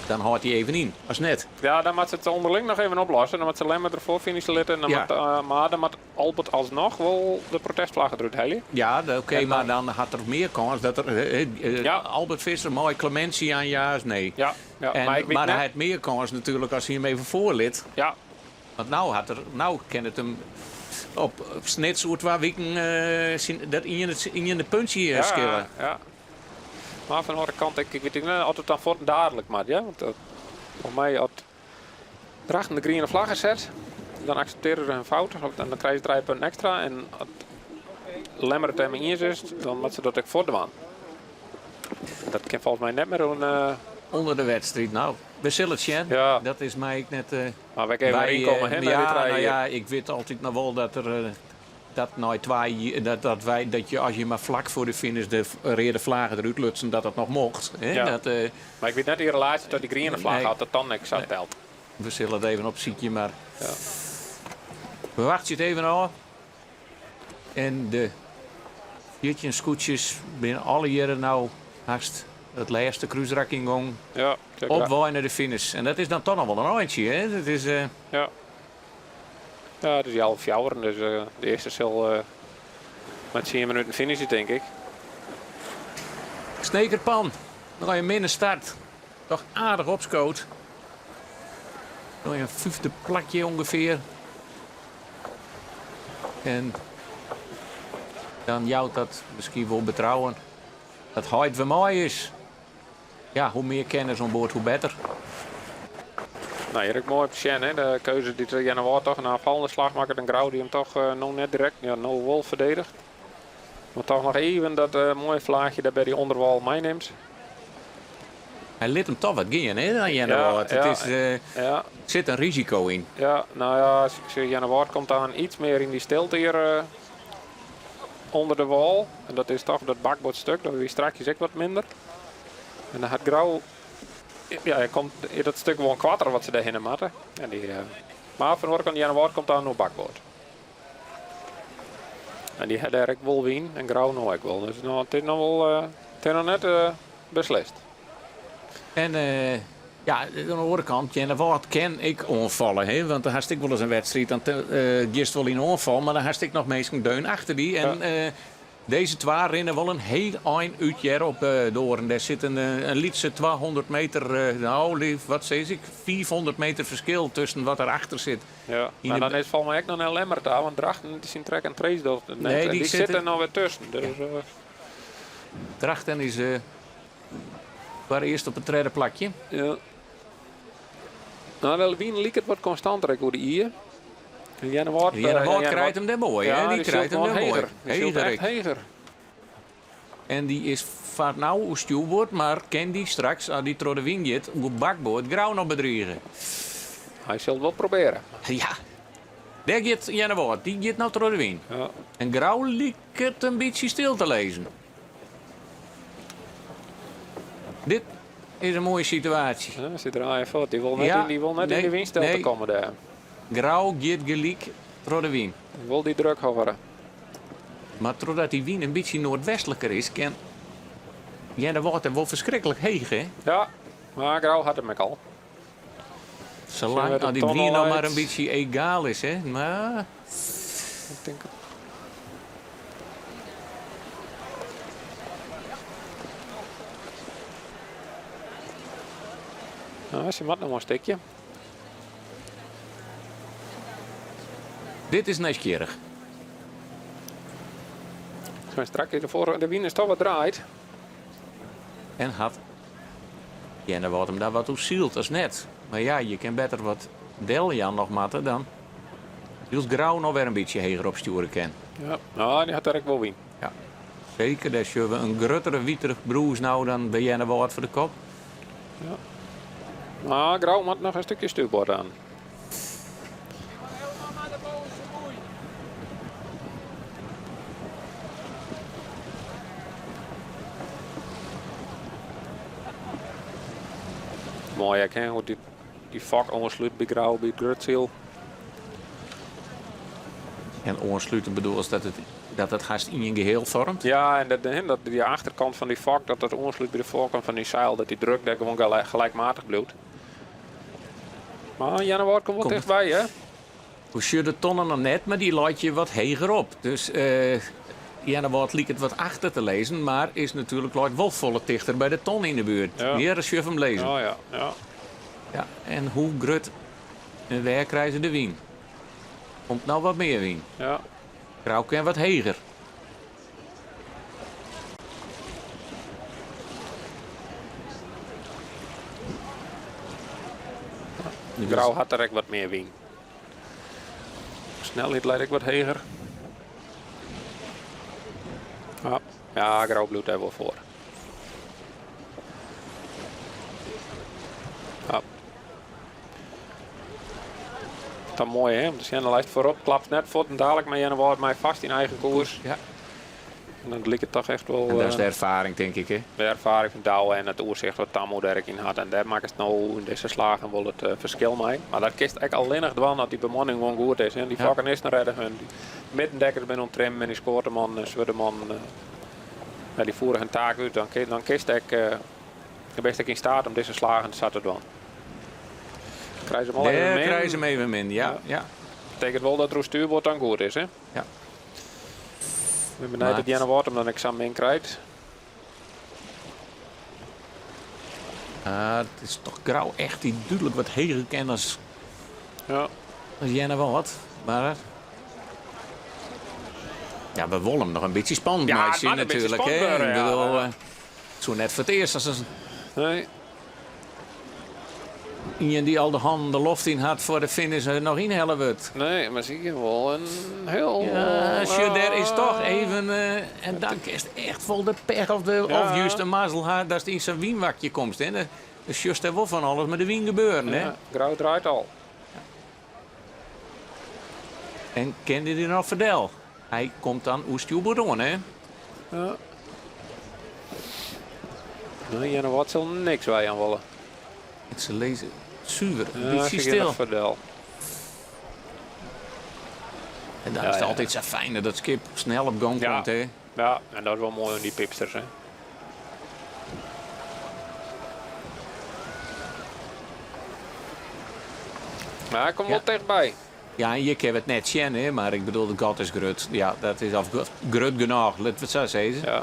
dan hâldt hy even yn, as net. Ja, dan moat se it ûnderling noch even oplosse. Dan moat se Lemmer derfoar finishe litte. En dan moat, mar dan moat Albert alsnoch wol de protestflagge derút helje. Ja, oké, mar dan hat er mear kâns dat er. Albert Visser mei clementie jaan ja as nee. Ja, ja, en, mar ik wit mar net. hy hat mear kâns natuerlik as hy him even foarlit. Ja. Want no hat er, no kin it him op Snits oer twa wiken syn, dat iene, iene puntsje skille. Ja, ja. Mar fan de oare kant, ik, ik wit ek net oft it dan fuortendadelijk moat, ja? Want foar my as Drachten de griene flagge set, dan akseptearje se hun fout en dan krije se trije punten ekstra. En as Lemmer it dêrmei iens is, dan moat se dat ek fuortdwaan. Dat kin folgens my net mear oan. Under de wedstriid. No, we sille it sjen. Dat is my ek net. Mar wy kinne wer ynkomme, hè, nei dy trije Nou ja, ik wit altyd noch wol dat der dat nei twa jier, dat, dat, wy, dat je as je mar flak foar de finish de reade flagge derút lutsen, dat dat noch mocht. Hè? Ja. Dat, Mar ik wit net yn relaasje ta dy griene flagge, Nee. oft dat dan ek sa telt. We sille it even opsykje, mar Ja. we wachtsje it even ôf. En de 14 skûtsjes binne allegearre no hast it lêste krúsrak yngong. Ja, op wei nei de finish. En dat is dan toch noch wol in eintsje, hè? Dat is, Ja. Ja, it is healwei fjouweren, dus de earste sil mei tsien minuten finishe, tink ik. Snekerpan, nei in minne start, toch aardich opskood. Nei in fyfde plakje ûngefear. En dan jout dat miskien wol betrouwen dat heit wer mei is. Ja, hoe mear kennis oan board, hoe better. No, hjir ek moai op te sjen, hè? De keuze dy't Earnewâld toch in aanvallende slach makket en Grou dy him toch no net direkt, ja, no wol ferdediget. Mar toch noch even dat moaie flaachje dêr by dy ûnderwâl meinimt. Hy lit him toch wat gean, hè, dan Earnewâld. Ja, It is, sit in risiko yn. Ja, no ja, as ik sjoch, Earnewâld komt dan iets mear yn dy stilte hjir ûnder de wâl. En dat is toch dat bakboardstuk, dat wie strakjes ek wat minder. En dan hat Grou, ja, hy komt yn dat stuk gewoan koarter wat se dêrhinne moatte. En dy, mar fan de oare kant, Earnewâld komt dan oer bakboard. En dy hat dêr ek wol wyn en Grou no ek wol. Dus no, it is noch wol, it is noch net beslist. En ja, oan de oare kant, Earnewâld kin ek oanfalle. Hè? Want dan hast ek wolris in wedstriid, dan giest wol yn oanfal, mar dan hast ek noch minsken deun achter dy. En dizze twa rinne wol in hiel ein út hjir op Doorn. Dêr sit in lytse 200 meter, no, wat sis ik, 500 meter ferskil tusken wat der achter sit. Ja, mar dan is folgens my ek noch nei Lemmer ta, want Drachten dy syn track and trace docht it net. Nee, En dy dy sit sit der noch wer tusken. Dus, Drachten is foar earst op it tredde plakje. Ja. No, de wyn liket wat konstanter ek oer de Ie. Earnewâld, Earnewâld krijt him dêr moai, hè? Ja, Dy dy krijt sylt him dêr moai. heger. Dy sylt Heger echt ek. heger. En dy is foar no oer stjoerboard, mar kin dy straks, as dy troch de wyn giet, oer bakboard Grou noch bedrige? Hy sil it wol probearje. Ja. Dêr giet Earnewâld, dy giet no troch de wyn. Ja. En Grou liket in bytsje stil te lizzen. Dit is in moaie situaasje. Ja, se draaie fuort. Dy wol net, Ja, yn, dy wol net nee, yn de wyn stil te nee. komme dêr. Grou giet gelyk troch de wyn. Dy wol dy druk hâlde. Mar trochdat dy wyn in bytsje noardwestliker is, kin Earnewâld der wol ferskriklik heech, hè? Ja, mar Grou hat him ek al. Salang as dy wyn noch mar in bytsje egaal is, hè? Mar. Ik tink. No, se moat noch wol in stikje. Dit is nijsgjirrich. Strak is de wyn is toch wat draaid. En hat Earnewâld him daar wat oer syld as net. Mar ja, je kin better wat deljaan noch moatte dan wylst Grou noch wer in bytsje heger opstjoere kin. Ja, no, dy hat dêr ek wol wyn. Ja, seker. Dêr sjogge we in gruttere, wietere brûs no dan by Earnewâld foar de kop. Ja. Mar Grou moat noch in stikje stuurboard oan. Moai ek, hè, hoe dy, dy fok oanslút by Grou, by it grutsyl. En oansluten bedoelst dat it, dat it hast ien geheel vormt? Ja, en dat, hè, dat dy achterkant fan dy fok, dat dat oanslút by de foarkant fan dy seil, dat dy druk dêr gewoan gelijkmatig bliuwt. Mar Earnewâld komt wol tichtby, hè? We sjogge de tonne noch net, mar dy leit hjir wat heger op. Dus Earnewâld liket wat achter te lizzen, mar is natuerlik leit wol folle tichter by de ton yn de buert. Ja. Hjir sjogge we him lizzen. Oh ja, ja. Ja, en hoe grut en wêr krije se de wyn? Komt no wat mear wyn? Ja. Grou kin wat heger. Grou hat der ek wat mear wyn. Snelheid leit ek wat heger. Ja, ja Grou bliuwt dêr wol foar. Ja. Dan moai hè, om te sjen, de lijst foarop klapt net fuortendalik mei Earnewâld mei fast yn eigen koers. Ja. En dan liket it toch echt wol. En dat is de erfaring, tink ik, hè? De erfaring fan Douwe en it oersicht wat Tammo der ek yn hat. En dêr makkest no yn dizze slagen wol it ferskil mei. Mar dat kinst ek allinnich dwaan as dy bemanning gewoan goed is. Hè. Dy Ja. fokkenisten redde hun. Dy middendekkers binne oan it trimmen en dy skoateman en swurdeman, ja, dy fiere hun taak út. Dan dan kinst ek, dan bist ek yn steat om dizze slagen sa te dwaan. Krije se him al even Dêr min. krije se him even min, ja. ja. Betekent wol dat der oer stuurboard dan goed is, hè? Ja. Ik bin benijd dat Earnewâld him dan ek sa min krijt. Ah, it is toch Grou echt dy't dúdlik wat heger kin as, ja. as Earnewâld. Mar ja, we wolle him noch in bytsje spannend Ja, it meitsje moat in bytsje natuerlik. spannend hè. wurde, Ik ja. bedoel, it soe net foar it earst as in Nee. Ien dy't al de hannen de loft yn hat foar de finish noch ynhelle wurdt. Nee, mar sil ik wol in hiel. Ja, sjoch, dêr is toch even. En dan kinst echt wol de pech of, de, Ja. of juist de mazzel ha datst yn sa'n wynwakje komst. Hè. Dan sjochst dêr wol fan alles mei de wyn gebeuren. Hè. Ja, Grou draait al. En kin dy der noch ferdel? Hy komt dan oer stjoerboard oan, hè? Ja. Nee, Earnewâld sil niks weijaan wolle. Se lizze suver, in Ja, bytsje se gean stil. noch ferdel. En dan Ja, is it ja. altyd sa fijn dat dat skip snel op gong Ja. komt, hè? Ja, en dat is wol moai oan dy pypsters, hè. Maar hy komt Ja. wol tichtby. Ja, en hjir kinne we it net sjen, hè, mar ik bedoel, de gat is grut. Ja, dat is of grut genôch, litte we it sa sizze. Ja.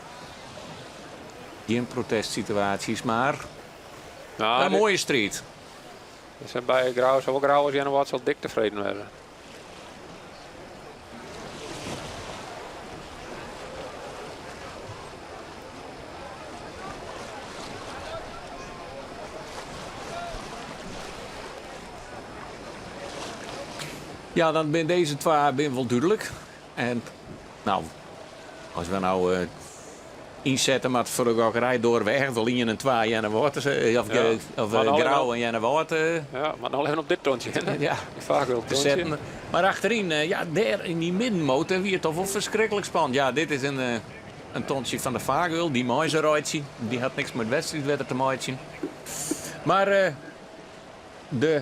Gjin protestsituaasjes, mar Nou, in dit- moaie striid. Is by Grou, sawol Grou as Earnewâld sil dik tefreden wêze. Ja, dan binne dizze twa bin wol dúdlik. En nou, as we nou ynsette moatte foar de gokkerij, doare we echt wol ien en twa Earnewâld, of, Ja. of Maar nou Grou even- en Earnewâld Ja, mar no even op dit tontsje. hè? Ja. Vaak te setten. Mar achteryn, ja, dêr yn dy middenmoat wie it toch wol ferskriklik spannend. Ja, dit is in tontsje fan de Vaargeul, dy mei se reitsje. Dy hat niks mei it wedstriidwetter te meitsjen. Mar de,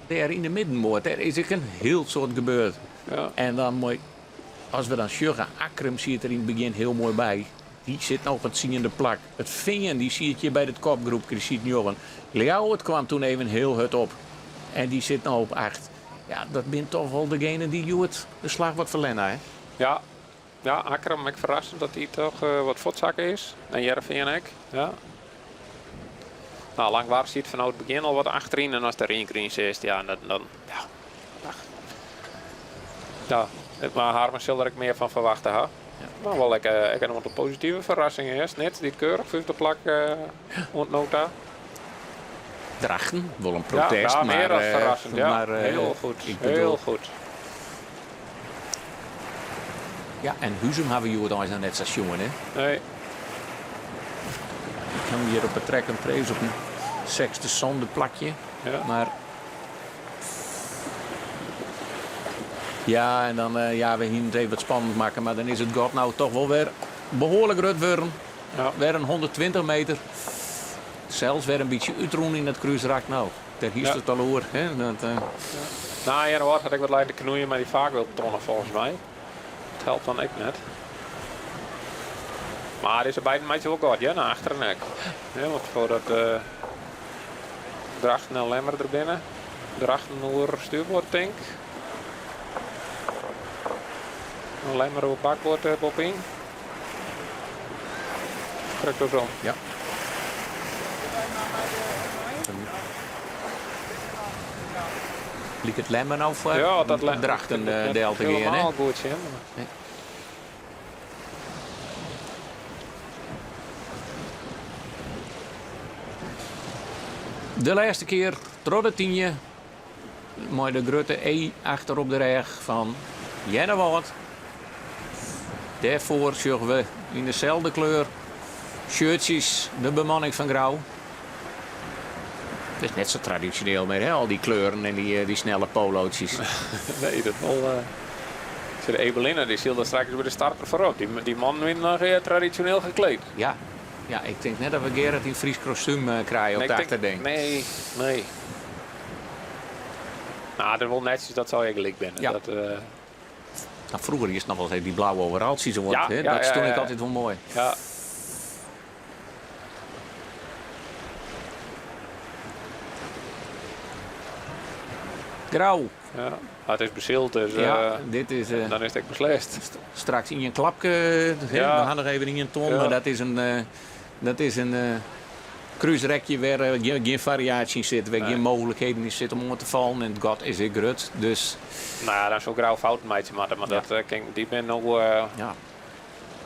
dêr yn de middenmoat, dêr is ek in hiel soad gebeurd. Ja. En dan moai, as we dan sjogge, Akkrum siet der yn it begjin hiel moai by. Dy sit no op it tsiende plak. It Fean dy siet hjir by it kopgroepke, dy siet njoggen. Ljouwert kwam toen even hiel hurd op en dy sit no op acht. Ja, dat binne toch wol degenen dy't hjoed de slach wat ferlern ha, hè? Ja, ja Akkrum, ek ferrassend dat dy toch wat fuortsakke is. En Hearrenfean ek, ja. Nou, Langwar siet fanôf it begjin al wat achteryn en as der ien kear yn sitst, ja, dan, dan ja. Ach. Ja, mar Harmen sil der ek mear fan ferwachte ha. Mar wol ek, ek in oantal positive ferrassingen. Hè. Snits, dy't keurich fyfde plak oant no ta. Drachten, wol in protest, Ja, ja, mear mar, as ferrassend. Ja, mar, hiel goed, ik hiel bedoel goed. Ja, en Huzum ha we hjoed eins noch net sa sjoen, hè? Nee. Ik ha him hjir op 'e track and trace op in sechsde, sânde plakje. Ja. Mar ja, en dan, ja, we hiene it even wat spannend makke, mar dan is it gat no toch wol wer behoarlik grut wurden. Ja. Wer in 120 meter. Sels wer in bytsje útrûn yn dat krúsrak. No, dêr hiest it al oer. Hè? Dat, uh... Nou, Earnewâld hat ek wat lein te knoeien mei dy vaargeultonne folgens my. Dat helpt dan ek net. Mar dizze beiden meitsje wol gat, ja, nei achteren ek. Ja, want foardat uh, Drachten en Lemmer der binne. Drachten oer stuurboard tink. Lemmer oer bakboard uh, boppe-yn. Krekt oarsom. Ja. Liket Lemmer no foar ja, dat Drachten del te gean. Helemaal goed sjen. Nee. De lêste kear troch de tynje mei de grutte E achter op de rêch fan Earnewâld. Dêrfoar sjogge we yn deselde kleur shirtsjes de bemanning fan Grou. Het is net sa tradisjoneel mear, hè? Al dy kleuren en dy, dy snelle polootjes. Nee, dat wol. Uh, de Ebelinne dy sil straks by de starter foarop. Dy, dy mannen wiene noch uh, tradisjoneel gekleed. Ja. ja, ik tink net dat we Gerrit yn Frysk kostuum uh, krije op nee, de achterding. Nee, nee. Nou, dat wol netsjes dat se gelyk binne. Ja. Dat, uh... nou, froeger is het noch wol dy blauwe overaltsjes. Ja, hè? ja, dat stond ja, ik altyd wol moai. Ja. Grou. Ja, het is besyld, dus ja, uh, dit is, uh, dan is it ek beslist. Straks yn in klapke, ja. we ha noch even yn in ton, Ja. mar dat is in, uh, dat is in krúsrekje wêr gjin fariaasje yn sit, wêr Nee. gjin mooglikheden yn sit om oan te fallen en it gat is ek grut. Dus Nou ja, dan soe Grou fouten meitsje moatte, mar dat, kin, dy binne no ja.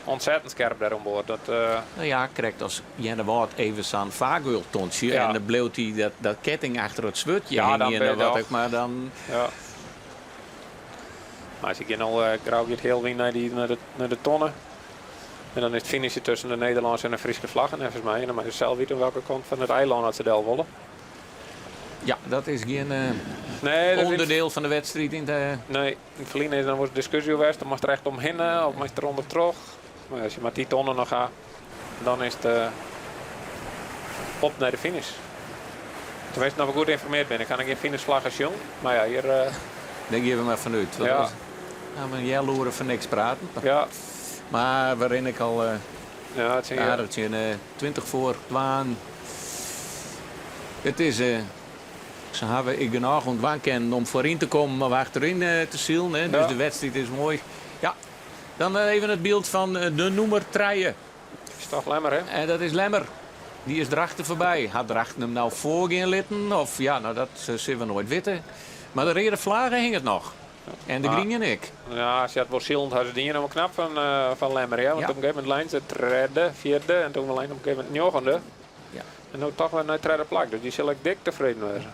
ontzettend skerp dêr oan board. Dat, Nou ja, krekt as Earnewâld even sa'n vaargeultontsje Ja. en dan bliuwt dy dat, dat ketting achter it swurdje Ja, dan hingjen ben en je wat toch- ek, mar dan... Ja. Mar as je gean no Grou giet hiel wyn nei, dy, nei, de, nei de tonne. En dan is it finishen tusken de Nederlânske en de Fryske flaggen neffens my. En dan moatte se sels witte welke kant fan it eilân dat se del wolle. Ja, dat is gjin Nee, dat is- ûnderdiel fan de wedstriid yn de... Nee, yn it ferline is dan wolris diskusje west. Dan moatst der echt omhinne of moatst der ûnder troch. Mar as je mar dy tonne noch ha, dan is it op nei de finish. Tenminste, as we goed ynformearre binne. Ik ha noch gjin finishflagge sjoen. Mar ja, hjir... Dêr gean we mar fanút. Ja. Nou, we healoere foar niks praten. Ja. Mar we rinne ek al Ja, it aardich tsjin 20 foar twaen. It is, se hawwe ek genôch oan dwaan kinnen om foaryn te kommen of achteryn te silen. Hè. Dus Ja. de wedstriid is moai. Ja, dan even it byld fan de nûmer trije. Is toch Lemmer, hè? En dat is Lemmer. Dy is Drachten foarby. Hat Drachten him no foargean litten? Of ja, no dat sille we noait witte. Mar de reade flagge hinget noch. En de Ah. griene ek. Ja, se hat wol silend ha se dien noch knap fan, fan Lemmer. Ja? Want Ja. op in gegeven momint leine se tredde, fjirde en doe leine op in gegeven momint njoggende. Ja. En no toch wer nei it tredde plak. Dus dy sil ek dik tefreden wêze.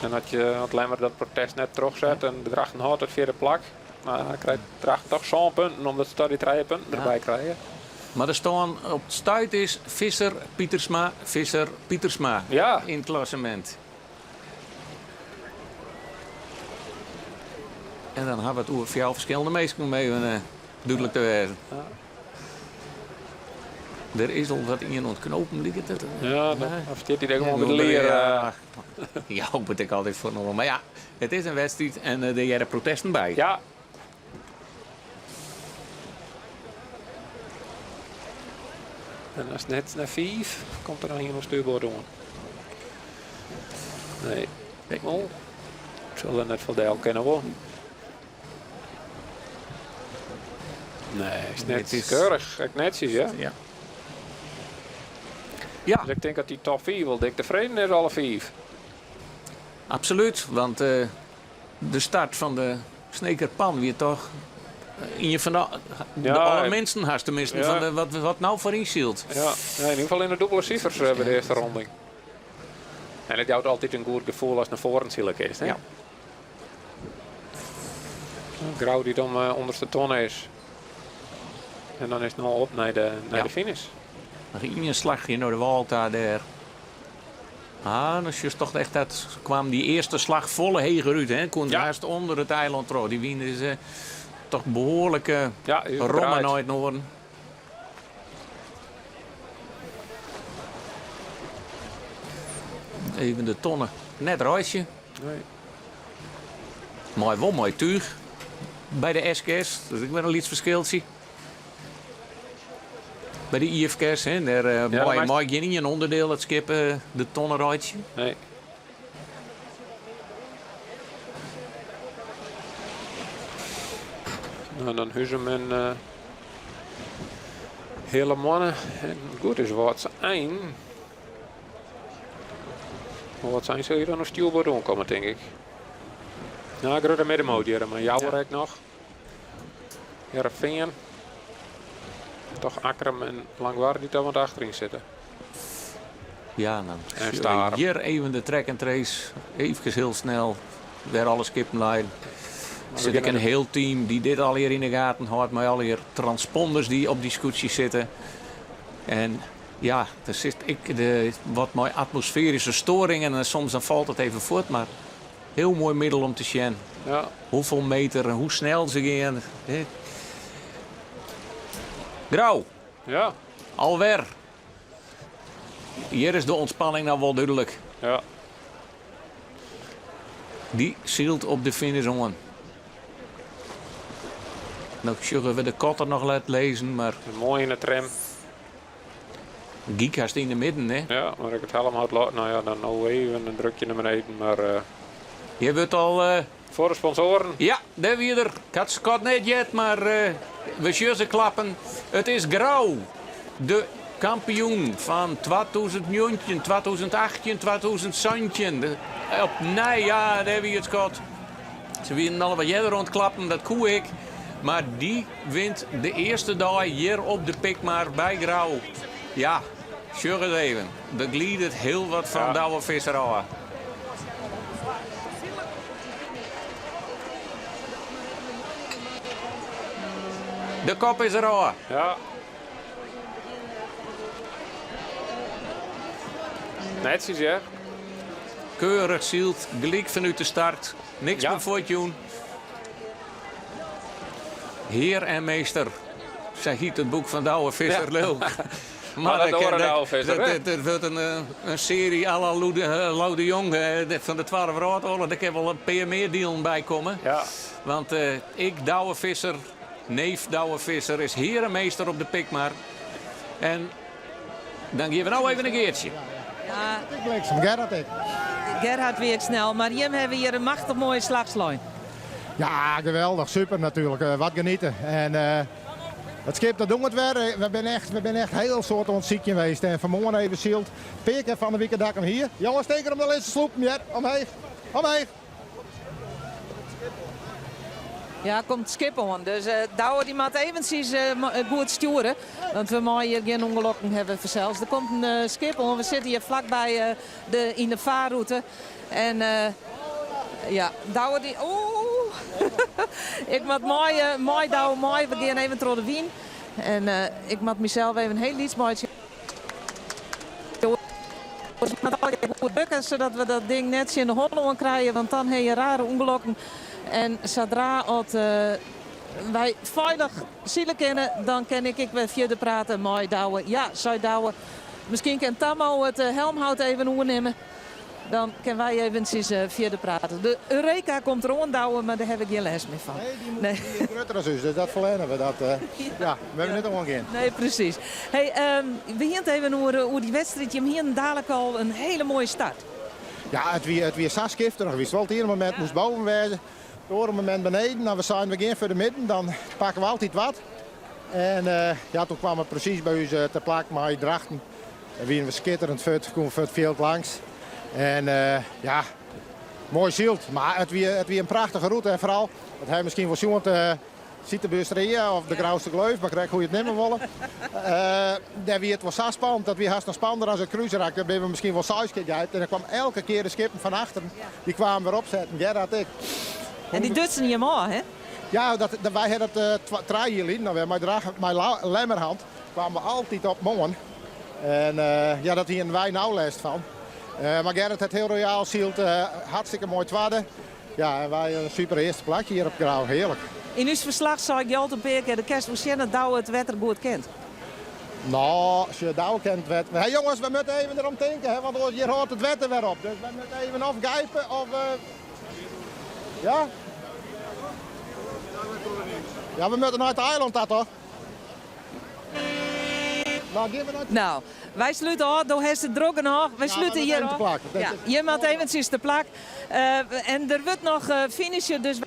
En as je as Lemmer dat protest net trochset en de Drachten hâldt it fjirde plak, no, dan krijt Drachten toch sân punten, omdat se toch dy trije punten Ja. derby krije. Mar de stân op it stuit is Visser, Pietersma, Visser, Pietersma Ja. yn it klassemint. En dan ha we it oer fjouwer ferskillende minsken om even dúdlik te wêzen. Ja. Der is al wat ien oan it knopen, liket it. Ja, dan ferstjit hy ek gewoan by de Ja, lear. Ja, ja, hopet ik altyd foar noch. Mar ja, it is in wedstriid en dêr hearre protesten by. Ja. En as it net nei fiif, komt der noch ien oan stuurboard oan. Nee. Nee. Wol. Sil der net foar del kinne wol. Nee, is net Dit is- keurich. Ek netsjes, ja. Ja. Ja. Dus ik tink dat dy top 5 wol dik tefreden is, alle fiif. Absolút, want eh, de start fan de Sneker Pan wie toch ien fan de, de Ja, allerminsten hast tenminste ja. fan de, wat, wat no foaryn sylt. Ja, ja, yn ieder gefal yn de dûbelde sifers by de earste ronding. En it jout altyd in goed gefoel as nei foaren sile kinst. Hè? Ja. Grou dy't om ûnderste tonne is. En dan is it no op nei de, nei Ja. de finish. Noch ien slachje nei de wâl ta dêr. Ah, dan sjochst toch echt dat kwam dy earste slach folle heger út. Hè? Koe Ja. hast ûnder it eilân troch. Dy wyn is eh, toch behoarlik eh Ja, is romme draaid. nei it noarden. Even de tonne net reitsje. Nee. Mei wol mei túch by de SKS. Dat is ek wer in lyts ferskiltsje. By de IFKS, hè, dêr eh, Ja, mei, dat mei gjin ien onderdeel it skip eh, de tonne reitsje. Nee. Nou, dan Huzum en uh, Hele Moanne. En goed is Wâldsein. Wâldsein sil hjir dan noch stjoerboard oankomme, tink ik. Nou, grutte middenmoot hjir, mar Jouwer ek noch. Hearrenfean. Toch Akkrum en Langwar dy't daar wat achteryn sitte. Ja, dan En Starum. hjir even de track and trace. Even hiel snel wêr alle skippen leinen. Der sit ek in hiel team dy't dit allegear yn de gaten hâldt mei allegear transponders dy't op dy skûtsjes sitte. En ja, der sit ek de, wat mei atmosfearyske storingen en soms dan falt it even fuort, mar hiel moai middel om te sjen Ja. hoefolle meter en hoe snel se gean. Grou. Ja. Alwer. Hjir is de ûntspanning no wol dúdlik. Ja. Dy sylt op de finish oan. No sjogge we de kotter noch let lizzen, mar... Moai yn de trim. Gyk hast yn de midden, hè? Ja, mar ik it helmhout lot. No ja, dan no even in drukje nei beneden, mar... Uh... Hjir wurdt al... Uh... Foar de sponsoaren. Ja, dêr wie er. Ik ha it skot net heard, mar uh, we sjogge se klappen. It is Grou, de kampioen fan 2019, 2018, 2017. De, opnij, ja, dêr wie it skot. Se wienen al wat earder oan it klappen, dat koe ik. Mar dy wint de earste dei hjir op de Pikmar by Grou. Ja, sjoch it even. Der glidet hiel wat fan Ja. Douwe Visser ôf. De kop is der ôf. Ja. Netsjes, hè? Keurich syld, gelyk fanút de start. Niks Ja. mear fuortjûn. Hear en meester, sa hjit it boek fan Douwe Visser Ja. lilk. Maar dat ik- oare Douwe Visser, dat- hè? dat- dat wurdt in, eh, in searje à la Lou de, eh, Lou de Jong eh, de- fan de Twadde Wrâldoarloch. Dêr kin wol in pear mear dielen by komme. Ja. Want eh, ik, Douwe Visser, neef Douwe Visser, is hear en meester op de Pikmar. En dan gean we no even in Geartsje. Ja. Bliksem, Gerhard ek. Gerhard wie ek snel, mar jim hawwe hjir in machtich moaie slach slein. Ja, geweldich. Super natuerlik. Eh, wat geniete. En eh, it skip dat docht it wer. Eh, We binne echt, we binne echt hiel soad oan it sykjen west. En fan 'e moarn even syld. Pear kear fan de wike dat ik him hie. Jonges, tink derom, der lizze sloepen hjir. Omheech. Omheech. Ja, komt it skip oan. Dus eh Douwe dy moat eventsjes eh, eh, goed stjoere. Want we meie hjir gjin ûngelokken hawwe fansels. Der komt in eh, skip oan. We sitte hjir flakby eh, de, yn de farrûte. En eh, ja, Douwe dy... Oeh! ik moat mei, eh, mei Douwe mei. We gean even troch de wyn. En eh, ik moat mysels even hiel lyts meitsje. Goed bukke, sadat we dat ding net tsjin de holle oan krije, want dan ha je rare ûngelokken. En sadra at eh, wy feilich sile kinne, dan kin ik ek wer fierder prate mei Douwe. Ja, sei Douwe, miskien kin Tammo it eh, helmhout even oernimme. Dan kinne wy eventsjes eh, fierder prate. De Eureka komt deroan, Douwe, mar dêr ha ik gjin lêst mear fan. Nee, dy, moet, dy is grutter as ús, dus dat ferlerne we. Dat, eh, ja, we hawwe net oangean. Nee, presys. Hey, ehm, we hiene it even oer, eh, oer dy wedstriid. Jim hienen dalik al in hiele moaie start. Ja, it wie, it wie sa skifterich. Wist wol, it iene momint moast boven wêze, it oare momint beneden. No, we seinen, we gean foar de midden, dan pakke we altyd wat. En eh, ja, doe kaam it presys by ús te plak mei Drachten. Dêr wienen we skitterend fuort, koene we foar it fjild langs. En eh, ja, moai syld. Mar it wie, it wie in prachtige rûte en foaral, dat ha je miskien wol sjoen, uh, Sitebuorsterij of de Grouster Gleuf, mar krekt hoe't je it neame wolle. Uh, dêr wie it wol sa spannend, dat wie hast noch spannender as it krúsrak. Dêr binne we miskien wol seis kear geid. En dan kaam elke kear de skippen fan achteren, dy kamen wer opsetten. Gerhard ek. En dy dutsen jim ôf, hè? Ja, dat, dat, wy ha dat uh, trije jier lyn, no wer mei, Drach, mei Lemmer hân, kamen we altyd op moarn. En uh, ja, dat hienen wy no lêst fan. Uh, mar Gerrit hat hiel royaal syld, uh, hartstikke moai twadde. Ja, en wy in super earste plakje hjir op Grou. Hearlik. Yn ús ferslach sei ik Gjalt in pear kear, do kinst wol sjen dat Douwe it wetter goed kent. No, sjoch, Douwe ken it wetter. Hé jonges, we moatte even derom tinke, hè, want oars hjir hâldt it wetter wer op. Dus we moatte even of geipe of... Ja? Ja, we moatte nei it eilân ta, toch? Nou, gean we nei... Nou, wy slute ôf. Do hast it drok genôch. Wy slute hjir ôf. Ja, hjir moat eventsjes te plak. En der wurdt noch finishe, dus...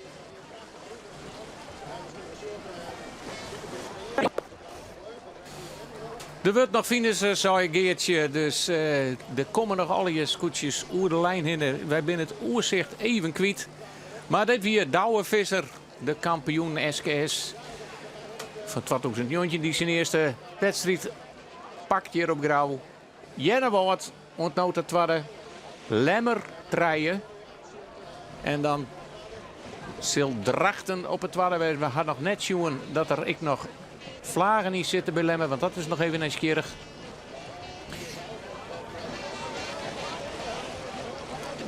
Der wurdt noch finishe, sei Geartsje. Dus der komme noch allegear skûtsjes oer de lijn hinne. Wy binne it oersicht even kwyt. Mar dit wie Douwe Visser, de kampioen SKS fan 2019, dy't syn earste wedstriid pakt hjir op Grou. Earnewâld oant no ta twadde, Lemmer trije. En dan sil Drachten op it twadde wêze. We ha noch net sjoen dat der ek noch flagen yn sitte by Lemmer, want dat is noch even nijsgjirrich.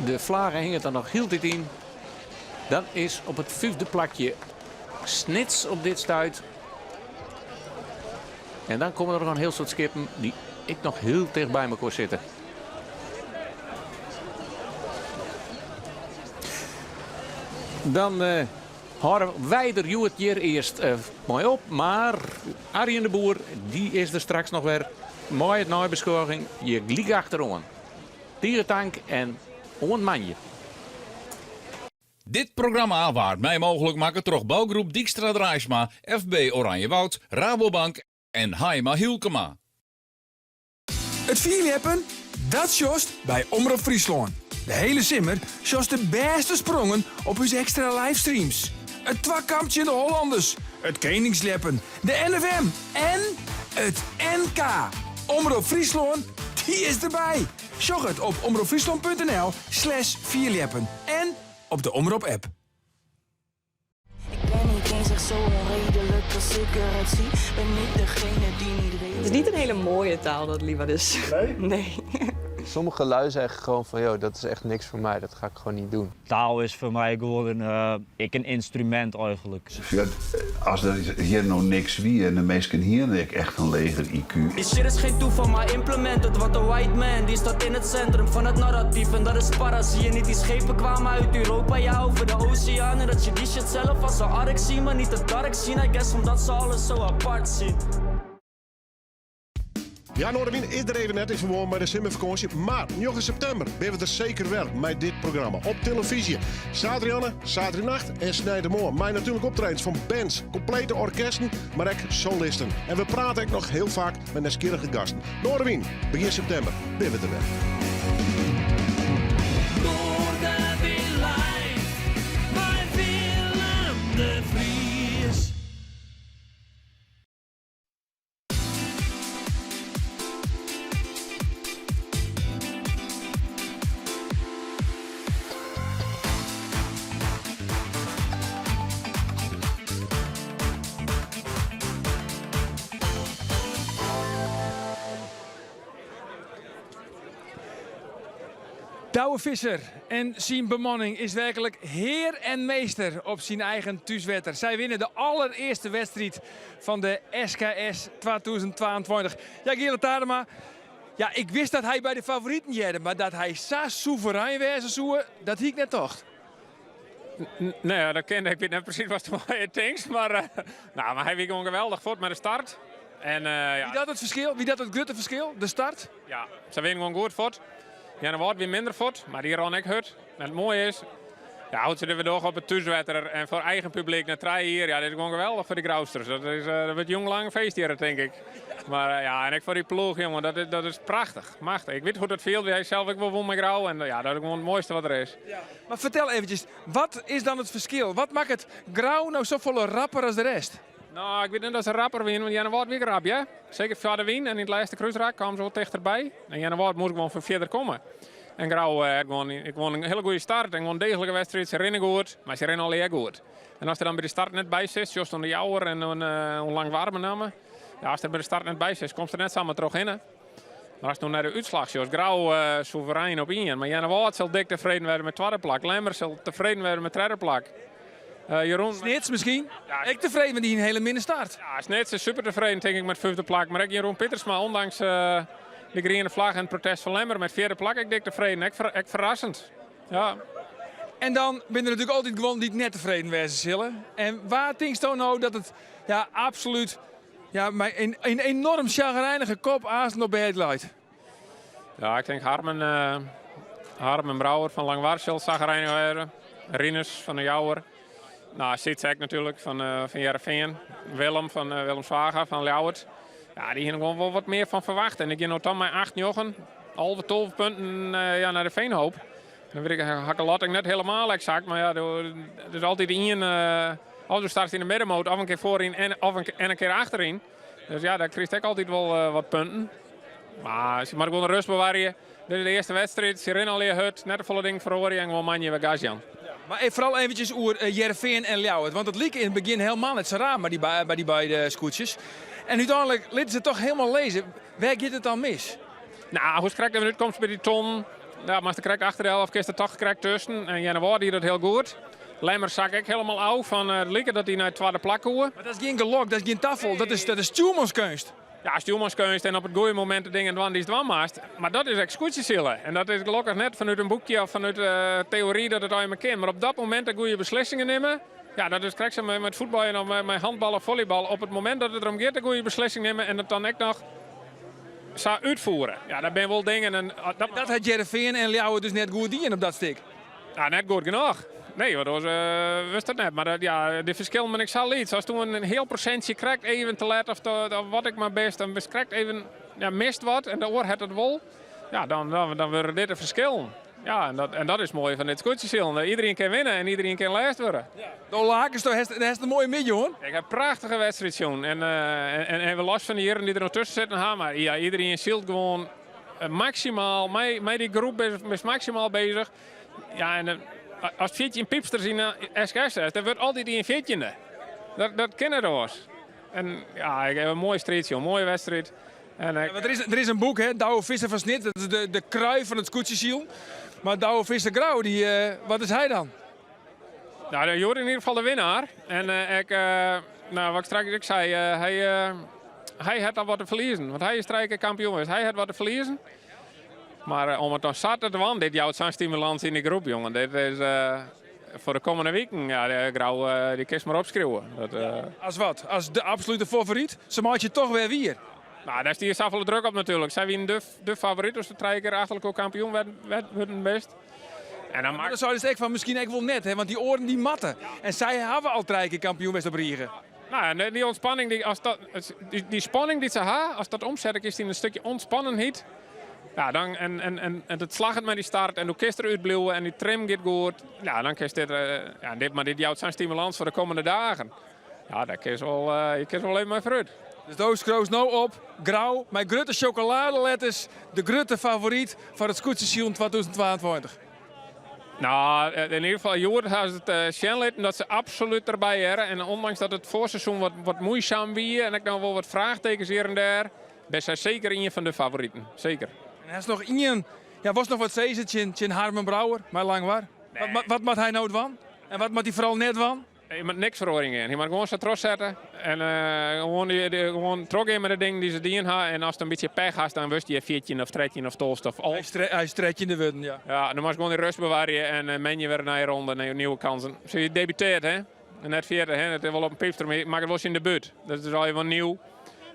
De flagen hinget der noch hieltyd yn. Dan is op it fyfde plakje Snits op dit stuit. En dan komme der noch in hiel soad skippen dy't ek noch hiel ticht by mekoar sitte. Dan uh, hâlde wy der hjoed hjir earst uh, mei op. Mar Arjen de Boer dy is der straks noch wer mei it neibeskôging hjir gelyk achteroan. Tige tank en oant moandei. Dit programma waard mei mooglik makke troch bougroep Dykstra Draaisma, FB Oranjewoud, Rabobank en Haima Hylkema. It fierljeppen? Dat sjochst by Omrop Fryslân. De hele simmer sjochst de bêste sprongen op ús ekstra livestreams. It twakamp tsjin de Hollanders, it keningsljeppen, de NFM en it NK. Omrop Fryslân, dy is derby! Sjoch it op omropfryslân.nl slash fierljeppen en op de Omrop app. Ik ben niet eens echt zo onredelijk als ik eruit zie. Ben ik degene die niet Het is niet een hele mooie taal, dat Libanes. Nee? Nee. Sommige lui zeggen gewoon van, joh, dat is echt niks voor mij, dat ga ik gewoon niet doen. Taal is foar my gewoan in, ek in ynstrumint eigenlik. Ja, as der hjir no niks wie en de minsken hiene ek echt in leger IQ. Die shit is geen toeval, maar implement het. Want de white man die staat in het centrum van het narratief. En dat is para, zie je niet. Die schepen kwamen uit Europa, ja, over de oceaan. En dat je die shit zelf als een ark ziet, maar niet het dark zien. I guess omdat ze alles zo apart zien. Ja, Noardewyn is der even net yn ferbân mei de simmerfakânsje. Mar njoggen septimber binne we der seker wer mei dit programma op telefyzje. Saterdeitemoarn, saterdeitenacht en sneintemoarn. Mei natuerlik optredens fan bands, komplete orkesten, mar ek solisten. En we prate ek noch hiel faak mei nijsgjirrige gasten. Noardewyn, begjin septimber binne we der wer. Noardewyn live mei Willem de Vries. Douwe Visser en syn bemanning is werklik hear en meester op syn eigen thúswetter. Sy winne de allerearste wedstriid fan de SKS 2022. Ja, Geale Tadema, ja, ik wist dat hy by de favoriten hearde, mar dat hy sa soeverein wêze soe, dat hie ik net tocht. Nee, dat kin. Ik wit net presys watst mei tinkst, mar, uh, nou, mar hy wie gewoan geweldich fuort mei de start. En, uh, ja. Wie dat it ferskil? Wie dat it grutte ferskil? De start? Ja, se wiene gewoan goed fuort. Earnewâld wie minder fuort, mar dy rûn ek hurd. En it moaie is, ja, hoe't se dit wer dogge op it thúswetter en foar eigen publyk nei trije jier, ja, dit is gewoan geweldich foar dy Grousters. Dat, is, eh, dat wurdt jong lang feest hjir, tink ik. Mar eh, ja, en ek foar dy ploech, jongen, dat is, dat is prachtich. Machtich. Ik wit hoe't it fielt, wy sels ek wol wûn mei Grou en ja, dat is gewoan it moaiste wat der is. Mar fertel eventsjes, wat is dan it ferskil? Wat makket Grou no safolle rapper as de rest? No, ik wit net oft se rapper wiene, want Earnewâld wie ek rap, hear. Seker foar de wyn en yn it lêste krúsrak kamen se wol tichterby. En Earnewâld moast gewoan fan fierder komme. En Grou hat gewoan, gewoan in hiele goede start en gewoan in deeglike wedstriid. Se rinne goed, mar se rinne allegear goed. En ast der dan by de start net by sitst, sjochst oan de Jouwer en oan, oan Langwar benammen. Ja, ast der by de start net by sitst, komst der net samar trochhinne. Mar ast no nei de útslach sjochst, Grou soeverein op ien. Mar Earnewâld sil dik tefreden wêze mei twadde plak. Lemmer sil tefreden wêze mei tredde plak. Jeroen... Snits miskien? Ek tefreden, want dy hie in hiele minne start. Ja, Snits is super tefreden tink ik mei it fyfde plak. Mar ek Jeroen Pietersma, ondanks de griene flagge en it protest fan Lemmer, mei it fjirde plak ek dik tefreden. Ek, ek ferrassend. Ja. En dan binne der natuerlik altyd guon dy't net tefreden wêze sille. En wa tinksto no dat it ja, absolút ja, mei in, in enorm sjagrijnige kop aansten op bêd leit? Ja, ik tink Harmen, uh, Harmen Brouwer fan Langwar sil chagrijnich wêze. Rinus fan de Jouwer. Nou, Sytse ek natuerlik fan, uh, fan Hearrenfean. Willem fan uh, Willem Zwaga fan Ljouwert. Ja, dy hiene gewoan wol wat mear fan ferwachte. En ik gean no dan mei 8, 9, 11, 12 punten uh, ja, nei de Veenhoop. Dan wit ik, ha ik de lotting net hielendal eksakt, mar ja, der is altyd ien, uh, of do startst yn de middenmoot, of in kear foaryn en, of in, en in kear achteryn. Dus ja, dêr krijst ek altyd wol uh, wat punten. Mar se moatte gewoan de rêst bewarje. Dit is de earste wedstriid, se rinne allegear hurd, net te folle dingen feroarje en gewoan moandei wer gas jaan. Mar even, foaral eventsjes oer Hearrenfean en Ljouwert. Want it like yn it begjin hielendal net sa raar mei dy, mei dy beide skûtsjes. En úteinlik litte se it toch hielendal lizze. Wêr giet it dan mis? Nou, hoe'tst krekt even útkomst by dy tonnen. Ja, moatst der krekt achter del of kinst der toch krekt tusken. En Earnewâld die dat hiel goed. Lemmer sakke ek hielendal ôf fan it like dat hy nei it twadde plak koe. Mar dat is gjin gelok, dat is gjin tafal, dat is, dat is stjoermanskeunst. Ja, stjoermanskeunst en op it goede momint de dingen dwaan dy'tst dwaan moatst. Mar dat is ek skûtsjesile. En dat is gelokkich net fanút in boekje of fanút teory dat it allegear kin. Mar op dat momint de goede beslissingen nimme. Ja, dat is krekt sa mei it fuotbaljen of mei handbal of follybal. Op it momint dat it derom giet de goede beslissing nimme en it dan ek noch sa útfiere. Ja, dat binne wol dingen. En dat, dat hat Hearrenfean en Ljouwert dus net goed dien op dat stik. Ja, net goed genôch. Nee, want oars uh, wist dat net. Mar dat, ja, de ferskillen binne ek sa lyts. Ast toen in hiel prosintsje krekt even te let of, te, of wat ek mar bist, dan bist krekt even, ja, mist wat en de oar hat it wol. Ja, dan, dan, dan wurde dit de ferskillen. Ja, en dat, en dat is moai fan dit skûtsjesilen. Iderien kin winne en iderien kin lêst wurde. Ja. Do lakest, do hast, hast in moaie middei hân. Ik ha in prachtige wedstriid sjoen. En, uh, en, en we los fan de jierren dy't der noch tusken sitten ha, mar ja, iderien sylt gewoan maksimaal. Mei, mei dy groep is, is maksimaal beuzich. Ja, en as 14 pypsters yn de SKS is, dan wurdt altyd ien fjirtjinde. Dat, dat kin net oars. En ja, ik ha in moaie striid sjoen, in moaie wedstriid. En ik... Ja, er, is, er is in boek, hè, Douwe Visser fan Snits, dat is de, de krui fan it skûtsjesilen. Mar Douwe Visser Grou, dy, uh, wat is hy dan? Nou, de Joer in ieder geval de winnaar. En uh, ik, uh, nou, wat ik straks ek sei, uh, hy, hy hat al wat te ferliezen. Want hy is trije kear kampioen geweest. Hy hat wat te ferliezen. Mar om it dan sa te dwaan, dit jout sa'n stimulans yn de groep, jongen. Dit is foar de kommende wiken, ja, de Grou, dy kinst mar opskriuwe. Dat, As wat? As de absolute favoryt? Se meitsje it toch wer wier. Nou, dêr stie safolle druk op natuerlik. Sy wienen de, de favoryt as se trije kear achter elkoar kampioen wurden bist. En dan maar dan seidest ek fan miskien ek wol net, hè, want dy oaren dy moatte. En sy hawwe al trije kear kampioen west op rige. Nou, en dy ûntspanning, dy, as dat, dy, dy spanning dy't se ha, as dat omsette kinst yn in stikje ûntspannenheid. Ja, dan, en, en, en, en it slagget mei dy start en do kinst der útbliuwe en dy trim giet goed. Ja, dan kinst dit, ja, dit, mar dit jout sa'n stimulans foar de kommende dagen. Ja, dêr kinst wol, je kinst wol even mei foarút. Dus do skriuwst no op, Grou mei grutte sjokoladeletters, de grutte favoryt foar it skûtsjesilen 2022. Nou, yn ieder gefal, hjoed ha se it sjen litten dat se absolút derby hearre. En ondanks dat it foarseizoen wat, wat muoisum wie en ek noch wol wat fraachtekens hjir en dêr, binne sy seker ien fan de favoriten. Seker. En hast noch ien, ja, wolst noch wat sizze tsjin, tsjin Harmen Brouwer mei Langwar? Nee. Wat, wat moat hy no dwaan? En wat moat hy foaral net dwaan? Hy moat niks feroarjen gean. Hy moat gewoan sa trochsette. En uh, gewoan, die, die, gewoan trochgean mei de dingen dy't se dien ha. En ast in bytsje pech hast, dan wurdst je 14 of 13 of 12 of 11. Hy is trettjinde wurden, ja. Ja, dan moatst gewoan dy rêst bewarje en uh, moandei wer in nije ronde, nieuwe kansen. Se debutearret, hè? En net 40, hè? It is wol op in pypster, mar hy makket wol syn debút. Dat is al wol nij.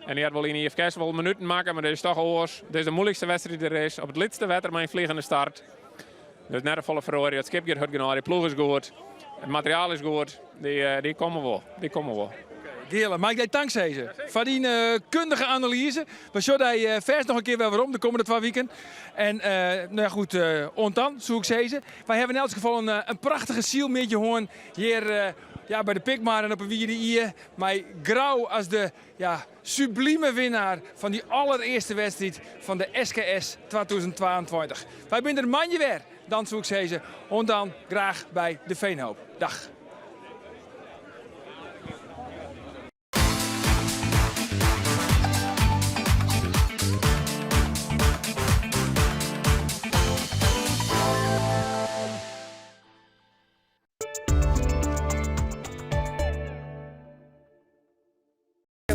En hy hat wol yn de IFKS wol minuten makke, mar dit is toch oars. Dit is de moeilikste wedstriid dy't der is. Op it lytste wetter mei in fleanende start. Dus net folle feroarje. It skip giet hurd genôch, de ploech is goed. It materiaal is goed. Dy, dy komme wol. Dy komme wol. Geale, mei ik dy tank sizze foar dyn kundige analyze. We sjogge dy fêst noch in kear wer werom de kommende twa wiken. En no ja, goed, oant dan, soe ik sizze. Wy hawwe yn elts gefal in, in prachtige sylmiddei hân hjir ja, by de Pikmar en op 'e Wiide Ie. Mei Grou as de ja, sublime winnaar fan dy allerearste wedstriid fan de SKS 2022. Wy binne der moandei wer, dan soe ik sizze, oant dan graach by de Veenhoop. Dag.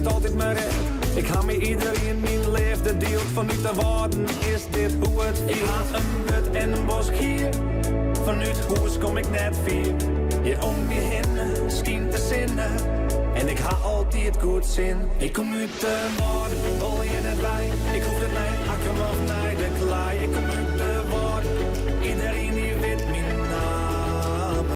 it altyd mar ret. Ik ha mei iderien myn leafde dield. Fanút de Wâlden is dit hoe it fielt. Ik ha in burd en in bosk hier. Fanút hûs kom ik net fier. Hjir om my hinne skynt de sinne. En ik ha altyd goed sin. Ik kom út de Wâlden, wol je net wei. Ik hoech net nei Akkrum of nei de Klaai. Ik kom út.